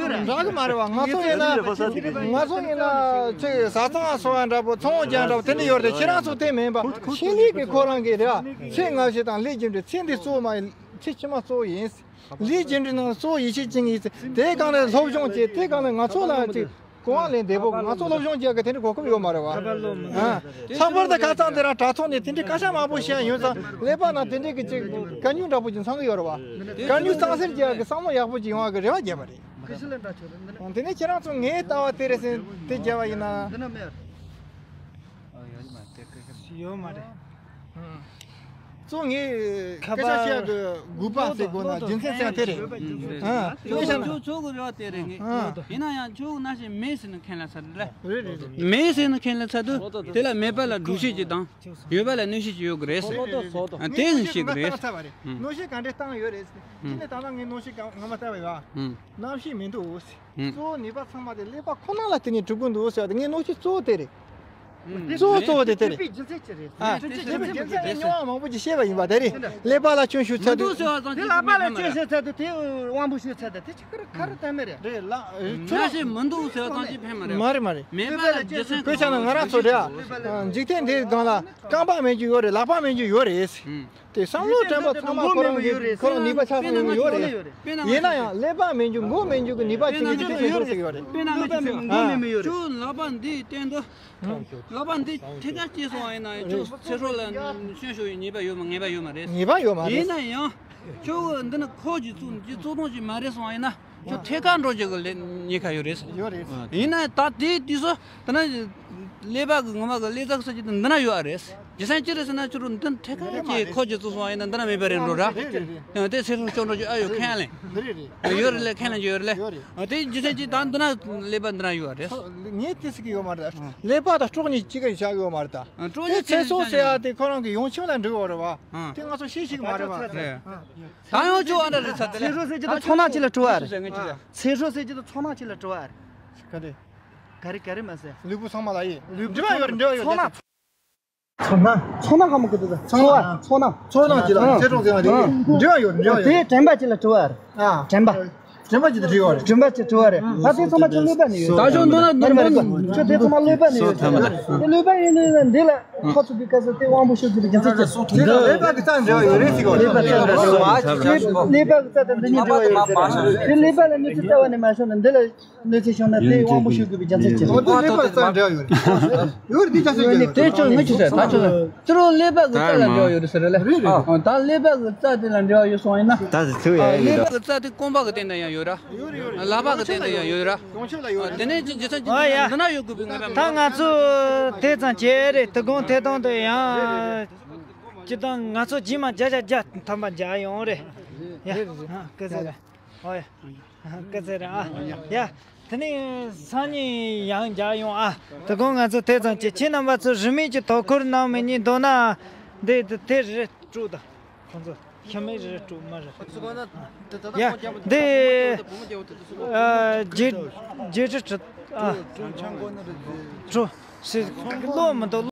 འདྲ་གི་མ་རེད་བ། ང་ཚོ་ཡིན་ན་ང་ཚོ་ཡིན་ན་ཅིག་བཟའ་ཚང་སོང་བ་འདྲ་པོ་ཚོང་རྒྱག་འདྲ་པོ་དེ་འདྲ་ཡོད་རེད། ཁྱེད་རང་ཚོ་དེ་མིན་པ་ཆི་ལི་གི་ཁོ་རང་གི་རེད་བ། ཚེ་སྔ་ཕྱི་དང་ལས་རྒྱུ་འབྲས་ཚེ་འདི་གཙོ་བོ་མ་ཡིན། ཚེ་ཕྱི་མ་གཙོ་བོ་ཡིན། ལས་རྒྱུ་འབྲས་ནང་གཙོ་བོ་ཡིད་ཆེས་ཅན་ཡིན། དེའི་སྒང་ནས་སློབ་སྦྱོང་བྱེད། དེའི་སྒང་ནས་ང་ཚོ་ལ་ཅིག་གོ་བ་ལེན་བདེ་པོ་ང་ཚོ་སློབ་སྦྱོང་བྱེད་ཡག་གི་དེ་འདྲའི་གོ་སྐབས་ཡོད་མ་རེད་བ། ཨ། ལྷག་པར་དུ་ཁ་སང་དེ་རང་དྲ་ཐོག་ནས་དེ་འདྲའི་སྐད་ཆ་མང་པོ་བཤད་ཡོད་ཙང་ཀླད་པ་ནང་དེ་འདྲའི་གི་ཅིག་དཀའ་རྙོག་འདྲ་པོ་ཅིག་འཚང་གི་ཡོད་རེད་བ། དཀའ་རྙོག་གཙང་སེལ་བྱེད་ཡག་གི་བསམ་བློ་ཡག་པོ་ཅིག་ཡོང་བ་གི་རེ་བ་བརྒྱབ་པ་རེད། དེ་ནས་ཁྱེད་རང་ཚོ་ངའི་ལྟ་བ་དེ་རེད་ཟེར་དེ་བརྒྱབ་པ་ཡིན་ན། ཡོད་མ་རེད། གཙོ་ངས་སྐད་ཆ་བཤད་དགོས་དགོས་པ་ཟེར་དགོས་ན་རྒྱུ་མཚན་ཟེར་དེ་རེད། ཨ། དངོས་བཤད་ན། ཁྱོད་ཁྱོད་ཀྱི་རེ་བ་དེ་རེད་ངས། ཨ། ཡིན་ན་ཡང་ཁྱོད་ཀྱི་རྣམ་ཤེས་མེད་ཟེར་ནས་ཁས་ལེན་ཚར་རེད། རེད་རེད་རེད། མེད་ཟེར་ནས་ཁས་ལེན་ཚར་དུས་དེ་ལ་མེད་པ་ལ་སྒྲུབ་བྱེད་ཅིག་དང་ཡོད་པ་ལ་གནོད་བྱེད་ཅིག་ཡོད་དགོས་རེད་ཟེར། ཨ། དེ་ནས་བཤད་དགོས་རེད། ཨ། གནོད་བྱེད་ག་འདྲས་བཏང་ཡོད་རེད་ཟེར། དེ་ནས་ད་ལྟ་ངས་གནོད་བྱེད་ག་ངོ་མ་བལྟས་པ་ཡིན་པ། རྣམ་ཤེས་མི་འདུག་ཟེར། ཧུམ། གཙོ་བོ་ནུས་པ་ཚང་མ་དེ་ཀླད་པ་ཁོ་ན་ལ་བརྟེན་ནས་གྲུབ་ཀྱི་འདུག་ཟེར་བ་དེ་ངའི་གནོད་བྱེད་གཙོ་བོ་དེ་རེད། གཙོ་བོ་གཙོ་བོ་དེ་དེ་རེད། ཐེབས་པའི་རྒྱུ་མཚན་ཅི་རེད། ཨ། ཐེབས་པའི་རྒྱུ་མཚན་དེ་སྨྱོ་བ་མང་པོ་ཅིག་བཤད་པ་ཡིན་པ་དེ་རེད། ཀླད་པ་ལ་སྐྱོན་ཞུགས་ཚར་དུས། མི་འདུག་ཟེར་བ་ཙམ་གྱིས་ཕན་མ་རེད། དེ་ལག་པ་ལ་སྐྱོན་ཞུགས་ཚར་དུས་དེ་དབང་པོ་ཞུགས་ཚར་དུས་དེ་ཅི་ཁར་ཁར་བསྟན་མི་རེད། རེད་ལ། ཁྱོད་ན་ཤེས་མི་འདུག་ཟེར་བ་ཙམ་གྱིས་ཕན་མ་རེད། མ་རེད་མ་རེད། མེད་པ་ལ་རྒྱུ་མཚན་གང་ཡོད་རེད། དཔེ་ཆ་ན་ང་རང་ཚོ་རེད་ཨ། འཇིག་རྟེན་འདིའི་སྒང་ལ་རྐང་པ་མེད་རྒྱུ་ཡོད་རེད། ལག་པ་མེད་རྒྱུ་ཡོད་རེད། ཧུམ། དེ་བསམ་བློ་དྲན་པ་ཚང་མ་ཁོ་རང་གི་ཁོ་རང་ནུས་པ་ཆགས་སོང་ཡོད་རེད། ཡིན་ན་ཡང་ཀླད་པ་མེད་རྒྱུ་མགོ་མེད་རྒྱུ་གི་ནུས་པ་ཅིག་གི་ཅིག་ཅིག་ཡོད་ཟེར་གི་ཡོད་རེད། དཔེར་ན་ང་ཅིག་ཟེར་བ། ཁྱོད་ལག་པ་འདི་སྟེང་དུ། ལག་པ་འདི་ཐད་ཀར་སྐྱེས་སོང་བ་ཡིན་ན་ཁྱོད་ཚེ་སྲོག་ལ་སྐྱོན་ཤོར་བའི་ཉེས་པ་ཡོད་མ་ངེས་པ་ཡོད་མ་རེད། ངེས་པ་ཡོད་མ་རེད། ཡིན་ན་ཡང་ཁྱོད་འདི་ནི་ཁོག་གི་གཙུག་གི་གཙུག་དོང་ཅིག་མ་རེད་སོང་བ་ཡིན་ན་ཁྱོད་ཐད་ཀར་འགྲོ་རྒྱུ་གི་ཉེན་ཁ་ཡོད་རེད། ཡོད་རེད། ཡིན་ན་ད་དེའི་དུས་སུ་ད་ན་ཀླད་པ་གི་ངོ་མ་གི་ཀླད་རྩ་གི་ས་ཅིག་ཏུ་འདི་ན་ཡོད་ཨ་རེད། རྒྱུ་མཚན་ཅི་རེད་ཟེར་ན་ཕྱི་རུ་འདི་ཐད་ཀར་གྱི་ཁོ་ཀྱི་བཙུགས་སོང་ཡིན་ན་འདི་ན་མེད་པ་རེད་འགྲོ་ར། རེད་རེད་རེད། དེ་ཚེ་སྲོག་སྐྱོབ་འགྲོ་རྒྱུ་ཨ་ཡོད་མཁན་ལེ། འདི་རེད་རེད། ཡོད་རེད་ལེ། མཁན་ལེ་ཡོད་རེད་ལེ། ཡོད་རེད། དེ་རྒྱུ་མཚན་ཅི་ད་འདི་ན་ཀླད་པ་འདི་ན་ཡོད་རེད། ངས་དེ་ཟེར་གི་ཡོད་མ་རེད། ཀླད་པ་དང་སྲོག་གཉིས་གཅིག་ག་བཞག་གི་ཡོད་མ་རེད་ད། སྲོག་གཉིས་དེ་ཚེ་སྲོག་ཟེར་ཡ་དེ་ཁོ་རང་གི་ཡོང་ཁྱིམ་ལ་འབྲེལ་བ་རེད་བ། དེ་ང་ཚོ་ཤེས་ཤེས་གི་མ་རེད་བ། རེད། ད་ཡང་ཅོ་ཨ་འདྲ་རེད་ས་དེ་ལ། ཚེ་སྲོག་ཟེར་གྱི་ད་ཚོ་ནག་ཅིག་ལ་སྤྲོ་བ་རེད། ཚེ་སྲོག་ཟེར་གྱི་ད་ཚོ་ནག་ཅིག་ལ་སྤྲོ་བ་རེད། ག་རེ། ག་རེ་ག་རེ་མ་ཟེར། ལུས་པོ་ཚང་མ་ལ་ཡིན། འབྲེལ་བ་ཡོད་རེད། འབྲེལ་བ་ཡོད་རེད། ཚོ་ནག་ཚོ་ནག་ཚོ་ནག་ཧ་མ་གི་འདུག་ཚོ་བ་ཚོ་ནག་ཚོ་ནག་ཅིག་ལ་ཨ་ཚེ་སྲོག་ཟེར་བ་དེ་ཨ་འབྲེལ་བ་ཡོད་རེད། འབྲེལ་བ་ཡོད་རེད། དེ་དྲན་པ་ཅིག་ལ་སྤྲོ་བ་རེད། ཨ་དྲན་པ། དྲན་པ་ཅིག་ལ་འབྲེལ་བ་རེད། དྲན་པ་ཅིག་སྤྲོ་བ་རེད། ད་དེ་ཚང་མ་ཁྱོད་ཀླད་པ་ནས་ཡོད། ད་ཁྱོད་འདོན་ན་མ་རེད་མ་རེད། ཁྱོད་དེ་ཚང་མ་ཀླད་པ་ནས་ཡོད། དེ་ཀླད་པ་ཡིན་ནས་འདི་ལ་ཁོ་ཚོ་གི་སྐབས་སུ་དེ་དབང་པོ་ཤུགས་ཀྱི་རྒྱུ་མཚན་ཅི། དེ་ལ་ཀླད་པ་གི་རྩ་འབྲེལ་བ་ཡོད་རེད་ཟེར་གི་རེད། ཀླད་པ་གི་རྩ་འབྲེལ་བ་ཡོད་རེད། ཀླད་པ་གི་རྩ་དང་འདི་གཉིས་འབྲེལ་བ་ཡོད་རེད་ཟེར། དེ་ཀླད་པ་ལ་གནོད་འཚེ་རྩ་བ་ནས་མ་བྱུང་ན་འདི་ལ་གནོད་འཚེ་བྱུང་ན་དེ་དབང་པོ་ཤུགས་དགོས་པའི་རྒྱུ་མཚན་ཅི། འོ་དེ་ཀླད་པ་རྩ་འབྲེལ་བ་ཡོད་རེད། ཡོད་རེད། དེ་ཆ་སྲིད་ཀྱི་ཡོད་རེད། དེ་ཁྱོད་ངས་ཅི་ཟེར་ད་ཁྱོད་ཚུར་ཀླད་པ་གི་རྩ་ལ་འབྲེལ་བ་ཡོད་རེད་ཟེར་རེད་ལ། རེད་རེད། ཨ་ད་ཀླད་པ་གི་རྩ་དེ་ལ་འབྲེལ་བ་ཡོད་སོང་ཡིན་ན། ད་ཟེར་ཚུལ་ཡ་ཡོད་ཀླད་པ་གི་རྩ་དེ་རྐང་པ་གི་སྟེང་ན་ཡང་ཡོད་ར། ཡོད་རེད་ཡོད་རེད། ལག་པ་གི་སྟེང་ན་ཡང་ཡོད་ར། ཡོངས་ཁྱབ་ལ་ཡོད་རེད། དེ་ནས་ཅི་རྒྱུ་མཚན་ཅི་ཨ་ཡ། འདི་ན་ཡོད་དགོས་པའི་ངེས་པ་མེད། ད་ང་ཚོ་དེ་ཙམ་བྱས་རེད། དེ་དགོང་དེ་དང་དུ་ཡང་། སྤྱིར་བཏང་ང་ཚོ་རྗེས་མ་བརྒྱ་ཆ་བརྒྱ་ཐམ་པ་མཇལ་ཡོང་རེད། ཡ། རེད་རེད། ཨ་སྐུ་ཚེ་རིང་། ཨོ་ཡ། སྐུ་ཚེ་རིང་ཨ། ཡ། དེ་ནས་སང་ཉིན་ཡང་མཇལ་ཡོང་ཨ། དེ་དགོང་ང་ཚོ་དེ་ཙམ་གྱིས་ཁྱེད་རྣམ་པ་ཚོ་རིན་མེད་ཀྱི་དོ་ཁུར་གནང་མི་ཉན་འདོད་ན། འདི་དེ་རེ་སྤྲོད་དང་། ཁོང་ཚོ་ཤ་མེད་རེ་སྤྲོད་མ་རེད། ཡ། འདི། ཨ། རྗེས་རྗེས་ཁྲི་ཁྲི། ཨ། སྤྲོད། ཤི། བློ་མི་འདུག